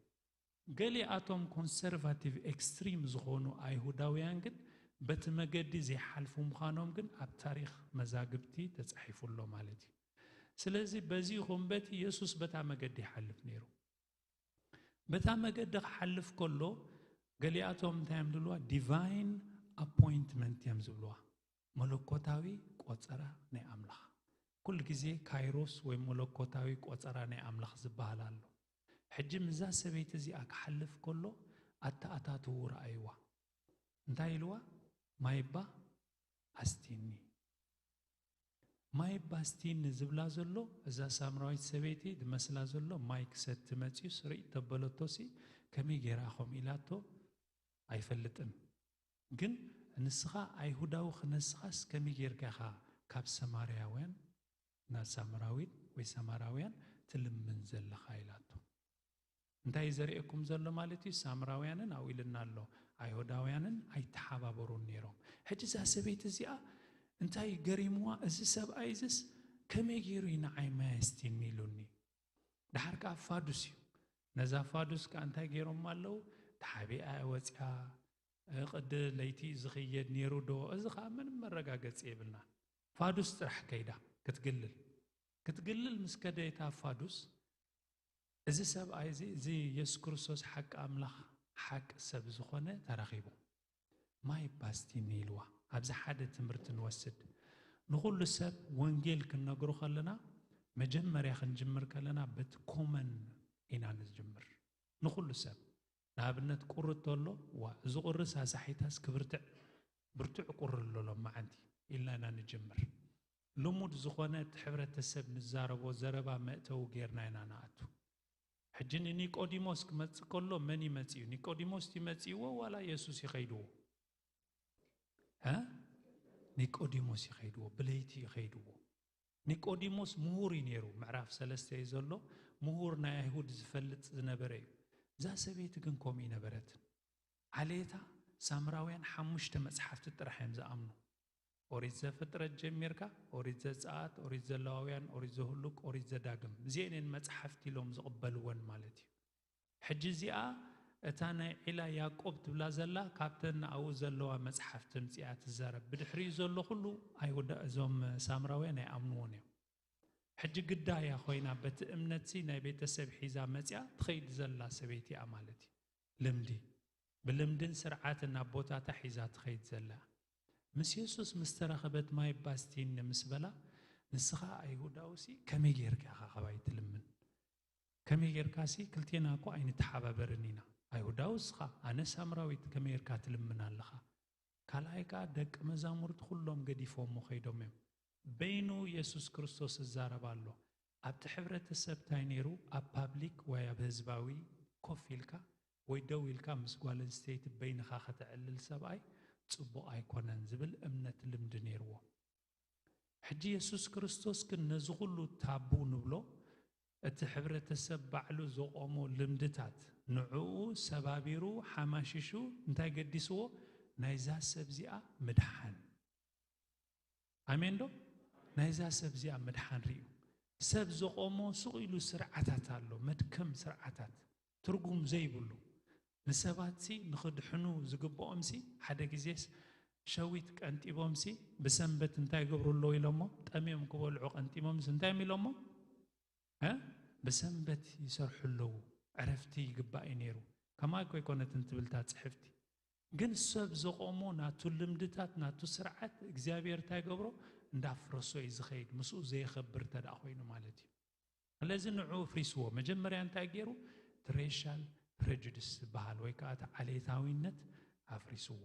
ገሊኣቶም ኮንሰርቫቲቭ ኤክስትሪም ዝኾኑ ኣይሁዳውያን ግን በቲ መገዲ ዘይሓልፉ ምዃኖም ግን ኣብ ታሪኽ መዛግብቲ ተጻሒፉ ኣሎ ማለት እዩ። ስለዚ በዚ ይኹን በቲ የሱስ በታ መገዲ ይሓልፍ ነይሩ። በታ መገዲ ክሓልፍ ከሎ ገሊኣቶም እንታይ እዮም ዝብልዋ? ዲቫይን ኣፖይንትመንት እዮም ዝብልዋ። መለኮታዊ ቆጸራ ናይ ኣምላኽ። ኩሉ ግዜ ካይሮስ ወይ መለኮታዊ ቆጸራ ናይ ኣምላኽ ዝበሃል ኣሎ። ሕጂ ምዛ ሰበይቲ እዚኣ ክሓልፍ ከሎ ኣተኣታትዉ ረኣይዋ። እንታይ ኢልዋ? ማይባ ኣስቲኒ። ማይ ባስቲኒ ዝብላ ዘሎ፣ እዛ ሳምራዊት ሰበይቲ ዝመስላ ዘሎ ማይ ክሰቲ መፅዩ ስርይ ተበለቶሲ፣ ከመይ ገይራ ከምኡ ኢላቶ ኣይፈልጥን። ግን ንስኻ ኣይሁዳዊ ክነስኻስ ከመይ ጌርካ ኢኻ ካብ ሰማርያውያን ናብ ሳምራዊን ወይ ሰማራውያን ትልምን ዘለኻ? ኢላቶ። እንታይ እዩ ዘርእየኩም ዘሎ ማለት እዩ? ሳምራውያንን ኣብኡ ኢልና ኣሎ፣ ኣይሁዳውያንን ኣይተሓባበሩን ነይሮም። ሕጂ እዛ ሰበይቲ እዚኣ እንታይ ገሪምዋ? እዚ ሰብኣይ እዚስ ከመይ ገይሩ እዩ ንዓይ ማይ ኣስቲኒ ኢሉኒ? ደሓር ከኣ ፋዱስ እዩ። ነዛ ፋዱስ ከኣ እንታይ ገይሮም ኣለዉ? ተሓቢኣ እያ ወፂኣ። እ፣ ቅዲ ለይቲ ዝኽየድ ነይሩ ዶ? እዚ ኸኣ ምንም መረጋገፂ የብልና። ፋዱስ ጥራሕ ከይዳ ክትግልል። ክትግልል ምስ ከደየታ ፋዱስ፣ እዚ ሰብኣይ እዚ፣ እዚ የሱስ ክርስቶስ ሓቂ ኣምላኽ፣ ሓቂ ሰብ ዝኾነ ተረኺቡ። ማይ ባስቲኒ ኢልዋ። ኣብዚ ሓደ ትምህርቲ ንወስድ። ንኹሉ ሰብ ወንጌል ክንነግሮ ከለና፣ መጀመርያ ክንጅምር ከለና በቲ ኮመን ኢና ንጅምር። ንኹሉ ሰብ። ንኣብነት ቁሪ እንተሎ፣ ዋ፣ እዚ ቁሪ ሳሳሒታስ ክብርትዕ፣ ብርቱዕ ቁሪ ኣሎ ሎማዓንቲ ኢልና ኢና ንጅምር። ልሙድ ዝኾነ እቲ ሕብረተሰብ ንዛረቦ ዘረባ መእተዊ ጌርና ኢና ንኣቱ። ሕጂ ንኒቆዲሞስ ክመጽእ ከሎ መን ይመጽእ እዩ? ኒቆዲሞስ ይመጽእዎ ዋላ የሱስ ይኸይድዎ? እ? ኒቆዲሞስ ይኸይድዎ፣ ብለይቲ ይኸይድዎ። ኒቆዲሞስ ምሁር እዩ ነይሩ፣ ምዕራፍ ሰለስተ እዩ ዘሎ፣ ምሁር ናይ ኣይሁድ ዝፈልጥ ዝነበረ እዩ። እዛ ሰበይቲ ግን ከምኡ ይነበረትን። ዓሌታ ሳምራውያን ሓሙሽተ መጽሓፍቲ ጥራሕ እዮም ዝኣምኑ። ኦሪት ዘፍጥረት ጀሚርካ፣ ኦሪት ዘጸኣት፣ ኦሪት ዘለዋውያን፣ ኦሪት ዘሁልቅ፣ ኦሪት ዘዳግም። እዚአን እየን መጽሓፍቲ ኢሎም ዝቕበልወን ማለት እዩ። ሕጂ እዚኣ እታ ናይ ዒላ ያዕቆብ ትብላ ዘላ ካብተን ኣብኡ ዘለዋ መጽሓፍቲ ምጽኣ ትዛረብ። ብድሕሪኡ ዘሎ ኩሉ ኣይሁዳ፣ እዞም ሳምራውያን ኣይኣምንዎን እዮም። ሕጂ ግዳ እያ ኮይና በቲ እምነትሲ ናይ ቤተሰብ ሒዛ መጽኣ ትኸይድ ዘላ ሰበይቲ እያ ማለት እዩ። ልምዲ፣ ብልምድን ስርዓትን ኣቦታታ ሒዛ ትኸይድ ዘላ። ምስ የሱስ ምስ ተረኸበት ማይ ባስቲኒ ምስ በላ፣ ንስኻ ኣይሁዳውሲ ከመይ ጌርካ ኢኻ ካባይ ትልምን? ከመይ ጌርካሲ ክልቴና እኮ ኣይንተሓባበርን ኢና። ኣይሁዳዊ እስኻ፣ ኣነ ሳምራዊት፣ ከመይ ጌርካ ትልምን ኣለኻ? ካልኣይ ከኣ ደቂ መዛሙርቲ ኩሎም ገዲፎሞ ከይዶም እዮም። በይኑ የሱስ ክርስቶስ ይዛረብ ኣሎ። ኣብቲ ሕብረተሰብ እንታይ ነይሩ? ኣብ ፓብሊክ ወይ ኣብ ህዝባዊ ኮፍ ኢልካ ወይ ደው ኢልካ ምስ ጓል ኣንስተይቲ በይንኻ ከተዕልል ሰብኣይ ጽቡቕ ኣይኮነን ዝብል እምነት ልምዲ ነይርዎ። ሕጂ የሱስ ክርስቶስ ግን ነዚ ኩሉ ታቡ ንብሎ፣ እቲ ሕብረተሰብ ባዕሉ ዘቆሞ ልምድታት ንዕኡ ሰባቢሩ ሓማሺሹ እንታይ ገዲስዎ? ናይዛ ሰብ እዚኣ ምድሓን። ኣሜን ዶ? ናይዛ ሰብ እዚኣ ምድሓን ርእዩ። ሰብ ዘቆሞ ሱቕ ኢሉ ስርዓታት ኣሎ፣ መድከም ስርዓታት፣ ትርጉም ዘይብሉ። ንሰባትሲ ንኽድሕኑ ዝግብኦምሲ ሓደ ግዜስ ሸዊት ቀንጢቦምሲ ብሰንበት እንታይ ይገብሩ ኣለዉ ኢሎሞ? ጠምዮም ክበልዑ ቀንጢቦምሲ እንታይ እዮም ኢሎሞ? እ? ብሰንበት ይሰርሑ ኣለዉ፣ ዕረፍቲ ይግባእ እዩ ነይሩ። ከማይ እኮ ኣይኮነትን ትብል እታ ጽሕፍቲ። ግን ሰብ ዘቆሞ ናቱ ልምድታት፣ ናቱ ስርዓት እግዚኣብሔር እንታይ ገብሮ? እንዳፍረሶ እዩ ዝኸይድ፣ ምስኡ ዘየኸብር እንተ ደኣ ኮይኑ ማለት እዩ። ስለዚ ንዕኡ ኣፍሪስዎ። መጀመርያ እንታይ ገይሩ? እቲ ሬሻል ፕሬጁዲስ ዝበሃል ወይ ከዓ እቲ ዓሌታዊነት ኣፍሪስዎ።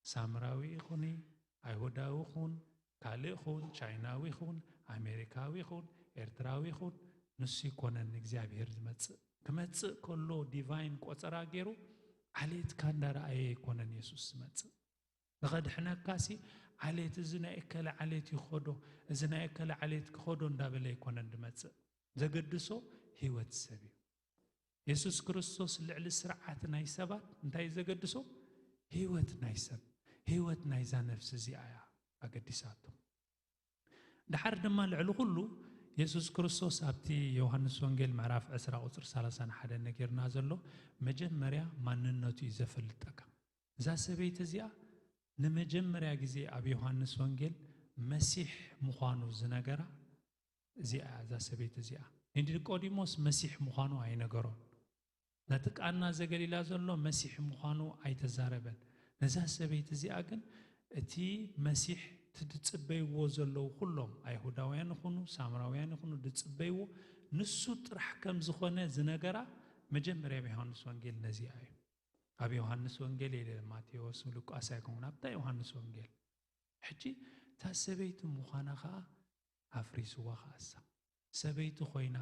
ሳምራዊ ይኹን፣ ኣይሁዳዊ ይኹን፣ ካልእ ይኹን፣ ቻይናዊ ይኹን፣ ኣሜሪካዊ ይኹን፣ ኤርትራዊ ይኹን፣ ንሱ ይኮነን እግዚኣብሔር ዝመጽእ። ክመጽእ ከሎ ዲቫይን ቆጸራ ገይሩ ዓሌትካ እንዳረኣየ ይኮነን የሱስ ዝመጽእ። ንኸድሕነካሲ ዓሌት፣ እዚ ናይ እከለ ዓሌት እዩ ክኸዶ፣ እዚ ናይ እከለ ዓሌት ክኸዶ እንዳበለ ኣይኮነን ዝመጽእ። ዘገድሶ ህይወት ሰብ እዩ። የሱስ ክርስቶስ ልዕሊ ስርዓት ናይ ሰባት እንታይ እዩ ዘገድሶ? ህይወት ናይ ሰብ፣ ህይወት ናይዛ ነፍሲ እዚኣ እያ ኣገዲሳቶ። ድሓር ድማ ልዕሊ ኩሉ የሱስ ክርስቶስ ኣብቲ ዮሃንስ ወንጌል ምዕራፍ ዕስራ ቁጽሪ ሰላሳን ሓደን ነጊርና ዘሎ መጀመርያ ማንነቱ እዩ ዘፈልጠካ። እዛ ሰበይቲ እዚኣ ንመጀመርያ ግዜ ኣብ ዮሃንስ ወንጌል መሲሕ ምዃኑ ዝነገራ እዚኣ እያ፣ እዛ ሰበይቲ እዚኣ። ንኒቆዲሞስ መሲሕ ምዃኑ ኣይነገሮን። ነቲ ቃና ዘገሊላ ዘሎ መሲሕ ምዃኑ ኣይተዛረበን። ነዛ ሰበይቲ እዚኣ ግን እቲ መሲሕ እቲ ዝጽበይዎ ዘለዉ ኩሎም ኣይሁዳውያን ይኹኑ ሳምራውያን ይኹኑ ዝጽበይዎ ንሱ ጥራሕ ከም ዝኾነ ዝነገራ መጀመርያ ኣብ ዮሃንስ ወንጌል ነዚኣ እዩ። ኣብ ዮሃንስ ወንጌል የለ ማቴዎስ ሉቃስ ኣይኮን ኣብታ ዮሃንስ ወንጌል። ሕጂ እታ ሰበይቲ ምዃና ኸኣ ኣፍሪስዋ ኸኣሳ ሰበይቲ ኮይና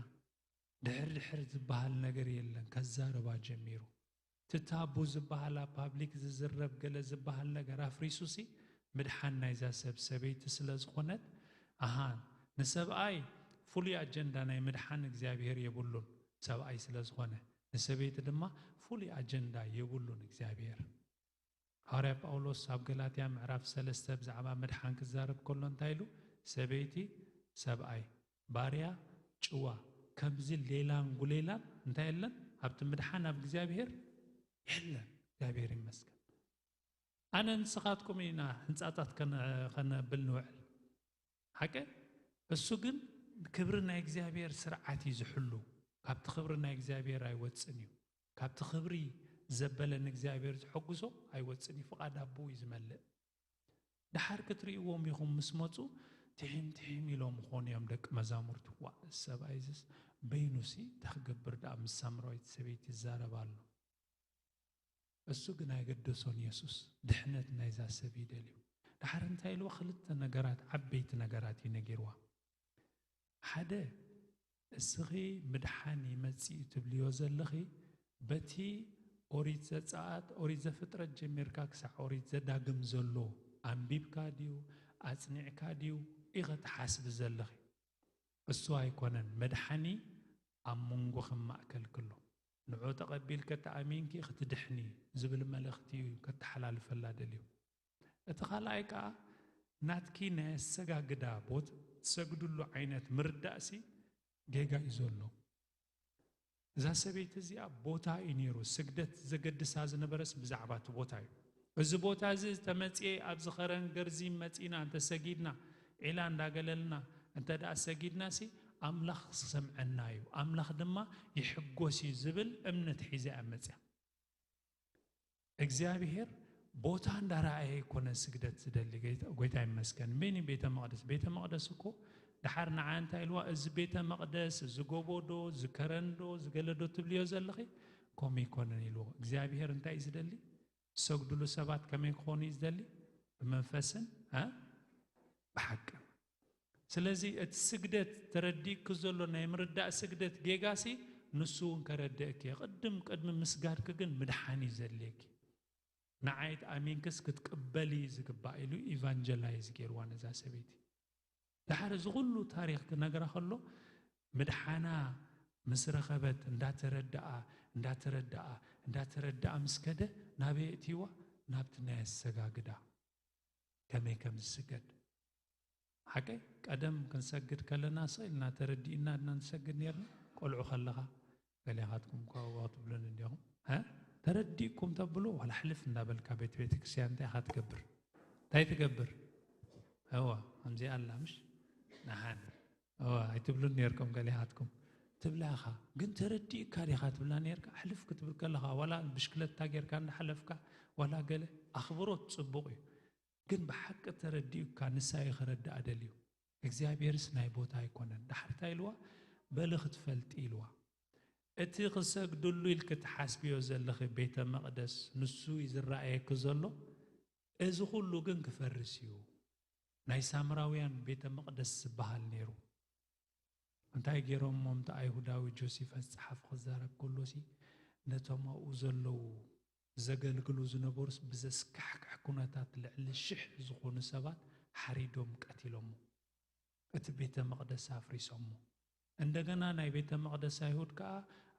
ድሕር ድሕር ዝበሃል ነገር የለን። ከዛረባ ጀሚሩ ትታቡ ዝበሃል ኣብ ፓብሊክ ዝዝረብ ገለ ዝበሃል ነገር ኣፍሪሱሲ ምድሓን ናይዛ ሰብ ሰበይቲ ስለ ዝኾነት ኣሃ ንሰብኣይ ፍሉይ ኣጀንዳ ናይ ምድሓን እግዚኣብሔር የብሉን። ሰብኣይ ስለ ዝኾነ ንሰበይቲ ድማ ፍሉይ ኣጀንዳ የብሉን እግዚኣብሔር። ሃዋርያ ጳውሎስ ኣብ ገላትያ ምዕራፍ ሰለስተ ብዛዕባ ምድሓን ክዛረብ ከሎ እንታይ ኢሉ? ሰበይቲ ሰብኣይ፣ ባርያ ጭዋ፣ ከምዚ ሌላን ጉሌላን እንታይ የለን ኣብቲ ምድሓን ኣብ እግዚኣብሔር የለን። እግዚኣብሔር ይመስገን። ኣነ ንስኻትኩም ኢና ህንፃታት ከነ- ከነብል ንውዕል ሓቀ እሱ ግን ክብሪ ናይ እግዚኣብሔር ስርዓት እዩ ዝሕሉ። ካብቲ ክብሪ ናይ እግዚኣብሔር ኣይወፅን እዩ። ካብቲ ክብሪ ዘበለ ንእግዚኣብሔር ዝሐጉሶ ኣይወፅን እዩ። ፍቓድ ኣቦ እዩ ዝመልእ። ድሓር ክትርእይዎም ኢኹም ምስ መፁ ትሒም ትሒም ኢሎም ኾኑ እዮም ደቂ መዛሙርቱ። ዋ ሰብኣይ ዝስ በይኑሲ እንታይ ክገብር ደኣ ምስ ሳምራዊት ሰበይቲ ይዛረብ ኣሎ። እሱ ግን ኣይገደሶን የሱስ ድሕነት ናይዛ ሰብ እዩ ደልዩ። ድሓር እንታይ ኢልዋ ክልተ ነገራት ዓበይቲ ነገራት እዩ ነጊርዋ። ሓደ እስኺ ምድሓን ይመጽእ እዩ ትብልዮ ዘለኺ በቲ ኦሪት ዘጸኣት ኦሪት ዘፍጥረት ጀሚርካ ክሳዕ ኦሪት ዘዳግም ዘሎ ኣንቢብካ ድዩ ኣጽኒዕካ ድዩ ኢኸ ትሓስቢ ዘለኺ? እሱ ኣይኮነን መድሓኒ ኣብ መንጎ ክማእከል ክሎ ንዑ ተቐቢል ከተኣሚንኪ ክትድሕኒ ዝብል መልእኽቲ እዩ ከተሓላልፈላ ደልዩ። እቲ ካልኣይ ከኣ ናትኪ ናይ ኣሰጋግዳ ቦት ትሰግድሉ ዓይነት ምርዳእሲ ጌጋ እዩ ዘሎ። እዛ ሰበይቲ እዚኣ ቦታ እዩ ነይሩ ስግደት ዘገድሳ ዝነበረስ ብዛዕባ እቲ ቦታ እዩ። እዚ ቦታ እዚ ተመፅኤ ኣብዚ ኸረን ገርዚ መፂና እንተሰጊድና ዒላ እንዳገለልና እንተ ደኣ ሰጊድና ሲ ኣምላኽ ክሰምዐና እዩ ኣምላኽ ድማ ይሕጎስ እዩ ዝብል እምነት ሒዛ እያ መፅያ። እግዚኣብሔር ቦታ እንዳረኣየ ኣይኮነ ስግደት ዝደሊ። ጎይታ ይመስገን። ምን ቤተ መቅደስ ቤተ መቅደስ እኮ ድሓር ንዓ እንታይ ኢልዋ እዚ ቤተ መቅደስ እዚ ጎቦዶ እዚ ከረንዶ እዚ ገለዶ ትብልዮ ዘለኺ ከምኡ ይኮነን ኢልዎ። እግዚኣብሔር እንታይ እዩ ዝደሊ? ዝሰግድሉ ሰባት ከመይ ክኾኑ እዩ ዝደሊ? ብመንፈስን ብሓቅን። ስለዚ እቲ ስግደት ተረዲእኪ ዘሎ ናይ ምርዳእ ስግደት ጌጋሲ ንሱ እውን ከረድእኪ እየ። ቅድም ቅድሚ ምስጋድኪ ግን ምድሓን እዩ ዘድልየኪ። ንዓይ ኣሚንክስ ክትቅበሊ እዩ ዝግባእ ኢሉ ኢቫንጀላይዝ ገይርዋ ነዛ ሰበይቲ። ድሓር እዚ ኩሉ ታሪክ ክነግራ ከሎ ምድሓና ምስ ረኸበት እንዳተረድኣ እንዳተረድኣ እንዳተረድኣ ምስ ከደ ናበይ እትይዋ? ናብቲ ናይ ኣሰጋግዳ ከመይ ከም ዝስገድ። ሓቀይ ቀደም ክንሰግድ ከለና ስቕ ኢልና ተረዲእና እና ንሰግድ ነርና። ቆልዑ ከለኻ ገሊኻትኩም እኳ ዋው ትብሉን እንዲኹም ተረዲእኩም ተብሎ ዋላ ሕልፍ እንዳበልካ ቤት ቤተ ክርስቲያን እንታይ ኢኻ ትገብር? እንታይ ትገብር? እዋ ከምዚኣ ኣላ ምሽ ንሓን እዋ ኣይትብሉን ነርኩም ገሊኻትኩም ትብላ ኢኻ። ግን ተረዲእካ ዲኻ ትብላ ነርካ? ሕልፍ ክትብል ከለኻ ዋላ ብሽክለታ ጌርካ እንዳሓለፍካ ዋላ ገለ ኣኽብሮት ጽቡቕ እዩ። ግን ብሓቂ ተረዲኡካ ንሳ እዩ ክረድኣ ደልዩ። እግዚኣብሔርስ ናይ ቦታ ኣይኮነን። ዳሕር እንታይ ኢልዋ? በሊ ክትፈልጢ ኢልዋ። እቲ ክሰግድሉ ኢልኪ ትሓስብዮ ዘለኺ ቤተ መቕደስ ንሱ እዩ ዝረኣየኪ ዘሎ። እዚ ኩሉ ግን ክፈርስ እዩ። ናይ ሳምራውያን ቤተ መቕደስ ዝበሃል ነይሩ። እንታይ ገይሮሞ እምቲ ኣይሁዳዊ ጆሲፈስ ጸሓፊ ክዛረብ ከሎሲ ነቶም ኣብኡ ዘለዉ ዘገልግሉ ዝነበሩስ ብዘስካሕክሕ ኩነታት ልዕሊ ሽሕ ዝኾኑ ሰባት ሓሪዶም ቀቲሎሞ። እቲ ቤተ መቕደስ ኣፍሪሶሞ። እንደገና ናይ ቤተ መቕደስ ኣይሁድ ከኣ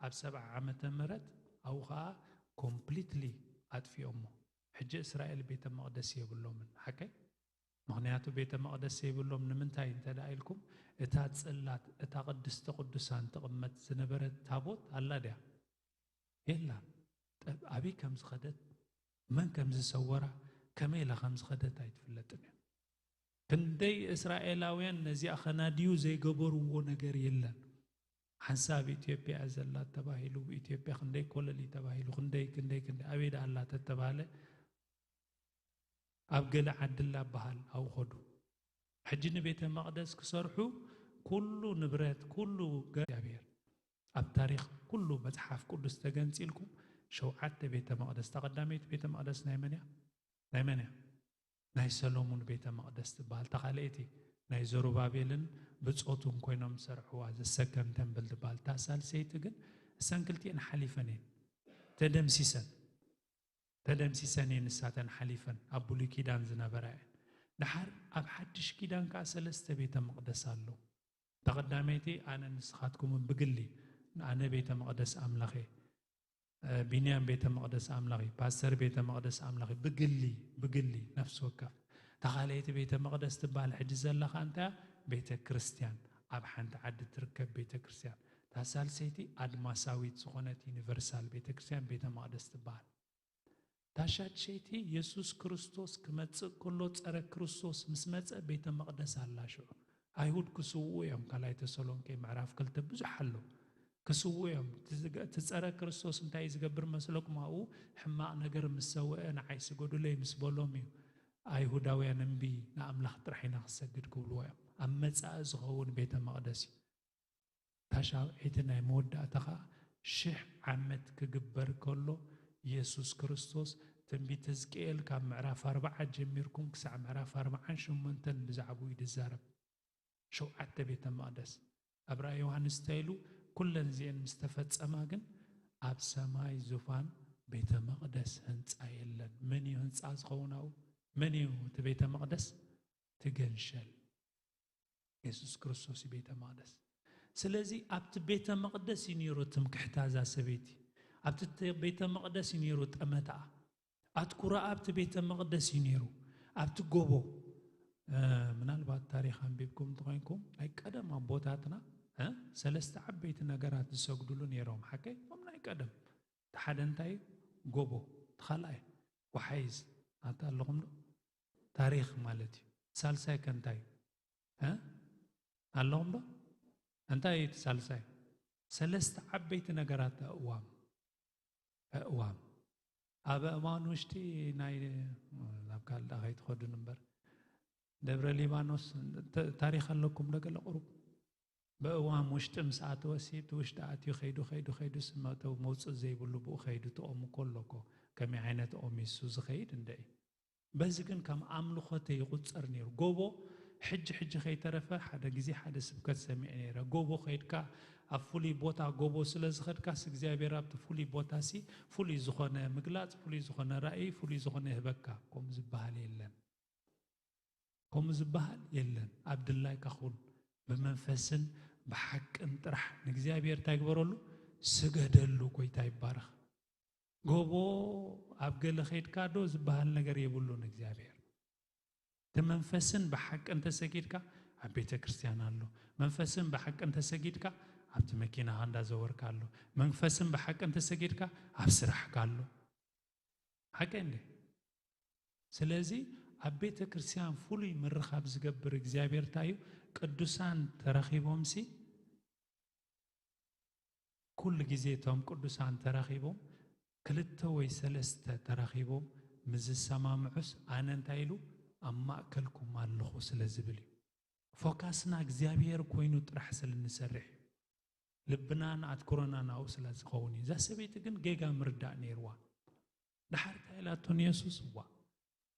ኣብ ሰብዓ ዓመተ ምህረት ኣብኡ ከኣ ኮምፕሊትሊ ኣጥፊኦሞ። ሕጂ እስራኤል ቤተ መቕደስ የብሎምን። ሓቀይ? ምኽንያቱ ቤተ መቕደስ ዘይብሎም ንምንታይ እንተ ደኣ ኢልኩም፣ እታ ጽላት፣ እታ ቅድስተ ቅዱሳን ትቕመጥ ዝነበረት ታቦት ኣላ ድያ? የላን። ጠብ-፣ ኣበይ ከም ዝኸደት፣ መን ከም ዝሰወራ፣ ከመይ ኢላ ከም ዝኸደት ኣይትፍለጥን እያ። ክንደይ እስራኤላውያን ነዚኣ ኸናድዩ ዘይገበርዎ ነገር የለን። ሓንሳብ ኢትዮጵያ እያ ዘላ ተባሂሉ፣ ኢትዮጵያ ክንደይ ኮለል እዩ ተባሂሉ፣ ክንደይ፣ ክንደይ፣ ክንደይ፣ ኣበይ ደኣ ኣላ ተተባህለ፣ ኣብ ገለ ዓዲ ኣላ በሃል ኣብኡ ኸዱ። ሕጂ ንቤተ መቕደስ ክሰርሑ ኩሉ ንብረት፣ ኩሉ ገ-፣ እግዚኣብሔር ኣብ ታሪኽ ኩሉ መጽሓፍ ቅዱስ ተገንጺልኩም ሸውዓተ ቤተ መቕደስ፣ እታ ቀዳመይቲ ቤተ መቕደስ ናይ መን እያ? ናይ መን እያ? ናይ ሰሎሙን ቤተ መቕደስ ትበሃል። እታ ካልኣይቲ ናይ ዘሩባቤልን ብጾቱን ኮይኖም ዝሰርሕዋ ዘሰከን ተምብል ትበሃል። እታ ሳልሰይቲ ግን እሰን ክልቲኤን ሓሊፈን እየን፣ ተደምሲሰን። ተደምሲሰን እየን ንሳተን ሓሊፈን፣ ኣብ ብሉይ ኪዳን ዝነበራ እየን። ደሓር ኣብ ሓድሽ ኪዳን ከኣ ሰለስተ ቤተ መቕደስ ኣሎ። እታ ቀዳመይቲ ኣነ ንስኻትኩምን ብግሊ፣ ኣነ ቤተ መቕደስ ኣምላኽ እየ፣ እ፣ ቢንያም ቤተ መቕደስ ኣምላኽ እዩ፣ ፓስተር ቤተ መቕደስ ኣምላኽ እዩ፣ ብግሊ፣ ብግሊ ነፍሲ ወከፍ። እታ ካልኣይቲ ቤተ መቕደስ ትበሃል ሕጂ ዘላ ከኣ እንታይ እያ? ቤተ ክርስቲያን፣ ኣብ ሓንቲ ዓዲ ትርከብ ቤተ ክርስቲያን። እታ ሳልሰይቲ ኣድማሳዊት ዝኾነት ዩኒቨርሳል ቤተ ክርስቲያን ቤተ መቕደስ ትበሃል። እታ ሻድሸይቲ የሱስ ክርስቶስ ክመጽእ ከሎ ጸረ ክርስቶስ ምስ መጸ ቤተ መቕደስ ኣላ ሽዑ። ኣይሁድ ክስውኡ እዮም፣ ካልኣይ ተሰሎንቄ ምዕራፍ ክልተ ብዙሕ ኣሎ። ክስውኡ እዮም። እቲ ዝገ-፣ እቲ ጸረ ክርስቶስ እንታይ እዩ ዝገብር መስለኩም? ኣብኡ ሕማቕ ነገር ምስ ሰውአ ንዓይ ስገዱለይ ምስ በሎም እዩ ኣይሁዳውያን እምቢ ንኣምላኽ ጥራሕ ኢና ክሰግድ ክብልዎ እዮም። ኣብ መጻኢ ዝኸውን ቤተ መቕደስ እዩ። ታሻውዒቲ ናይ መወዳእታ ኸኣ ሽሕ ዓመት ክግበር ከሎ የሱስ ክርስቶስ ትንቢት ህዝቅኤል ካብ ምዕራፍ ኣርብዓ ጀሚርኩም ክሳዕ ምዕራፍ ኣርብዓን ሸሞንተን ብዛዕባኡ እዩ ዝዛረብ። ሸውዓተ ቤተ መቕደስ ኣብ ራእይ ዮሃንስ እንታይ ኢሉ? ኩለን እዚአን ምስ ተፈጸማ ግን ኣብ ሰማይ ዙፋን ቤተ መቕደስ ህንጻ የለን። መን እዩ ህንጻ ዝኸውን ኣብኡ? መን እዩ እቲ ቤተ መቕደስ? ትገንሸል። የሱስ ክርስቶስ እዩ ቤተ መቕደስ። ስለዚ ኣብቲ ቤተ መቕደስ እዩ ነይሩ ትምክሕታ እዛ ሰበይቲ። ኣብቲ ተ-፣ ቤተ መቕደስ እዩ ነይሩ ጠመታኣ። ኣትኩሮኣ ኣብቲ ቤተ መቕደስ እዩ ነይሩ። ኣብቲ ጎቦ፣ እ፣ ምናልባት ታሪኽ ኣንቢብኩም እንተኾይንኩም፣ ናይ ቀደም ኣቦታትና፣ እ፣ ሰለስተ ዓበይቲ ነገራት ዝሰግዱሉ ነይሮም። ሓቀይ? እቶም ናይ ቀደም። እቲ ሓደ እንታይ እዩ? ጎቦ። እቲ ካልኣይ ወሓይዝ። ኣታ ኣለኹም ዶ? ታሪኽ ማለት እዩ። ሳልሳይ ከ እንታይ እዩ? እ? ኣለኹም ዶ? እንታይ እዩ እቲ ሳልሳይ? ሰለስተ ዓበይቲ ነገራት ኣእዋም። ኣእዋም። ኣብ ኣእዋም ውሽጢ ናይ፣ ናብ ካልእ ደኣ ከይትኸዱን እምበር። ደብረ ሊባኖስ ተ-፣ ታሪኽ ኣለኩም ዶ ገለ ቁሩብ? ብእዋም ውሽጢ ምስ ኣተወሲ፣ እቲ ውሽጢ ኣትዩ ከይዱ፣ ከይዱ፣ ከይዱ፣ ስመተው መውፅእ ዘይብሉ ብኡ ከይዱ፣ እቲ ኦም እኮ ኣሎ እኮ። ከመይ ዓይነት ኦም እዩ እሱ ዝኸይድ እንደ እዩ። በዚ ግን ከም ኣምልኾተ ይቑጸር ነይሩ። ጎቦ ሕጂ፣ ሕጂ ከይተረፈ ሓደ ግዜ ሓደ ስብከት ሰሚዐ ነይረ። ጎቦ ከይድካ፣ ኣብ ፍሉይ ቦታ ጎቦ ስለ ዝኸድካስ፣ እግዚኣብሔር ኣብቲ ፍሉይ ቦታሲ ፍሉይ ዝኾነ ምግላጽ፣ ፍሉይ ዝኾነ ራእይ፣ ፍሉይ ዝኾነ ይህበካ። ከምኡ ዝበሃል የለን። ከምኡ ዝበሃል የለን። ኣብ ድላይካ ኩን። ብመንፈስን ብሓቅን ጥራሕ ንእግዚኣብሔር እንታይ ግበረሉ? ስገደሉ። ጎይታ ይባረኽ። ጎቦ ኣብ ገለ ኸይድካ ዶ ዝበሃል ነገር የብሉን እግዚኣብሔር። እቲ መንፈስን ብሓቅን ተሰጊድካ ኣብ ቤተ ክርስቲያን ኣሎ። መንፈስን ብሓቅን ተሰጊድካ ኣብቲ መኪናኻ እንዳዘወርካ ኣሎ። መንፈስን ብሓቅን ተሰጊድካ ኣብ ስራሕካ ኣሎ። ሓቀይ እንዴ? ስለዚ ኣብ ቤተ ክርስቲያን ፍሉይ ምርኻብ ዝገብር እግዚኣብሔር እንታይ እዩ? ቅዱሳን ተረኺቦምሲ፣ ኩሉ ግዜ እቶም ቅዱሳን ተረኺቦም፣ ክልተ ወይ ሰለስተ ተረኺቦም ምስ ዝሰማምዑስ፣ ኣነ እንታይ ኢሉ? ኣብ ማእከልኩም ኣለኹ ስለ ዝብል እዩ። ፎካስና እግዚኣብሔር ኮይኑ ጥራሕ ስለ እንሰርሕ እዩ። ልብናን ኣትኩሮናን ኣብኡ ስለ ዝኸውን እዩ። እዛ ሰበይቲ ግን ጌጋ ምርዳእ ነይርዋ። ደሓር እንታይ ኢላቶ ንየሱስ? እዋ፣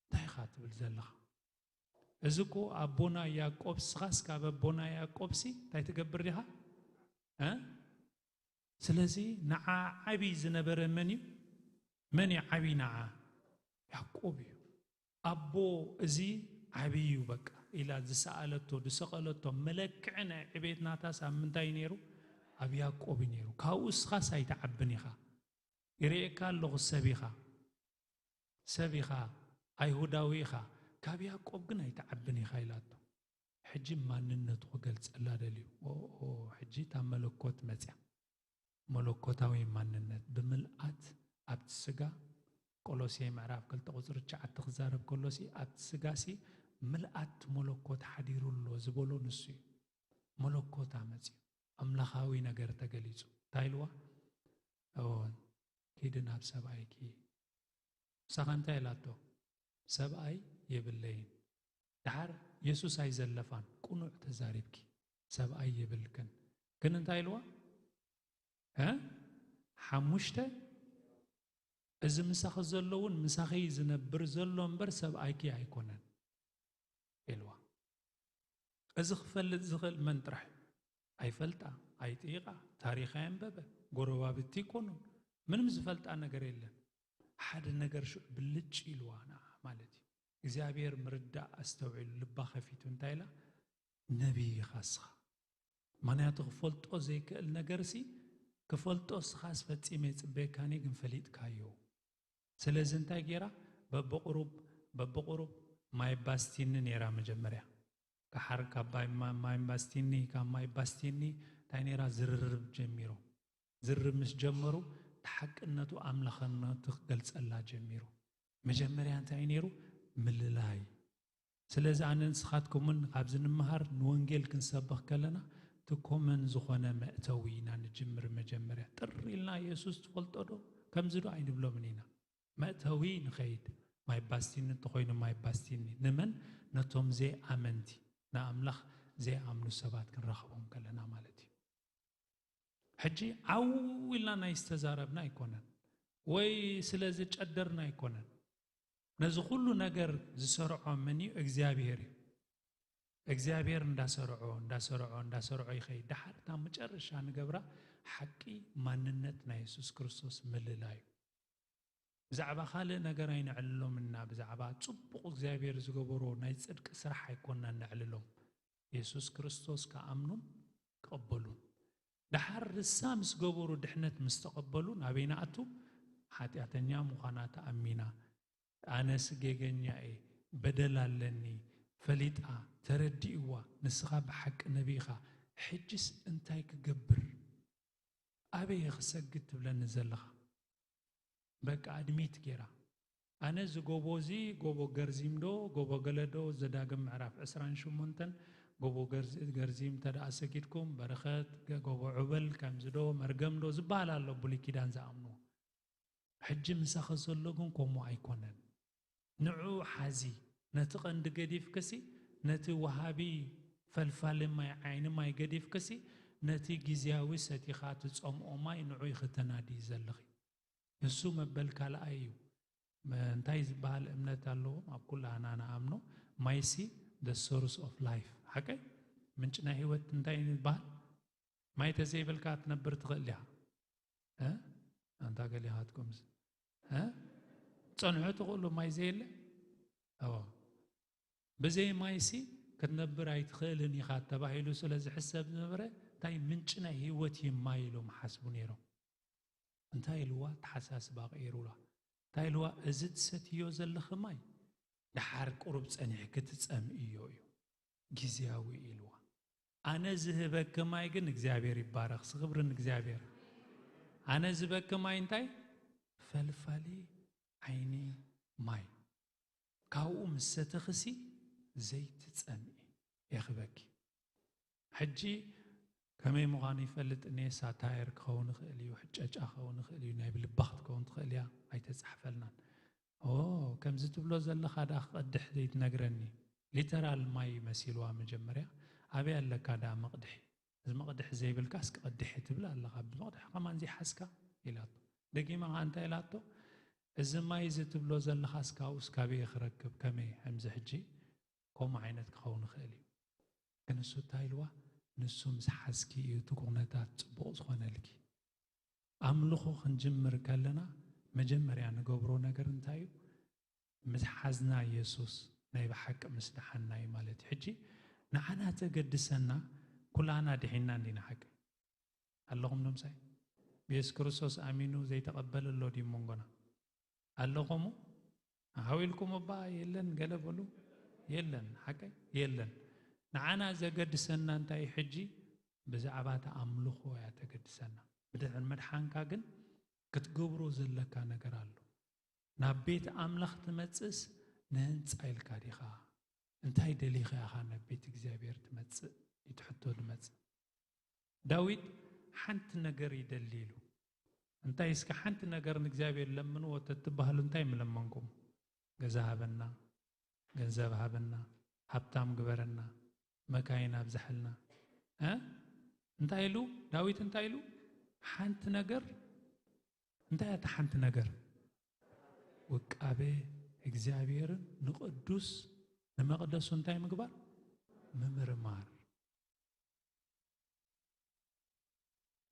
እንታይ ኢኻ ትብል ዘለኻ? እዚ እኮ ኣቦና ያዕቆብ፣ ስኻስ ካብ ኣቦና ያዕቆብሲ እንታይ ትገብር ዲኻ? እ? ስለዚ ንዓ ዓቢ ዝነበረ መን እዩ? መን እዩ ዓቢ ንዓ? ያዕቆብ እዩ። ኣቦ፣ እዚ ዓቢ እዩ በቃ ኢላ ዝሰኣለቶ፣ ዝሰቐለቶ መለክዒ ናይ ዕቤት ናታስ ኣብ ምንታይ እዩ ነይሩ? ኣብ ያዕቆብ እዩ ነይሩ። ካብኡ እስኻስ ኣይትዓብን ኢኻ። ይርእየካ ኣለኹ ሰብ ኢኻ። ሰብ ኢኻ፣ ኣይሁዳዊ ኢኻ፣ ካብ ያዕቆብ ግን ኣይትዓብን ኢኻ ኢላቶ። ሕጂ ማንነቱ ክገልጸላ ደልዩ። ኦ፣ ኦ፣ ሕጂ እታ መለኮት መጽያ። መለኮታዊ ማንነት ብምልኣት ኣብቲ ስጋ፣ ቆሎሴ ምዕራፍ ክልተ ቁጽሪ ትሽዓተ ክዛረብ ከሎሲ፣ ኣብቲ ስጋሲ ምልኣት መለኮት ሓዲሩ ኣሎ ዝበሎ ንሱ እዩ። መለኮት ኣመጽዩ፣ ኣምላኻዊ ነገር ተገሊጹ። እንታይ ኢልዋ? ኦ፣ ኪዲ ናብ ሰብኣይኪ። ንሳኻ እንታይ ኢላቶ? ሰብኣይ የብለይን። ደሓር የሱስ ኣይዘለፋን፣ ቅኑዕ ተዛሪብኪ። ሰብኣይ የብልክን። ግን እንታይ ኢልዋ? እ? ሓሙሽተ፣ እዚ ምሳኺ ዘሎ እውን ምሳኺ ዝነብር ዘሎ እምበር ሰብኣይኪ ኣይኮነን ኢልዋ። እዚ ክፈልጥ ዝኽእል መን ጥራሕ እዩ? ኣይፈልጣ፣ ኣይጥይቓ፣ ታሪኽ ኣየንበበ፣ ጎረባብቲ ኣይኮኑን፣ ምንም ዝፈልጣ ነገር የለን። ሓደ ነገር ሽዑ ብልጭ ኢልዋ ንዓ ማለት እዩ። እግዚኣብሔር ምርዳእ ኣስተውዒሉ ልባ ከፊቱ እንታይ ኢላ? ነቢይ ኢኻ እስኻ። ምኽንያቱ ክፈልጦ ዘይክእል ነገርሲ ክፈልጦ እስኻስ ፈጺመ ይጽበየካኒ ግን ፈሊጥካዮ። ስለዚ እንታይ ገይራ? በብቑሩብ በብቑሩብ ማይ ባስቲኒ ነይራ መጀመርያ። ካሓር ካብ ማይ ማ-፣ ማይ ባስቲኒ፣ ካብ ማይ ባስቲኒ እንታይ ነይራ? ዝርርብ ጀሚሩ። ዝርርብ ምስ ጀመሩ፣ እቲ ሓቅነቱ ኣምላኽነቱ ክገልጸላ ጀሚሩ። መጀመርያ እንታይ ነይሩ? ምልላይ። ስለዚ ኣነ ንስኻትኩምን ካብዚ ንምሃር ንወንጌል ክንሰብኽ ከለና፣ እቲ ኮመን ዝኾነ መእተዊ ኢና ንጅምር። መጀመርያ ጥር ኢልና የሱስ ትፈልጦ ዶ? ከምዚ ዶ ኣይንብሎምን ኢና። መእተዊ ንኸይድ። ማይ ባስቲኒ እንተኾይኑ ማይ ባስቲኒ። ንመን? ነቶም ዘይኣመንቲ። ንኣምላኽ ዘይኣምኑ ሰባት ክንራኽቦም ከለና ማለት እዩ። ሕጂ ዓው ኢልና ናይ ዝተዛረብና ኣይኮነን፣ ወይ ስለ ዝጨደርና ኣይኮነን። ነዚ ኩሉ ነገር ዝሰርዖ መን እዩ? እግዚኣብሔር እዩ። እግዚኣብሔር እንዳሰርዖ፣ እንዳሰርዖ፣ እንዳሰርዖ ይኸይድ። ደሓር እታ መጨረሻ ንገብራ ሓቂ ማንነት ናይ የሱስ ክርስቶስ ምልላይ እዩ። ብዛዕባ ካልእ ነገር ኣይነዕልሎም እና፣ ብዛዕባ ጽቡቕ እግዚኣብሔር ዝገበሮ ናይ ጽድቂ ስራሕ ኣይኮንና ነዕልሎም። የሱስ ክርስቶስ ክኣምኑን ክቕበሉን። ደሓር ንሳ ምስ ገበሩ ድሕነት ምስ ተቐበሉ ናበይ ንኣቱ? ሓጢኣተኛ ምዃና ተኣሚና፣ ኣነስ ጌገኛ እየ፣ በደል ኣለኒ፣ ፈሊጣ፣ ተረዲእዋ፣ ንስኻ ብሓቂ ነቢይ ኢኻ፣ ሕጅስ እንታይ ክገብር? ኣበይ እየ ክሰግድ ትብለኒ ዘለኻ? በቃ ኣድሚት ጌራ። ኣነ እዚ ጎቦ እዚ ጎቦ ገርዚም ዶ ጎቦ ገለ ዶ፣ ዘዳግም ምዕራፍ ዕስራን ሸሞንተን፣ ጎቦ ገርዚ-፣ ገርዚም እንተ ደኣ ሰጊድኩም በረኸት፣ ገ-፣ ጎቦ ዑበል ከምዚ ዶ መርገም ዶ ዝበሃል ኣሎ ብሉይ ኪዳን ዝኣምንዎ። ሕጂ ምሳኺ ዘሎ ግን ከምኡ ኣይኮነን። ንዑ ሓዚ፣ ነቲ ቀንዲ ገዲፍክሲ፣ ነቲ ወሃቢ ፈልፋሊ ማይ ዓይኒ ማይ ገዲፍክሲ፣ ነቲ ግዝያዊ ሰቲኻ ትጸምኦ ማይ ንዑ ኢኺ ተናድዪ ዘለኺ። ንሱ መበል ካልኣይ እዩ። መ-፣ እንታይ ዝበሃል እምነት ኣለዎም? ኣብ ኩላህና ንኣምኖ ማይሲ the source of life። ሓቀይ? ምንጭ ናይ ህይወት እንታይ እዩ ዝበሃል? ማይ ተዘይበልካ ትነብር ትኽእል ዲኻ? እ? ኣንታ ገሊኻትኩምስ? እ? ትጸንሑ ትኽእሉ ማይ ዘየለ? እዎ። ብዘይ ማይሲ ክትነብር ኣይትኽእልን ኢኻ ተባሂሉ ስለ ዝሕሰብ ዝነበረ፣ እንታይ ምንጪ ናይ ህይወት እዩ ማይ ኢሎም ሓስቡ ነይሮም። እንታይ ኢልዋ? ኣተሓሳስባ ቀይሩላ። እንታይ ኢልዋ? እዚ ትሰትዮ ዘለኺ ማይ ደሓር ቁሩብ ጸኒሕኪ ትጸምእዮ እዩ፣ ግዝያዊ ኢልዋ። ኣነ ዝህበኪ ማይ ግን እግዚኣብሔር ይባረኽ፣ ስኽብሪ ንእግዚኣብሔር። ኣነ ዝህበኪ ማይ እንታይ? ፈልፋሊ ዓይኒ ማይ። ካብኡ ምስ ሰተኽሲ ዘይትጸምኢ የኽበኪ። ሕጂ ከመይ ምዃኑ ይፈልጥ እኔ፣ ሳታየር ክኸውን ይኽእል እዩ፣ ሕጨጫ ክኸውን ይኽእል እዩ፣ ናይ ብልባ ክትከውን ትኽእል እያ፣ ኣይተጻሕፈልናን። ኦ፣ ከምዚ ትብሎ ዘለኻ ደኣ ክቐድሕ ዘይትነግረኒ። ሊተራል ማይ መሲልዋ መጀመርያ፣ ኣበይ ኣለካ ደኣ መቕድሒ? እዚ መቕድሒ ዘይብልካስ ክቐድሕ እየ ትብል ኣለኻ፣ ብመቕድሒ ከማን ዘይሓዝካ ኢላቶ። ደጊማ ኸኣ እንታይ ኢላቶ? እዚ ማይ እዚ ትብሎ ዘለኻስ ካብኡስ ካበይ ክረክብ? ከመይ ከምዚ ሕጂ ከምኡ ዓይነት ክኸውን ይኽእል እዩ። ግን ንሱ እንታይ ኢልዋ? ንሱ ምስ ሓዝኪ እዩ እቲ ኩነታት ጽቡቕ ዝኾነልኪ። ኣምልኾ ክንጅምር ከለና መጀመርያ ንገብሮ ነገር እንታይ እዩ? ምስ ሓዝና የሱስ ናይ ብሓቂ ምስ ደሓንና እዩ ማለት እዩ። ሕጂ ንዓና ተገድሰና፣ ኩላና ድሒንና እንዲና ሓቂ ኣለኹም ዶ ምሳይ? ብየሱስ ክርስቶስ ኣሚኑ ዘይተቐበለ ኣሎ ድዩ መንጎና? ኣሎ ከምኡ? ሓዊልኩም እባ የለን ገለ በሉ። የለን፣ ሓቀይ የለን። ንዓና ዘገድሰና እንታይ ሕጂ? ብዛዕባ እቲ ኣምልኾ እያ ተገድሰና። ብድሕሪ ምድሓንካ ግን ክትገብሮ ዘለካ ነገር ኣሎ። ናብ ቤት ኣምላኽ ትመጽእስ ንህንጻ ኢልካ ዲኻ? እንታይ ደሊኻ ኢኻ ናብ ቤት እግዚኣብሔር ትመጽእ? እቲ ሕቶ ዝመጽእ። ዳዊት ሓንቲ ነገር ይደሊ ኢሉ። እንታይ እስከ ሓንቲ ነገር ንእግዚኣብሔር ለምንዎ ተትበሃሉ እንታይ ምለመንኩም? ገዛ ሃበና፣ ገንዘብ ሃበና፣ ሃብታም ግበረና፣ መካይን ኣብዝሐልና። እ? እንታይ ኢሉ? ዳዊት እንታይ ኢሉ? ሓንቲ ነገር። እንታይ እያ እታ ሓንቲ ነገር? ውቃቤ እግዚኣብሔርን ንቅዱስ ንመቅደሱ እንታይ ምግባር? ምምርማር።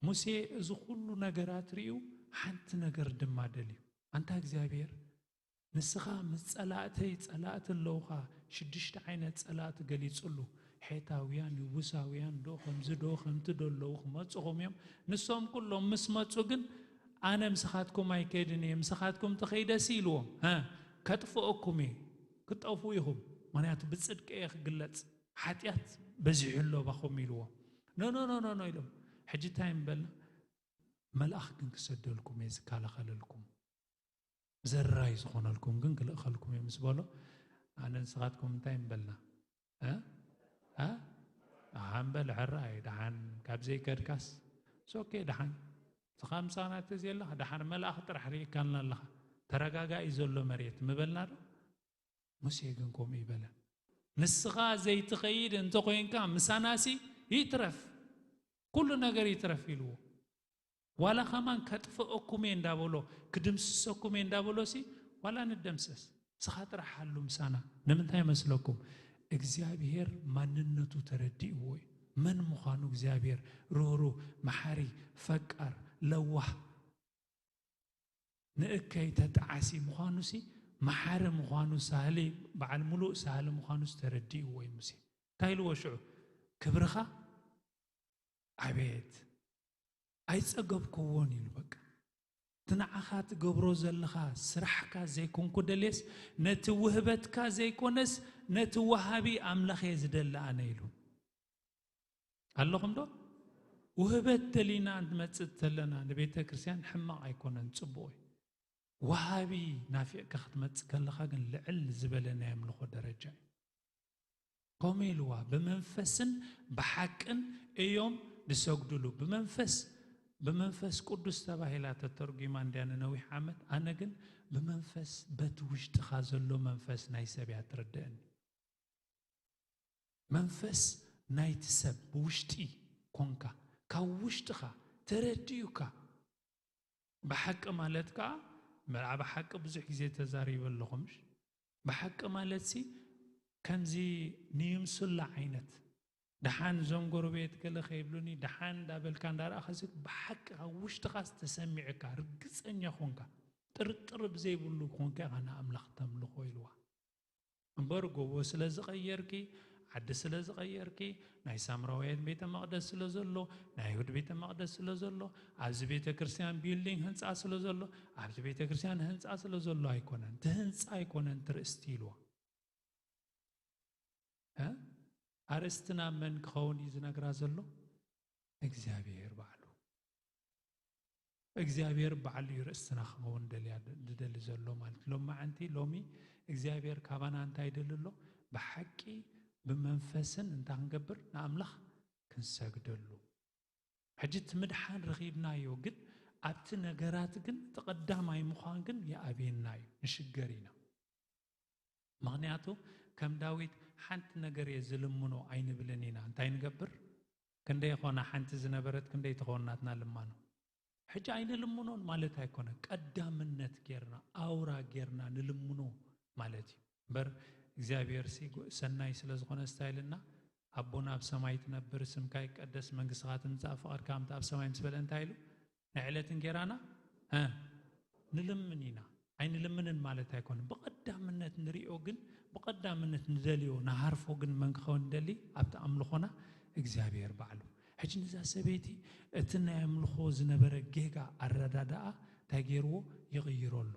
ሙሴ እዚ ኩሉ ነገራት ርእዩ ሓንቲ ነገር ድማ ደልዩ። ኣንታ እግዚኣብሔር፣ ንስኻ ምስ ጸላእተይ ጸላእቲ ኣለውኻ፣ ሽዱሽተ ዓይነት ጸላእቲ ገሊጹሉ። ሔታውያን፣ ይቡሳውያን ዶ ከምዚ ዶ ከምቲ ዶ ኣለዉ ክመጽኹም እዮም። ንሶም ኩሎም ምስ መጹ ግን ኣነ ምስኻትኩም ኣይከይድን እየ፣ ምስኻትኩም ተኸይደሲ ኢልዎም። ሀ፣ ከጥፍኦኩም እየ፣ ክጠፉ ኢኹም። ምኽንያቱ ብጽድቂ እየ ክግለጽ፣ ሓጢኣት በዚሑ ኣሎ ባኹም ኢልዎም። ኖ ኖ ኖ ኖ ኖ ኢሎም። ሕጂ እንታይ ምበልና? መልኣኽ ግን ክሰደልኩም እየ ዝከላኸለልኩም። ዘራይ ዝኾነልኩም ግን ክልእኸልኩም እየ ምስ በሎ፣ ኣነ ንስኻትኩም እንታይ ምበልና? እ? እ? ደሓን በል ሕራይ፣ ደሓን ካብ ዘይከድካስ ሶኬ፣ ደሓን ስኻ ምሳና ተዘየለኻ፣ ደሓን መልኣኽ ጥራሕ ርኢካልና ኣለኻ። ተረጋጋኢ ዘሎ መሬት ምበልና ዶ? ሙሴ ግን ከምኡ ይበለ። ንስኻ ዘይትኸይድ እንተኾይንካ ምሳናሲ ይትረፍ፣ ኩሉ ነገር ይትረፍ ኢልዎ። ዋላ ከማን ከጥፍአኩም እየ እንዳበሎ፣ ክድምስሰኩም እየ እንዳበሎ ሲ፣ ዋላ ንደምሰስ፣ ንስኻ ጥራሕ ሃሉ ምሳና። ንምንታይ መስለኩም? እግዚኣብሔር ማንነቱ ተረዲእዎ እዩ። መን ምዃኑ እግዚኣብሔር፣ ርህሩህ፣ መሓሪ፣ ፈቃር፣ ለዋህ፣ ንእከይ ተጣዓሲ ምዃኑ ሲ፣ መሓሪ ምዃኑ፣ ሳህሊ፣ በዓል ሙሉእ ሳህሊ ምዃኑ ሲ ተረዲእዎ እዩ ሙሴ። እንታይ ኢልዎ ሽዑ? ክብርኻ ኣቤት ኣይጸገብክዎን ኢሉ። በቃ እቲ ንዓኻ ትገብሮ ዘለኻ ስራሕካ ዘይኮንኩ ደልየስ፣ ነቲ ውህበትካ ዘይኮነስ ነቲ ወሃቢ ኣምላኽ እየ ዝደሊ ኣነ ኢሉ። ኣለኹም ዶ? ውህበት ደሊና ንመጽእ ተለና ንቤተ ክርስቲያን ሕማቕ ኣይኮነን፣ ጽቡቕ እዩ። ወሃቢ ናፊቕካ ክትመጽእ ከለኻ ግን ልዕል ዝበለ ናይ ኣምልኾ ደረጃ እዩ። ከምኡ ኢልዋ፣ ብመንፈስን ብሓቅን እዮም ዝሰግዱሉ። ብመንፈስ፣ ብመንፈስ ቅዱስ ተባሂላ ተተርጒማ እንድያ ንነዊሕ ዓመት። ኣነ ግን ብመንፈስ በቲ ውሽጥኻ ዘሎ መንፈስ ናይ ሰብ እያ ትርድእኒ። መንፈስ ናይቲ ሰብ ብውሽጢ ኮንካ፣ ካብ ውሽጥኻ ተረዲኡካ። ብሓቂ ማለት ከኣ፣ መርዓ ብሓቂ ብዙሕ ግዜ ተዛሪበ ኣለኹ፣ ምሽ? ብሓቂ ማለት ሲ፣ ከምዚ ንይምስላ ዓይነት፣ ደሓን እዞም ጎረቤት ገለ ከይብሉኒ፣ ደሓን እንዳበልካ እንዳረኣኻ ሲ፣ ብሓቂ ካብ ውሽጥኻ ተሰሚዕካ፣ ርግጸኛ ኮንካ፣ ጥርጥር ብዘይብሉ ኮንካ ኢኻ ንኣምላኽ ተምልኾ ኢልዋ። እምበር ጎቦ ስለ ዝቐየርኪ፣ ዓዲ ስለ ዝቐየርኪ፣ ናይ ሳምራውያን ቤተ መቕደስ ስለ ዘሎ፣ ናይ ኣይሁድ ቤተ መቕደስ ስለ ዘሎ፣ ኣብዚ ቤተ ክርስቲያን ቢልዲንግ ህንጻ ስለ ዘሎ፣ ኣብዚ ቤተ ክርስቲያን ህንጻ ስለ ዘሎ ኣይኮነን። እቲ ህንጻ ኣይኮነን እቲ ርእስቲ ኢልዋ። እ? ኣርእስትና መን ክኸውን እዩ ዝነግራ ዘሎ? እግዚኣብሔር ባዕሉ። እግዚኣብሔር ባዕሉ እዩ ርእስትና ክኸውን ደልያ፣ ዝደሊ ዘሎ ማለት። ሎማዓንቲ፣ ሎሚ እግዚኣብሔር ካባና እንታይ ይደሊ ኣሎ? ብሓቂ ብመንፈስን እንታይ ክንገብር? ንኣምላኽ ክንሰግደሉ። ሕጂ እቲ ምድሓን ረኺብናዮ፣ ግን ኣብቲ ነገራት ግን እቲ ቀዳማይ ምዃን ግን ይኣብየና እዩ፣ ንሽገር ኢና። ምኽንያቱ ከም ዳዊት ሓንቲ ነገር እየ ዝልምኖ ኣይንብልን ኢና። እንታይ ንገብር? ክንደይ ኾና ሓንቲ ዝነበረት ክንደይ ትኸውን ናትና ልማኖ። ሕጂ ኣይንልምኖን ማለት ኣይኮነ፣ ቀዳምነት ጌርና፣ ኣውራ ጌርና ንልምኖ ማለት እዩ። እምበር እግዚኣብሔር ሲ ጎ-፣ ሰናይ ስለ ዝኾነ ስታይ ኢልና፣ ኣቦና ኣብ ሰማይ ትነብር፣ ስምካ ይቀደስ፣ መንግስትኻ ትምጻእ፣ ፍቓድካ ከምቲ ኣብ ሰማይ ምስ በለ እንታይ ኢሉ? ናይ ዕለት እንጌራና፣ እ፣ ንልምን ኢና። ኣይንልምንን ማለት ኣይኮነን። ብቐዳምነት ንሪኦ ግን፣ ብቐዳምነት ንደልዮ፣ ንሃርፎ ግን መን ክኸውን ንደሊ? ኣብቲ ኣምልኾና እግዚኣብሔር ባዕሉ። ሕጂ ነዛ ሰበይቲ እቲ ናይ ኣምልኾ ዝነበረ ጌጋ ኣረዳድኣ እንታይ ገይርዎ? ይቕይሮ ኣሎ።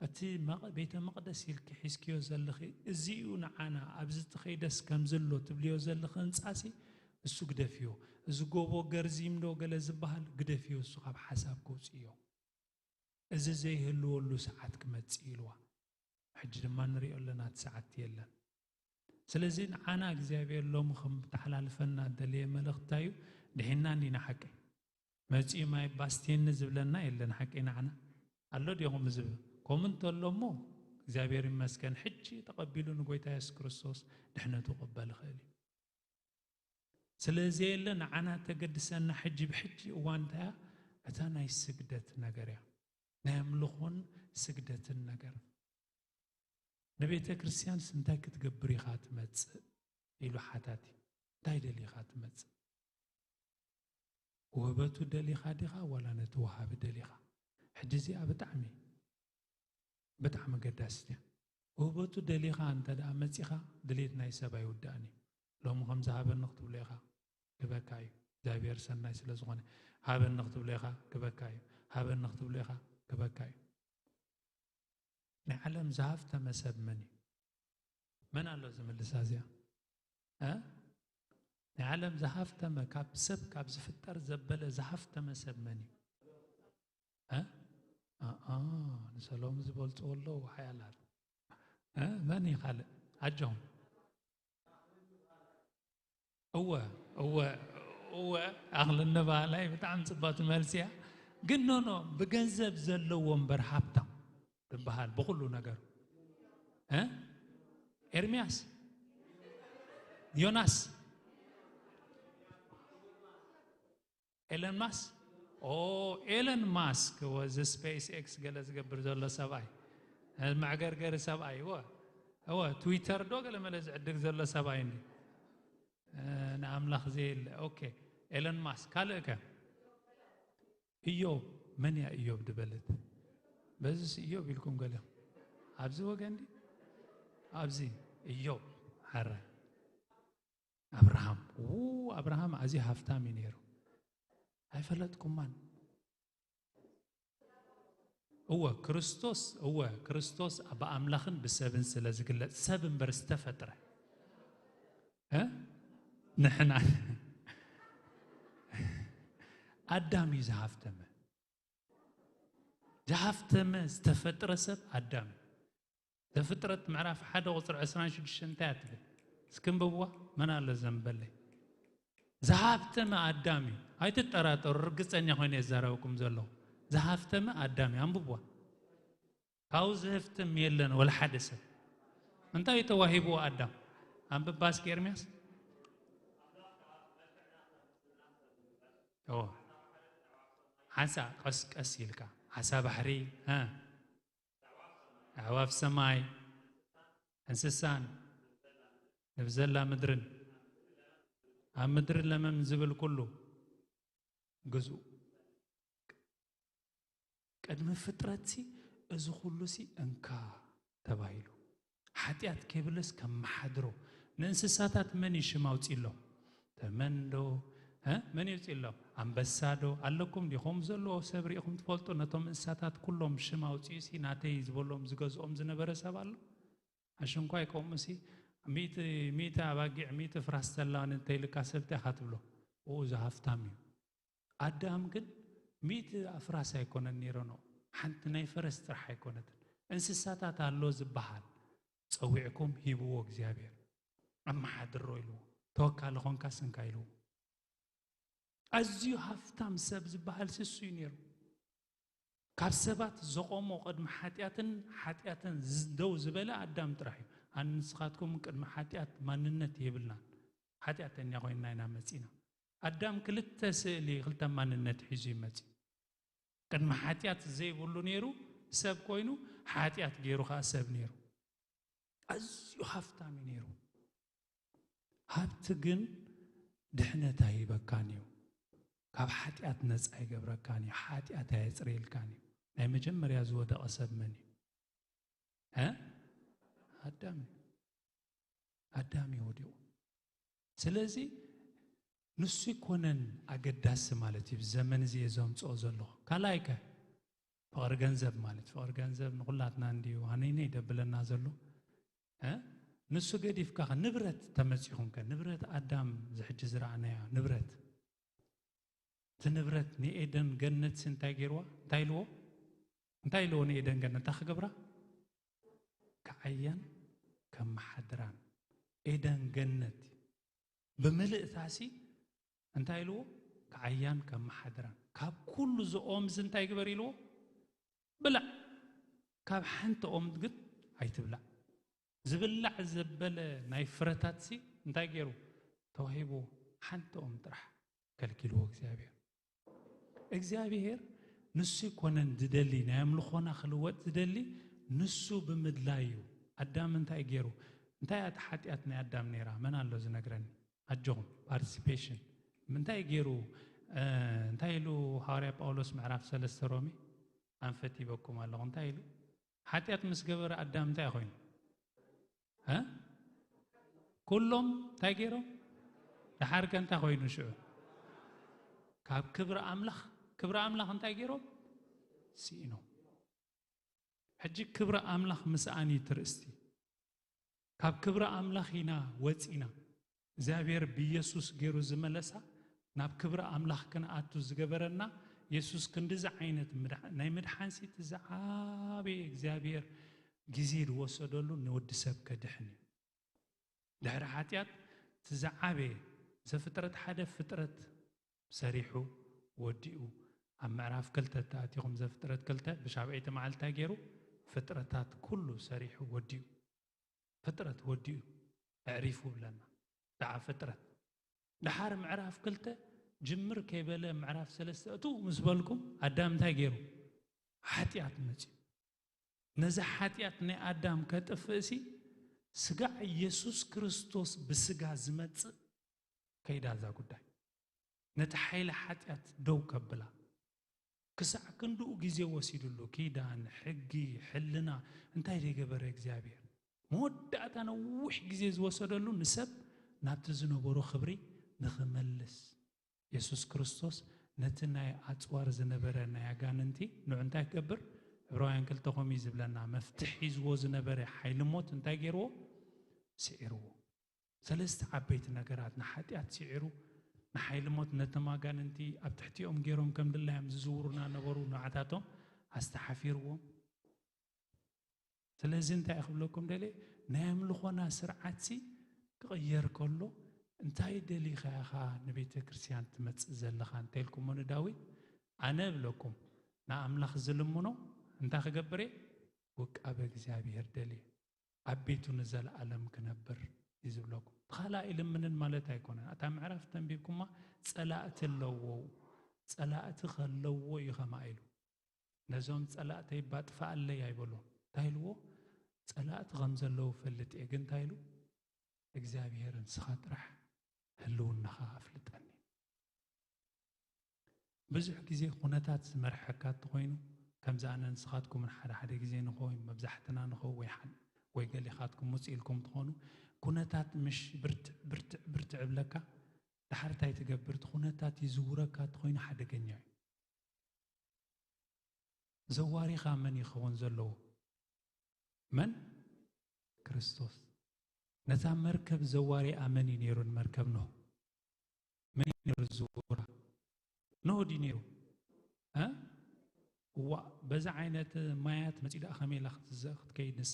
እቲ መቕ- ቤተ መቕደስ ኢልኪ ሒዝክዮ ዘለኺ፣ እዚ እዩ ንዓና፣ ኣብዚ ተኸይደስ ከምዚ ኣሎ ትብልዮ ዘለኺ ህንጻሲ፣ እሱ ግደፍዮ። እዚ ጎቦ ገርዚም ዶ ገለ ዝበሃል ግደፍዮ፣ እሱ ካብ ሓሳብ ከውፅእዮ። እዚ ዘይህልወሉ ሰዓት ክመጽእ ኢልዋ። ሕጂ ድማ ንሪኦ ኣለና፣ እቲ ሰዓት የለን። ስለዚ ንዓና እግዚኣብሔር ሎሚ ከም ተሓላልፈና ደልየ መልእኽቲ እንታይ እዩ? ድሒና እንዲና ሓቂ? መጺኡ ማይ ባስቴኒ ዝብለና የለን ሓቂ ንዓና? ኣሎ ዲኹም ዝብል? ከምኡ እንተሎ እሞ እግዚኣብሔር ይመስገን፣ ሕጂ ተቐቢሉ ንጎይታ የሱስ ክርስቶስ ድሕነቱ ክቕበል ይኽእል እዩ። ስለዚ የለ ንዓና ተገድሰና ሕጂ ብሕጂ እዋን እንታይ እያ? እታ ናይ ስግደት ነገር እያ። ናይ ኣምልኾን ስግደትን ነገር። ንቤተ ክርስቲያንስ እንታይ ክትገብር ኢኻ ትመጽእ? ኢሉ ሓታቲ። እንታይ ደሊኻ ትመጽእ? ውህበቱ ደሊኻ ዲኻ ዋላ ነቲ ወሃቢ ደሊኻ? ሕጂ እዚኣ ብጣዕሚ፣ ብጣዕሚ ኣገዳሲት እያ። ውህበቱ ደሊኻ እንተ ደኣ መጺኻ፣ ድሌት ናይ ሰብ ኣይውዳእን እዩ። ሎሚ ከምዚ ሃበኒ ክትብሎ ኢኻ፣ ክበካ እዩ። እግዚኣብሔር ሰናይ ስለ ዝኾነ፣ ሃበኒ ክትብሎ ኢኻ፣ ክበካ እዩ። ሃበኒ ክትብሎ ኢኻ፣ ክበካ እዩ። ናይ ዓለም ዝሃፍተመ ሰብ መን እዩ? መን ኣሎ ዝምልሳ እዚኣ? እ? ናይ ዓለም ዝሃፍተመ፣ ካብ ሰብ ካብ ዝፍጠር ዘበለ ዝሃፍተመ ሰብ መን እዩ? እ? ኣኣ፣ ንሰሎም ዝበልጽዎ ኣለዉ ሓያላት። እ? መን እዩ ካልእ? ኣጆም። እወ፣ እወ፣ እወ፣ ኣኽሊ እንበሃላይ ብጣዕሚ ጽብቕቲ መልሲ እያ። ግን ኖ፣ ኖ፣ ብገንዘብ ዘለዎ እምበር ሃብታም ዝበሃል ብኹሉ ነገሩ። እ? ኤርምያስ፣ ዮናስ፣ ኤለን ማስ፣ ኦ፣ ኤለን ማስክ፣ ወዚ ስፔስ ኤክስ ገለ ዝገብር ዘሎ ሰብኣይ፣ መዕገርገሪ ሰብኣይ፣ እወ፣ እወ፣ ትዊተር ዶ ገለ መለ ዝዕድግ ዘሎ ሰብኣይ እንዲ፣ እ፣ ንኣምላኽ ዘየለ። ኦኬ፣ ኤለን ማስክ። ካልእ ከ? እዮብ፣ መን እያ እዮብ ድበለት? በዚስ እዮብ ኢልኩም ገለ። ኣብዚ ወገን ዲ? ኣብዚ እዮብ፣ ሓራይ። ኣብርሃም፣ ው፣ ኣብርሃም ኣዝዩ ሃፍታም እዩ ነይሩ። ኣይፈለጥኩማን። እወ፣ ክርስቶስ፣ እወ፣ ክርስቶስ ብኣምላኽን ብሰብን ስለ ዝግለጽ፣ ሰብ እምበር ዝተፈጥረ። እ? ንሕና። ኣዳም እዩ ዝሃፍተመ። ዝሃፍተመ ዝተፈጥረ ሰብ ኣዳም እዩ። ዘፍጥረት ምዕራፍ ሓደ ቁጽሪ ዕስራን ሽዱሽተን እንታይ እያ ትብል? እስኪ እንብብዋ። መን ኣሎ ዘንበለይ? ዝሃፍተመ ኣዳም እዩ። ኣይትጠራጠሩ፣ ርግጸኛ ኮይነ እየ ዝዛረበኩም ዘለኹ። ዝሃፍተመ ኣዳም እዩ። ኣንብብዋ። ካብኡ ዝህፍትም የለን ወላ ሓደ ሰብ። እንታይ እዩ ተዋሂብዎ ኣዳም? ኣንብባ እስኪ ኤርምያስ። ኦ። ሓንሳ ቀስ ቀስ ኢልካ። ዓሳ ባሕሪ፣ እ፣ ኣዕዋፍ ሰማይ፣ እንስሳን ንብዘላ ምድርን፣ ኣብ ምድሪ ለመም ዝብል ኩሉ ግዝኡ። ቅድሚ ፍጥረትሲ እዚ ኩሉሲ እንካ ተባሂሉ። ሓጢኣት ከይብልስ ከመሓድሮ። ንእንስሳታት መን እዩ ሽም ኣውጺእሎም? ተመን ዶ? እ? መን እዩ ኣውጺእሎም? ኣንበሳ ዶ? ኣለኩም ድዩ? ከምኡ ዘለዎ ሰብ ርኢኹም ትፈልጡ? ነቶም እንስሳታት ኩሎም ሽም ኣውጺኡሲ ናተይ ዝበሎም ዝገዝኦም ዝነበረ ሰብ ኣሎ? ኣሽንኳይ ከምኡሲ ሚእቲ፣ ሚእቲ ኣባጊዕ፣ ሚእቲ ፍራስ ተላኒ እንተይልካ ሰብ እንታይ ኢኻ ትብሎ? ኡ፣ እዚ ሃፍታም እዩ። ኣዳም ግን ሚእቲ ኣፍራስ ኣይኮነን ነይረኖ፣ ሓንቲ ናይ ፈረስ ጥራሕ ኣይኮነትን። እንስሳታት ኣሎ ዝበሃል ጸዊዕኩም ሂብዎ እግዚኣብሔር፣ ኣመሓድሮ ኢልዎ፣ ተወካሊ ኾንካስ እንካ ኢልዎ። ኣዝዩ ሃፍታም ሰብ ዝበሃል ስሱ እዩ ነይሩ። ካብ ሰባት ዘቆሞ ቅድሚ ሓጢኣትን ሓጢኣትን ዝ-፣ ደው ዝበለ ኣዳም ጥራሕ እዩ። ኣነ ንስኻትኩም ቅድሚ ሓጢኣት ማንነት የብልናን። ሓጢኣተኛ ኮይንና ኢና መጺና። ኣዳም ክልተ ስእሊ፣ ክልተ ማንነት ሒዙ እዩ መጺኡ። ቅድሚ ሓጢኣት ዘይብሉ ነይሩ፣ ሰብ ኮይኑ፣ ሓጢኣት ገይሩ ኸኣ ሰብ ነይሩ። ኣዝዩ ሃፍታም እዩ ነይሩ። ሃብቲ ግን ድሕነት ኣይህበካን እዩ። ካብ ሓጢኣት ነጻ ኣይገብረካን እዩ። ሓጢኣት ኣየጽርየልካን እዩ። ናይ መጀመርያ ዝወደቐ ሰብ መን እዩ? እ? ኣዳም እዩ። ኣዳም እዩ ወዲቑ። ስለዚ ንሱ ኣይኮነን ኣገዳሲ ማለት እዩ፣ ብዘመን እዚ እየ ዘምጽኦ ዘለኹ። ካልኣይ ከ? ፍቕሪ ገንዘብ ማለት፣ ፍቕሪ ገንዘብ ንኹላትና እንድዩ ሃነይነይ ደብለና ዘሎ። እ? ንሱ ገዲፍካ ኸ ንብረት ተመጺኹም ከ፣ ንብረት ኣዳም ዝሕጂ ዝረኣናያ ንብረት፣ እቲ ንብረት ንኤደን ገነት እንታይ ገይርዋ? እንታይ ኢልዎ? እንታይ ኢልዎ ንኤደን ገነት እንታይ ክገብራ? ክዓያን ከመሓድራን። ኤደን ገነት ብምልእታሲ እንታይ ኢልዎ? ክዓያን ከመሓድራን። ካብ ኩሉ ዝኦም እዚ እንታይ ግበር ኢልዎ? ብላዕ፣ ካብ ሓንቲ ኦም ግን ኣይትብላዕ። ዝብላዕ ዘበለ ናይ ፍረታትሲ እንታይ ገይሩ? ተዋሂብዎ። ሓንቲ ኦም ጥራሕ ከልኪልዎ እግዚኣብሔር። እግዚኣብሔር ንሱ ኣይኮነን ዝደሊ፣ ናይ ኣምልኾና ክልወጥ ዝደሊ ንሱ ብምድላይ እዩ። ኣዳም እንታይ ገይሩ? እንታይ እያ እቲ ሓጢኣት ናይ ኣዳም ነይራ? መን ኣሎ ዝነግረኒ? ኣጆኹም፣ ፓርቲሲፔሽን። እንታይ ገይሩ? እ፣ እንታይ ኢሉ ሃዋርያ ጳውሎስ ምዕራፍ ሰለስተ ሮሜ? ኣንፈት ሂበኩም ኣለኹ። እንታይ ኢሉ? ሓጢኣት ምስ ገበረ ኣዳም እንታይ ኮይኑ? እ? ኩሎም እንታይ ገይሮም? ደሓርከ እንታይ ኮይኑ ሽዑ? ካብ ክብሪ ኣምላኽ፣ ክብሪ ኣምላኽ እንታይ ገይሮም? ስኢኖም። ሕጂ ክብሪ ኣምላኽ ምስኣን እዩ ትርእስቲ። ካብ ክብሪ ኣምላኽ ኢና ወጺና። እግዚኣብሔር ብየሱስ ገይሩ ዝመለሳ፣ ናብ ክብሪ ኣምላኽ ክንኣቱ ዝገበረና፣ የሱስ ክንድዚ ዓይነት ምድሓ-፣ ናይ ምድሓንሲ እቲ ዝዓበየ እግዚኣብሔር ግዜ ዝወሰደሉ ንወዲ ሰብ ከድሕን እዩ። ድሕሪ ሓጢኣት እቲ ዝዓበየ ዘፍጥረት ሓደ ፍጥረት ሰሪሑ ወዲኡ። ኣብ ምዕራፍ ክልተ ተኣቲኹም ዘፍጥረት ክልተ ብሻብዐይቲ መዓልቲ እንታይ ገይሩ? ፍጥረታት ኩሉ ሰሪሑ ወዲኡ። ፍጥረት ወዲኡ ኣዕሪፉ ብለና። ደዓ ፍጥረት። ደሓር ምዕራፍ ክልተ ጅምር ከይበለ ምዕራፍ ሰለስተ እትው ምስ በልኩም ኣዳም እንታይ ገይሩ? ሓጢኣት መጽዩ። ነዚ ሓጢኣት ናይ ኣዳም ከጥፍእሲ ስጋዕ የሱስ ክርስቶስ ብስጋ ዝመጽእ ከይዳ እዛ ጉዳይ። ነቲ ሓይሊ ሓጢኣት ደው ከብላ። ክሳዕ ክንድኡ ግዜ ወሲድሉ፣ ኪዳን፣ ሕጊ፣ ሕልና፣ እንታይ ደይገበረ እግዚኣብሔር? መወዳእታ ነዊሕ ግዜ ዝወሰደሉ ንሰብ ናብቲ ዝነበሮ ክብሪ ንኽመልስ። የሱስ ክርስቶስ ነቲ ናይ ኣጽዋር ዝነበረ ናይ ኣጋንንቲ ንዑ እንታይ ክገብር? ዕብራውያን ክልተ ከምኡ እዩ ዝብለና፣ መፍትሕ ሒዝዎ ዝነበረ ሓይሊ ሞት እንታይ ገይርዎ? ስዒርዎ። ሰለስተ ዓበይቲ ነገራት፣ ንሓጢኣት ስዒሩ፣ ንሓይሊ ሞት፣ ነቶም ኣጋንንቲ ኣብ ትሕቲኦም ገይሮም ከም ድላዮም ዝዝውሩና ነበሩ፣ ንዓታቶም ኣስተሓፊርዎም። ስለዚ እንታይ ክብለኩም ደልየ፣ ናይ ኣምልኾና ስርዓትሲ ክቕየር ከሎ፣ እንታይ ደሊኻ ኢኻ ንቤተ ክርስቲያን ትመጽእ ዘለኻ እንተልኩሞ ንዳዊት፣ ኣነ እብለኩም፣ ንኣምላኽ ዝልምኖ እንታይ ክገብር እየ? ውቃበ እግዚኣብሔር ደልየ፣ ኣብ ቤቱ ንዘለኣለም ክነብር እዩ ዝብለኩም። እቲ ካልእ ኣይልምንን ማለት ኣይኮነን። እታ ምዕራፍ ተንቢብኩማ ጸላእቲ ኣለዎ። ጸላእቲ ከለዎ እዩ ከማእ ኢሉ። ነዞም ጸላእተይ ባጥፍኣለይ ኣይበሎን። እንታይ ኢልዎ? ጸላእቲ ከም ዘለዉ እፈልጥ እየ። ግን እንታይ ኢሉ? እግዚኣብሔር ንስኻ ጥራሕ ህልውናኻ ኣፍልጠኒ። ብዙሕ ግዜ ኩነታት ዝመርሐካ እንተኾይኑ፣ ከምዚ ኣነ ንስኻትኩምን ሓደ ሓደ ግዜ ንኸውን፣ መብዛሕትና ንኸውን ወይ ሓ-፣ ወይ ገሊኻትኩም ውጽእ ኢልኩም ትኾኑ፣ ኩነታት ምሽ ብርትዕ፣ ብርትዕ፣ ብርትዕ እብለካ፣ ደሓር እንታይ ትገብር? እቲ ኩነታት ይዝውረካ እንተኾይኑ ሓደገኛ እዩ። ዘዋሪኻ መን ይኸውን ዘለዎ? መን? ክርስቶስ። ነታ መርከብ ዘዋሪኣ መን እዩ ነይሩ ንመርከብ ኖህ? መን እዩ ነይሩ ዝዝውራ? ኖህ ድዩ ነይሩ? እ? እዋ፣ በዛ ዓይነት ማያት መጺኡ ደኣ ከመይ ኢላ ክትዘ-፣ ክትከይድ ንሳ?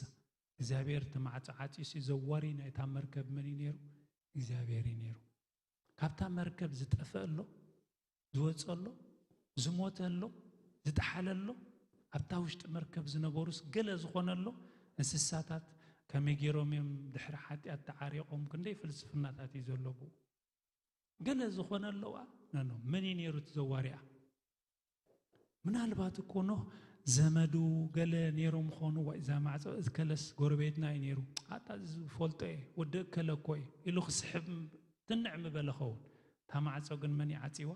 እግዚኣብሔር እቲ ማዕጾ ዓጺዩሲ ዘዋሪ ናይታ መርከብ መን እዩ ነይሩ? እግዚኣብሔር እዩ ነይሩ። ካብታ መርከብ ዝጠፍአ ኣሎ? ዝወጸ ኣሎ? ዝሞተ ኣሎ? ዝጠሓለ ኣሎ? ኣብታ ውሽጢ መርከብ ዝነበሩስ ገለ ዝኾነ ኣሎ? እንስሳታት ከመይ ገይሮም እዮም ድሕሪ ሓጢኣት ተዓሪቖም? ክንደይ ፍልስፍናታት እዩ ዘሎ ብኡ። ገለ ዝኾነ ኣለዋ? ኖ፣ ኖ። መን እዩ ነይሩ እቲ ዘዋሪኣ? ምናልባት እኮ ኖህ ዘመዱ ገለ ነይሮም ኾኑ፣ ወይ እዛ ማዕጾ እከለስ ጎረቤትና እዩ ነይሩ፣ ኣታ ዝፈልጦ እየ፣ ወዲ እከለ እኮ እዩ ኢሉ ክስሕብ ትንዕ ምበለ ኸውን። እታ ማዕጾ ግን መን ይዓጽዋ?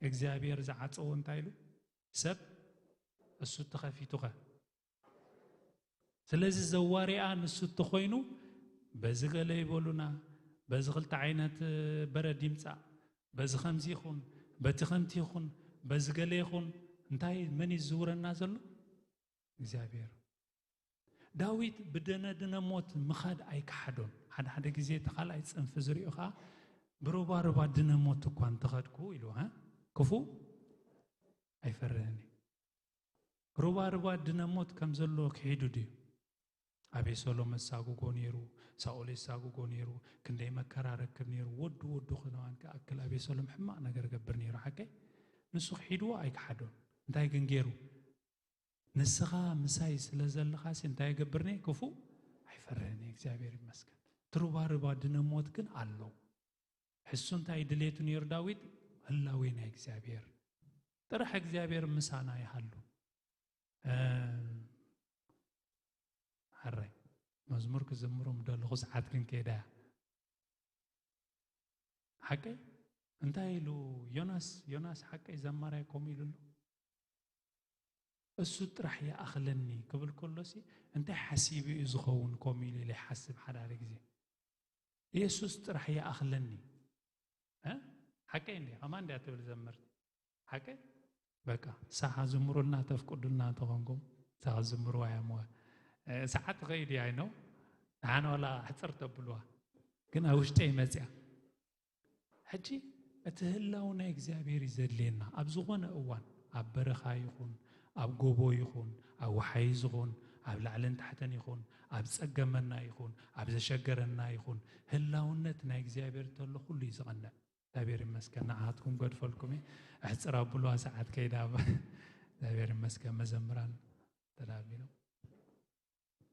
እግዚኣብሔር ዝዓጸዎ እንታይ ኢሉ? ሰብ። እሱ ተኸፊቱኸ? ስለዚ ዘዋሪኣ ንሱ እንተኾይኑ፣ በዚ ገለ ይበሉና፣ በዚ ክልተ ዓይነት በረድ ይምጻእ፣ በዚ ከምዚ ይኹን፣ በቲ ከምቲ ይኹን፣ በዚ ገለ ይኹን፣ እንታይ፣ መን እዩ ዝዝውረና ዘሎ? እግዚኣብሔር። ዳዊት ብደነ ድነ ሞት ምኻድ ኣይከሓዶን። ሓደ ሓደ ግዜ እቲ ካልኣይ ጽንፊ ዝሪኦ ኸዓ ብሩባሩባ ድነ ሞት እኳ እንተኸድኩ ኢሉ፣ ሀ? ክፉእ ኣይፈርህን እዩ። ሩባሩባ ድነ ሞት ከም ዘሎ ክሒዱ ድዩ? ኣቤሰሎም የሳጉጎ ነይሩ፣ ሳኦል የሳጉጎ ነይሩ፣ ክንደይ መከራ ረክብ ነይሩ። ወዱ ወዱ ክንዋን ክኣክል ኣቤሰሎም ሕማቕ ነገር ገብር ነይሩ። ሓቀይ? ንሱ ክሒድዎ ኣይከሓዶን። እንታይ ግን ገይሩ? ንስኻ ምሳይ ስለ ዘለኻሲ እንታይ ይገብርኒ? ክፉእ ኣይፈርህን እየ፣ እግዚኣብሔር ይመስገን። እቲ ሩባሩባ ድነ ሞት ግን ኣሎ። ሕሱ እንታይ ድሌቱ ነይሩ ዳዊት? ህላዌ ናይ እግዚኣብሔር። ጥራሕ እግዚኣብሔር ምሳና ይሃሉ። እ፣ ሕራይ፣ መዝሙር ክዝምሩ ምደለኹ ሰዓት ግን ከይዳ እያ። ሓቀይ? እንታይ ኢሉ ዮናስ፣ ዮናስ ሓቀይ ዘማራይ ከምኡ ኢሉ ኣሎ? "እሱ ጥራሕ ይኣኽለኒ" ክብል ከሎሲ እንታይ ሓሲቡ እዩ ዝኸውን ከምኡ ኢሉ ኢለ ይሓስብ ሓደ ሓደ ግዜ። "የሱስ ጥራሕ ይኣኽለኒ"። እ? ሓቀይ እንድያ፣ ከማን እንድያ ትብል ዘመርቲ። ሓቀይ? በቃ፣ ሳኻ ዝምሩልና ተፍቅዱልና እንተኾንኩም፣ ሳኻ ዝምሩዋ እያ እሞ። እ፣ ሰዓት ትኸይድ እያ፣ ኣይነው። ንሓና ዋላ ሕጽር ተብልዋ። ግን ኣብ ውሽጠይ መጽያ። ሕጂ እቲ ህላው ናይ እግዚኣብሔር እዩ ዘድልየና። ኣብ ዝኾነ እዋን፣ ኣብ በረኻ ይኹን፣ ኣብ ጎቦ ይኹን፣ ኣብ ወሓይዝ ይኹን፣ ኣብ ላዕልን ታሕትን ይኹን፣ ኣብ ጸገመና ይኹን፣ ኣብ ዘሸገረና ይኹን፣ ህላውነት ናይ እግዚኣብሔር እንተሎ ኩሉ እዩ ዝቐንዕ። እግዚኣብሔር ይመስገን። ንዓኻትኩም ገድፈልኩም እየ። ኣሕጽር ኣብሉዋ ሰዓት ከይዳ። እግዚኣብሔር ይመስገን። መዘምራን ተዳቢሎም።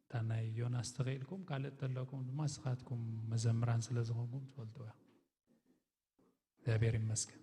እታ ናይ ዮናስ ተኽኢልኩም፣ ካልእ ተለኩም ድማ ንስኻትኩም መዘምራን ስለ ዝኾንኩም ትፈልጥዋ። እግዚኣብሔር ይመስገን።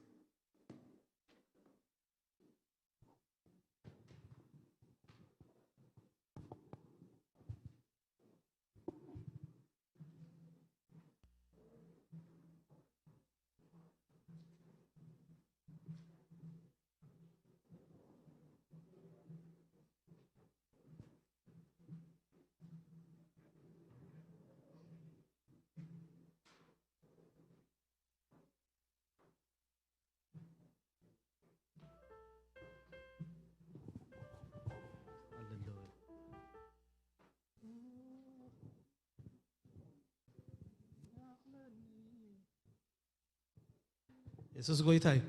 የሱስ ጎይታ እዩ።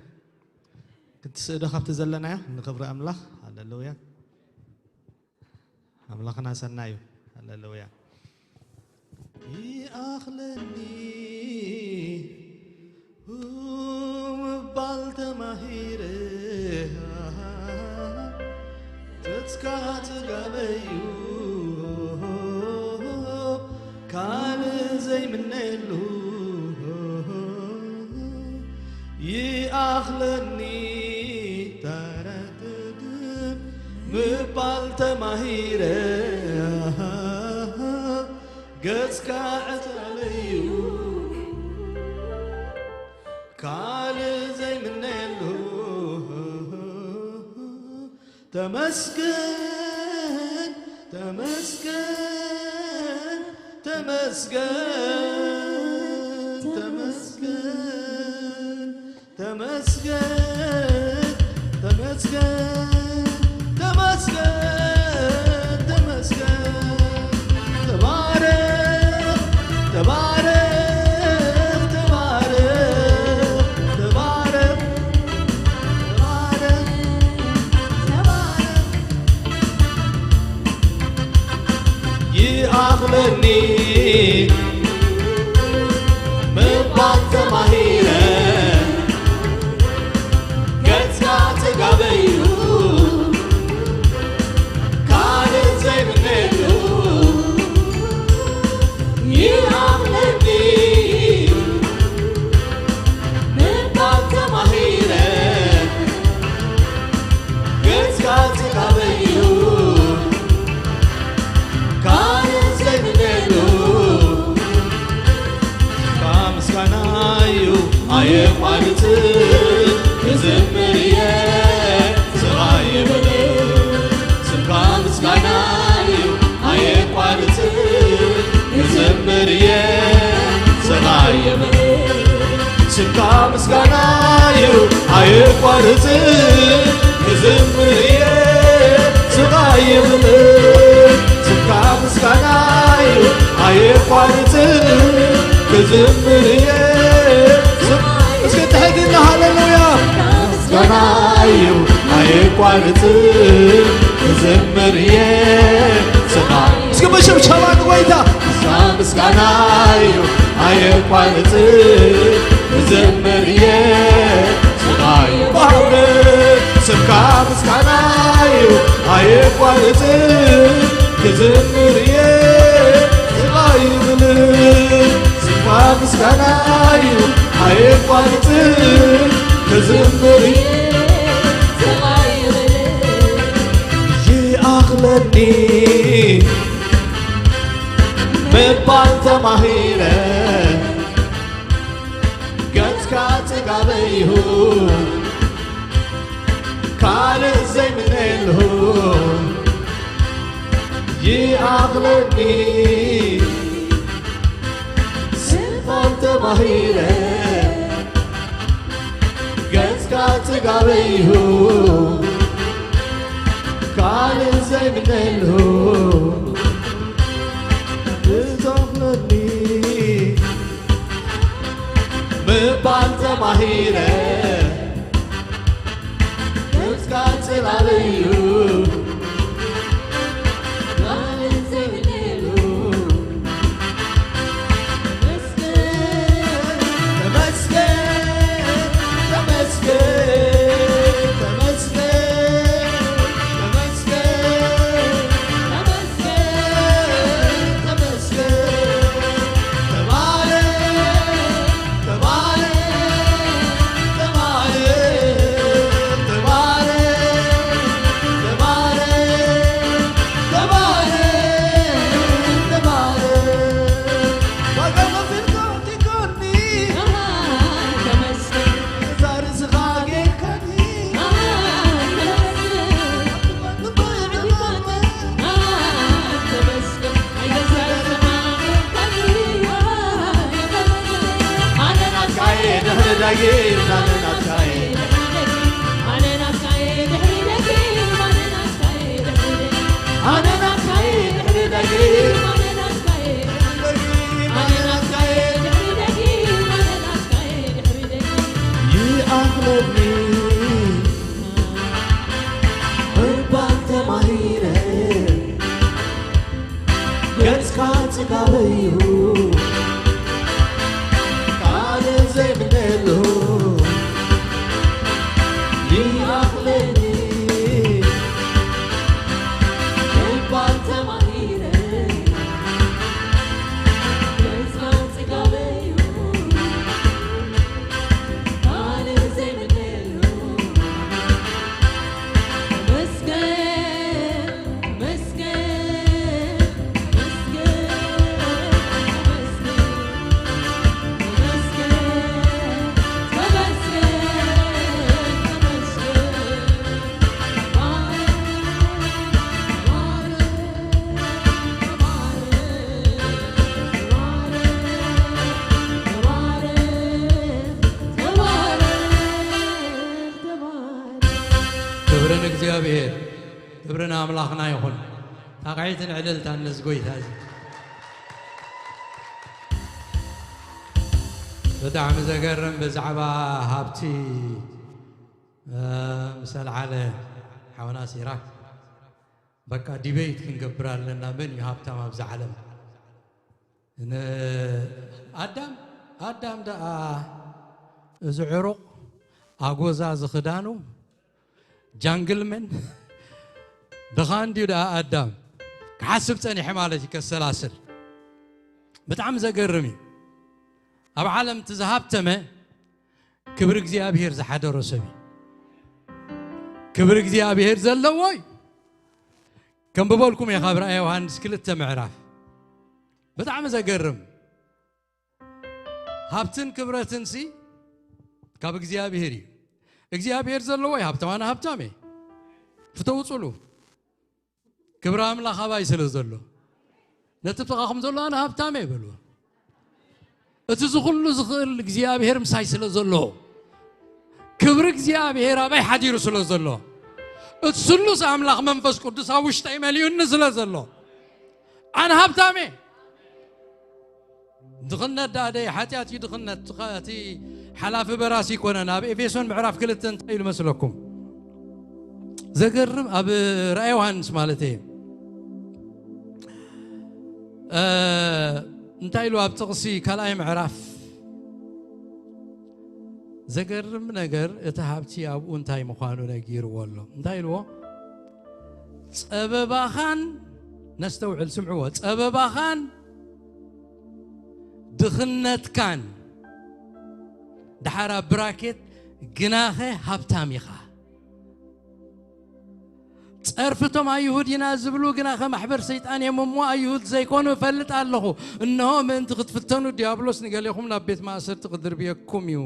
ክትስእዶ ካብቲ ዘለናዮ ንኽብሪ ኣምላኽ። ሃሌሉያ። ኣምላኽና ሰናይ እዩ። ሃሌሉያ። ይኣኽለኒ ምባል ተማሂረ፣ ተስካ ጽጋበዩ ካልእ ዘይምነየሉ። ይኣኽለኒ ተረድእ ምባል ተማሂረ፣ ገጽካ ዕጸለዩ ካልእ ዘይምነየሉ። ተመስገን፣ ተመስገን፣ ተመስገን፣ ተመስገን፣ ተመስገን፣ ተመስገን፣ ተመስገን፣ ተመስገን። ተባረኽ፣ ተባረኽ፣ ተባረኽ፣ ተባረኽ፣ ተባረኽ፣ ተባረኽ። ይኣኽለኒ ምባል ተማሂረ፣ ገጽካ ጽጋበዩ ካልእ ዘይምነየሉ። ይኣኽለኒ ምባል ተማሂረ፣ ገጽካ ጽጋበዩ ካልእ ዘይምነየሉ። ካብ ምስጋና እዩ ኣየቋርጽ፣ ክዝምር እየ ስቓይ ይብል። ስምካ ምስጋና እዩ ኣየቋርጽ፣ ክዝምር እየ ስቓይ ይብል። ስምካ ምስጋና እዩ ኣየቋርጽ፣ ክዝምር ዝምር እየ። እስኪ ትሕትና ሃሌሉያ። ምስጋና እዩ ኣየቋርጽ። ዝምር እየ። ስማ እስኪ ብሽብሸባ ንጎይታ። ምስጋና እዩ ኣየቋርጽ። ዝምር እየ። ስማ እዩ ባህር። ስምካ ምስጋና እዩ ኣየቋርጽ። ክዝምር እየ። ስማ ይብል። ስምካ ምስጋና እዩ ኣየቋርጽ። ክዝምር እየ። ይኣኽለኒ ምባል ተማሂረ። ገጽካ ጽጋበይሁ ካልእ ዘይምነየልሁ። ይኣኽለኒ ስልጣን ተማሂረ። ገጽካ ጽጋበይሁ ካልእ ዘይምነየልሁ። እዞኽለኒ ምባል ተማሂረ። ገጽካ ጽላለዩ። ይኣኽለኒ ምባል ተማሂረ። ገጽካ ጽጋበዩ ካልእ ዘይምነሉ። ይኣኽለኒ ምባል ተማሂረ። ገጽካ ጽጋበዩ ክብሪ ንእግዚኣብሔር፣ ክብሪ ንኣምላኽና ይኹን። ታቕዒትን ዕልልታን ነዚ ጎይታ እዚ። ብጣዕሚ ዘገርም ብዛዕባ ሃብቲ፣ እ፣ ምስ ኣልዓለ ሓውና ሲራክ። በቃ ዲቤት ክንገብር ኣለና፣ መን እዩ ሃብታም ኣብዚ ዓለም? ን-፣ ኣዳም፣ ኣዳም ደኣ እዚ ዕሩቕ ኣጎዛ ዝኽዳኑ ጃንግልመን ድኻ እንድዩ ደኣ ኣዳም ክሓስብ ጸኒሐ ማለት እዩ፣ ከሰላስል። ብጣዕሚ ዘገርም እዩ። ኣብ ዓለም እቲ ዝሃብተመ ክብሪ እግዚኣብሔር ዝሓደሮ ሰብ እዩ። ክብሪ እግዚኣብሔር ዘለዎ እዩ። ከንብበልኩም እየ ካብ ራእየ ዮሃንስ ክልተ ምዕራፍ። ብጣዕሚ ዘገርም። ሃብትን ክብረትን ሲ ካብ እግዚኣብሔር እዩ። እግዚኣብሔር ዘለዎ እዩ ሃብታም፣ ኣነ ሃብታም እየ። ፍተውፅሉ። ክብሪ ኣምላኽ ኣባይ ስለ ዘሎ፣ ነቲ ጥቓኹም ዘሎ ኣነ ሃብታም እየ በልዎ። እቲ ዝኹሉ ዝኽእል እግዚኣብሔር ምሳይ ስለ ዘሎ፣ ክብሪ እግዚኣብሔር ኣባይ ሓዲሩ ስለ ዘሎ፣ እቲ ስሉስ ኣምላኽ መንፈስ ቅዱስ ኣብ ውሽጠይ መሊኡኒ ስለ ዘሎ፣ ኣነ ሃብታም እየ። ድኽነት ደኣ ደይ ሓጢኣት እዩ። ድኽነት እቲ ሓላፊ በራሲ ይኮነን። ኣብ ኤፌሶን ምዕራፍ ክልተ እንታይ ኢሉ መስለኩም? ዘገርም፣ ኣብ ራእይ ዮሃንስ ማለት እየ እንታይ ኢሉ ኣብ ጥቕሲ ካልኣይ ምዕራፍ? ዘገርም ነገር፣ እቲ ሃብቲ ኣብኡ እንታይ ምዃኑ ነጊርዎ ኣሎ። እንታይ ኢልዎ? ጸበባኻን፣ ነስተውዕል፣ ስምዕዎ፣ ጸበባኻን ድኽነትካን፣ ድሓር ኣብ ብራኬት፣ ግናኸ ሃብታም ኢኻ። ጸርፍቶም ኣይሁድ ኢና ዝብሉ፣ ግናኸ ማሕበር ሰይጣን እዮም እሞ ኣይሁድ ዘይኮኑ እፈልጥ ኣለኹ። እንሆ ምእንቲ ክትፍተኑ ዲያብሎስ ንገሌኹም ናብ ቤት ማእሰርቲ ክድርብየኩም እዩ።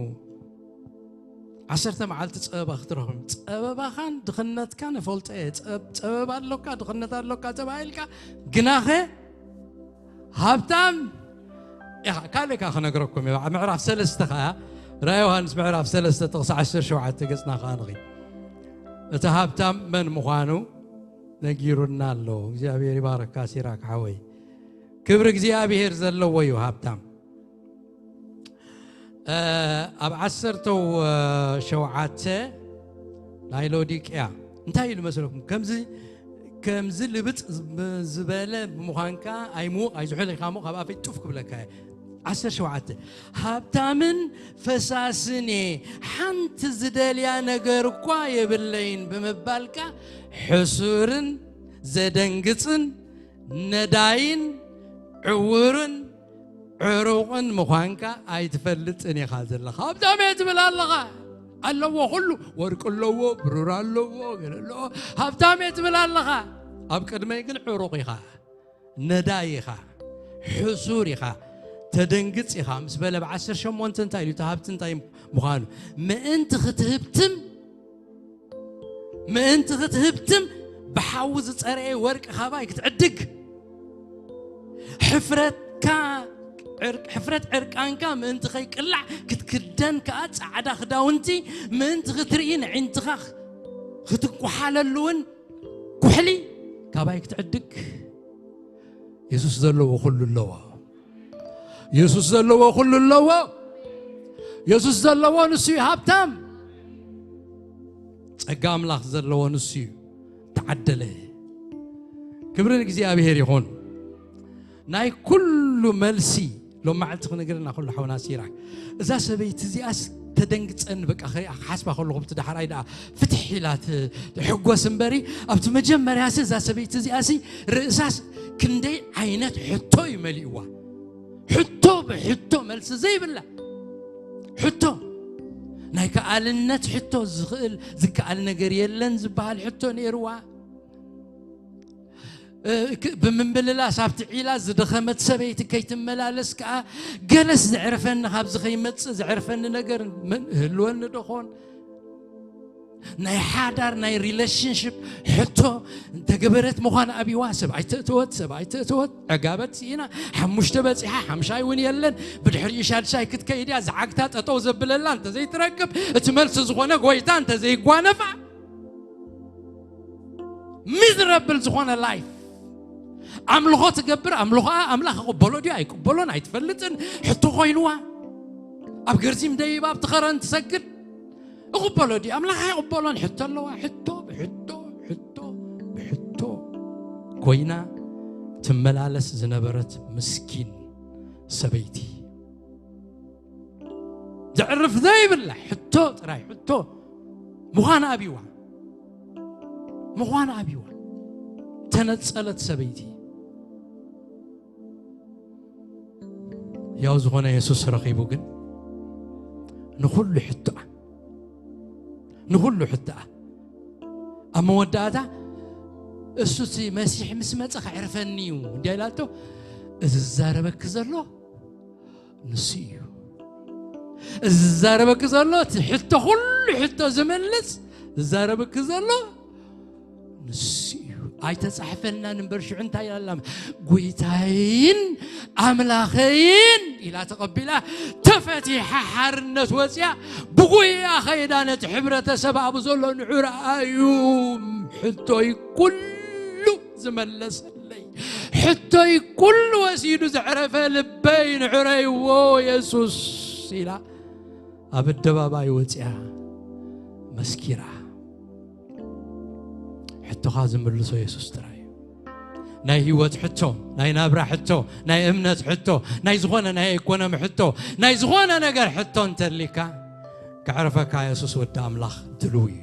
ዓሰርተ መዓልቲ ጸበባ ክትረኽቡ። ጸበባኻን ድኽነትካን እፈልጦ እየ። ጸብ-፣ ጸበባ ኣሎካ፣ ድኽነት ኣሎካ ተባሂልካ፣ ግናኸ ሃብታም ኢኻ። ካልእ ከኣ ክነግረኩም እየ። ምዕራፍ ሰለስተ ከኣ፣ ራእይ ዮሃንስ ምዕራፍ ሰለስተ ጥቕሲ ዓሰርተ ሸውዓተ ገጽና ከኣ ንኺድ። እቲ ሃብታም መን ምዃኑ ነጊሩና ኣሎ። እግዚኣብሔር ይባረካ ሲራክ ሓወይ። ክብሪ እግዚኣብሔር ዘለዎ እዩ ሃብታም። እ፣ ኣብ ዓሰርተው ሸውዓተ ናይ ሎዲቅያ እንታይ ኢሉ መስለኩም? ከምዚ፣ ከምዚ ልብጥ ዝብ-፣ ዝበለ ብምዃንካ ኣይምውቕ ኣይዝሑል ኢኻ እሞ ካብ ኣፈይ ጡፍ ክብለካ እየ። ዓሰርተ ሸውዓተ ሃብታምን ፈሳስን እየ፣ ሓንቲ ዝደልያ ነገር እኳ የብለይን ብምባልካ ሕሱርን ዘደንግጽን ነዳይን ዕውርን ዕሩቕን ምዃንካ ኣይትፈልጥን ኢኻ ዘለኻ። ሃብታም እየ ትብል ኣለኻ። ኣለዎ ኩሉ፣ ወርቂ ኣለዎ፣ ብሩር ኣለዎ፣ ገለ ኣለዎ። ሃብታም እየ ትብል ኣለኻ። ኣብ ቅድመይ ግን ዕሩቕ ኢኻ፣ ነዳይ ኢኻ፣ ሕሱር ኢኻ፣ ተደንግጽ ኢኻ ምስ በለ ብ ዓሰርተ ሸሞንተ እንታይ ኢሉ? እቲ ሃብቲ እንታይ ምዃኑ ምእንቲ ክትህብትም፣ ምእንቲ ክትህብትም ብሓዊ ዝጸረየ ወርቂ ካባይ ክትዕድግ፣ ሕፍረትካ ዕር-፣ ሕፍረት ዕርቃንካ ምእንቲ ከይቅላዕ ክትክደን ከኣ ጻዕዳ ክዳውንቲ ምእንቲ ክትርኢ ንዕንትኻ ክትኳሓለሉ እውን ኩሕሊ ካባይ ክትዕድግ። የሱስ ዘለዎ ኩሉ ኣለዎ። የሱስ ዘለዎ ኩሉ ኣለዎ። የሱስ ዘለዎ ንሱ እዩ ሃብታም። ጸጋ ኣምላኽ ዘለዎ ንሱ እዩ ተዓደለ። ክብሪ ንእግዚኣብሔር ይኹን። ናይ ኩሉ መልሲ ሎም መዓልቲ ክነግረና ከሎ ሓውና ሲራክ፣ እዛ ሰበይቲ እዚኣስ ተደንግጸኒ፣ በቃ፣ ክሪኣ ክሓስባ ከለኹ፣ ብቲ ዳሕራይ ደኣ ፍትሕ ኢላ ት-፣ ትሕጎስ እምበሪ፣ ኣብቲ መጀመርያሲ እዛ ሰበይቲ እዚኣሲ ርእሳስ ክንደይ ዓይነት ሕቶ እዩ መሊእዋ። ሕቶ ብሕቶ መልሲ ዘይብላ ሕቶ። ናይ ከኣልነት ሕቶ፣ ዝኽእል፣ ዝከኣል ነገር የለን ዝበሃል ሕቶ ነይርዋ። እ፣ ክ-፣ ብምምልላስ ኣብቲ ዒላ ዝደኸመት ሰበይቲ ከይትመላለስ ከኣ፣ ገለስ ዘዕርፈኒ፣ ካብዚ ከይመጽእ ዘዕርፈኒ ነገር ምን-፣ ህልወኒ ዶ ኾን? ናይ ሓዳር፣ ናይ ሪሌሽንሽፕ ሕቶ እንተገበረት ምዃን ኣብዋ፣ ሰብ ኣይተእተወት፣ ሰብ ኣይተእተወት፣ ዕጋበት ስኢና፣ ሓሙሽተ በጺሓ፣ ሓምሻይ እውን የለን፣ ብድሕሪኡ ሻድሻይ ክትከይድ እያ፣ ዝዓግታ ጠጠው ዘብለላ እንተዘይትረክብ፣ እቲ መልሲ ዝኾነ ጎይታ እንተዘይጓነፋ፣ ሚዝረብል ዝኾነ ላይፍ። ኣምልኾ ትገብር፣ ኣምልኾኣ ኣምላኽ ይቕበሎ ድዩ ኣይቅበሎን ኣይትፈልጥን፣ ሕቶ ኮይንዋ። ኣብ ገርዚም ደይባ ኣብቲ ኸረን ትሰግድ፣ እቕበሎ ድዩ ኣምላኽ ኣይቕበሎን፣ ሕቶ ኣለዋ። ሕቶ ብሕቶ፣ ሕቶ ብሕቶ ኮይና ትመላለስ ዝነበረት ምስኪን ሰበይቲ። ዘዕርፍ ዘይብላ ሕቶ ጥራይ፣ ሕቶ ምዃን ኣብዋ፣ ምዃን ኣብዋ ተነጸለት ሰበይቲ። ያው ዝኾነ የሱስ ረኺቡ ግን ንኹሉ ሕቶኣ፣ ንኹሉ ሕቶኣ ኣብ መወዳእታ እሱ እቲ መሲሕ ምስ መጸ ከዕርፈኒ እዩ እንዲያ ኢላቶ። እዚ ዝዛረበኪ ዘሎ ንሱ እዩ። እዚ ዝዛረበኪ ዘሎ፣ እቲ ሕቶ፣ ኩሉ ሕቶ ዝመልስ ዝዛረበኪ ዘሎ ንሱ እዩ። ኣይተጻሕፈልናን እምበር ሽዑ እንታይ ኢላ ኣላ? ጎይታይን ኣምላኸይን ኢላ ተቐቢላ፣ ተፈቲሓ ሓርነት ወጽያ፣ ብጉያ ኸይዳ ነቲ ሕብረተሰብ ኣብኡ ዘሎ ንዑ ረኣዩ። ሕቶይ ኩሉ ዝመለሰለይ፣ ሕቶይ ኩሉ ወሲዱ ዘዕረፈ ልበይ ንዕረይዎ የሱስ ኢላ ኣብ ኣደባባይ ወፂኣ መስኪራ። ሕቶኻ ዝምልሶ የሱስ ጥራይ እዩ። ናይ ህይወት ሕቶ፣ ናይ ናብራ ሕቶ፣ ናይ እምነት ሕቶ፣ ናይ ዝኾነ ናይ ኢኮኖሚ ሕቶ፣ ናይ ዝኾነ ነገር ሕቶ እንተሊካ፣ ከዕርፈካ የሱስ ወዲ ኣምላኽ ድልው እዩ።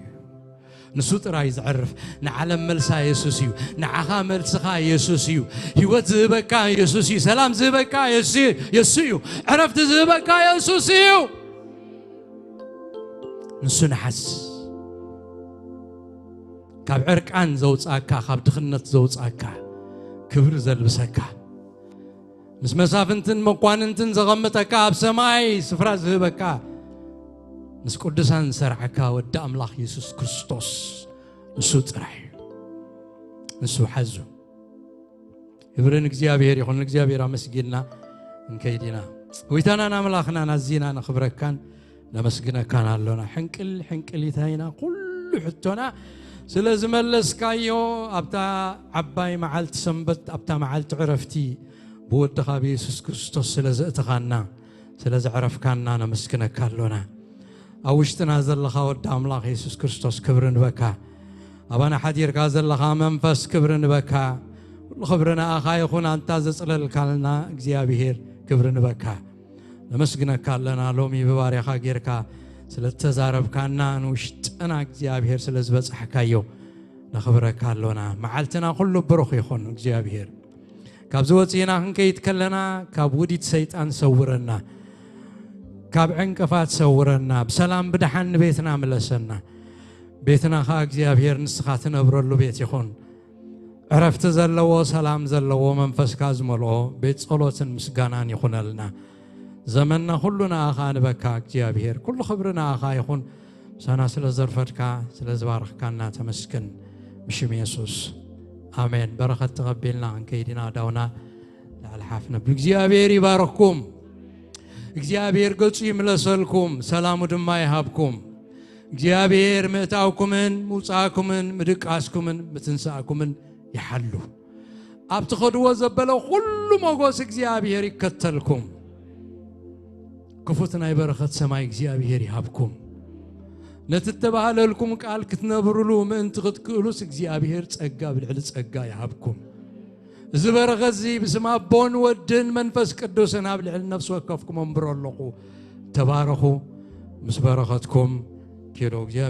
ንሱ ጥራይ ዘዕርፍ። ንዓለም መልሳ የሱስ እዩ። ንዓኻ መልስኻ የሱስ እዩ። ህይወት ዝህበካ የሱስ እዩ። ሰላም ዝህበካ የሱ እዩ። ዕረፍቲ ዝህበካ የሱስ እዩ። ንሱ ንሓስ። ካብ ዕርቃን ዘውፅኣካ፣ ካብ ድኽነት ዘውፅኣካ፣ ክብሪ ዘልብሰካ፣ ምስ መሳፍንትን መኳንንትን ዘቐምጠካ፣ ኣብ ሰማይ ስፍራ ዝህበካ፣ ምስ ቅዱሳን ዝሰርዓካ ወዲ ኣምላኽ የሱስ ክርስቶስ ንሱ ጥራይ እዩ። ንሱ ሓዙ። ክብሪ ንእግዚኣብሔር ይኹን። ንእግዚኣብሔር ኣመስጊንና እንከይድ ኢና። ጎይታናን ኣምላኽናን ኣዚና ነኽብረካን ነመስግነካን ኣሎና። ሕንቅል ሕንቅሊታይና፣ ኩሉ ሕቶና ስለ ዝመለስካዮ፣ ኣብታ ዓባይ መዓልቲ ሰንበት፣ ኣብታ መዓልቲ ዕረፍቲ ብወድኻ ብየሱስ ክርስቶስ ስለ ዘእተኻና፣ ስለ ዘዕረፍካና ነመስግነካ ኣሎና። ኣብ ውሽጥና ዘለኻ ወዲ ኣምላኽ የሱስ ክርስቶስ ክብሪ ንበካ። ኣባና ሓዲርካ ዘለኻ መንፈስ ክብሪ ንበካ። ኩሉ ክብሪ ንኣኻ ይኹን፣ ኣንታ ዘጽለልካልና እግዚኣብሔር ክብሪ ንበካ። ነመስግነካ ኣለና ሎሚ ብባርያኻ ጌርካ ስለ እተዛረብካና፣ ንውሽጥና እግዚኣብሔር ስለ ዝበጻሕካዮ ነኽብረካ ኣሎና። መዓልትና ኩሉ ብሩኽ ይኹን እግዚኣብሔር። ካብዚ ወጺእና ክንከይድ ከለና ካብ ውዲት ሰይጣን ሰውረና፣ ካብ ዕንቅፋት ሰውረና፣ ብሰላም ብደሓን ንቤትና ምለሰና። ቤትና ኸኣ እግዚኣብሔር ንስኻ ትነብረሉ ቤት ይኹን። ዕረፍቲ ዘለዎ፣ ሰላም ዘለዎ፣ መንፈስካ ዝመልኦ ቤት ጸሎትን ምስጋናን ይኹነልና። ዘመንና ኩሉ ንኣኻ ንበካ እግዚኣብሔር። ኩሉ ክብሪ ንኣኻ ይኹን። ምሳና ስለ ዘርፈድካ፣ ስለ ዝባረኽካና ተመስገን። ብሽም የሱስ ኣሜን። በረኸት ተቐቢልና ክንከይድ ኢና። ኣዳውና ላዕሊ ሓፍ ነብል። እግዚኣብሔር ይባርኽኩም። እግዚኣብሔር ገጹ ይምለሰልኩም፣ ሰላሙ ድማ ይሃብኩም። እግዚኣብሔር ምእታውኩምን ምውጻእኩምን ምድቃስኩምን ምትንሳእኩምን ይሓሉ። ኣብ ትኸድዎ ዘበለ ኩሉ ሞጎስ እግዚኣብሔር ይከተልኩም። ክፉት ናይ በረኸት ሰማይ እግዚኣብሔር ይሃብኩም። ነቲ እተባህለልኩም ቃል ክትነብሩሉ ምእንቲ ክትክእሉስ እግዚኣብሔር ጸጋ ኣብ ልዕሊ ጸጋ ይሃብኩም። እዚ በረኸት እዚ ብስም ኣቦን ወድን መንፈስ ቅዱስን ኣብ ልዕሊ ነፍሲ ወከፍኩም ኣንብሮ ኣለኹ። ተባረኹ። ምስ በረኸትኩም ኪዶ እግዚኣብሔር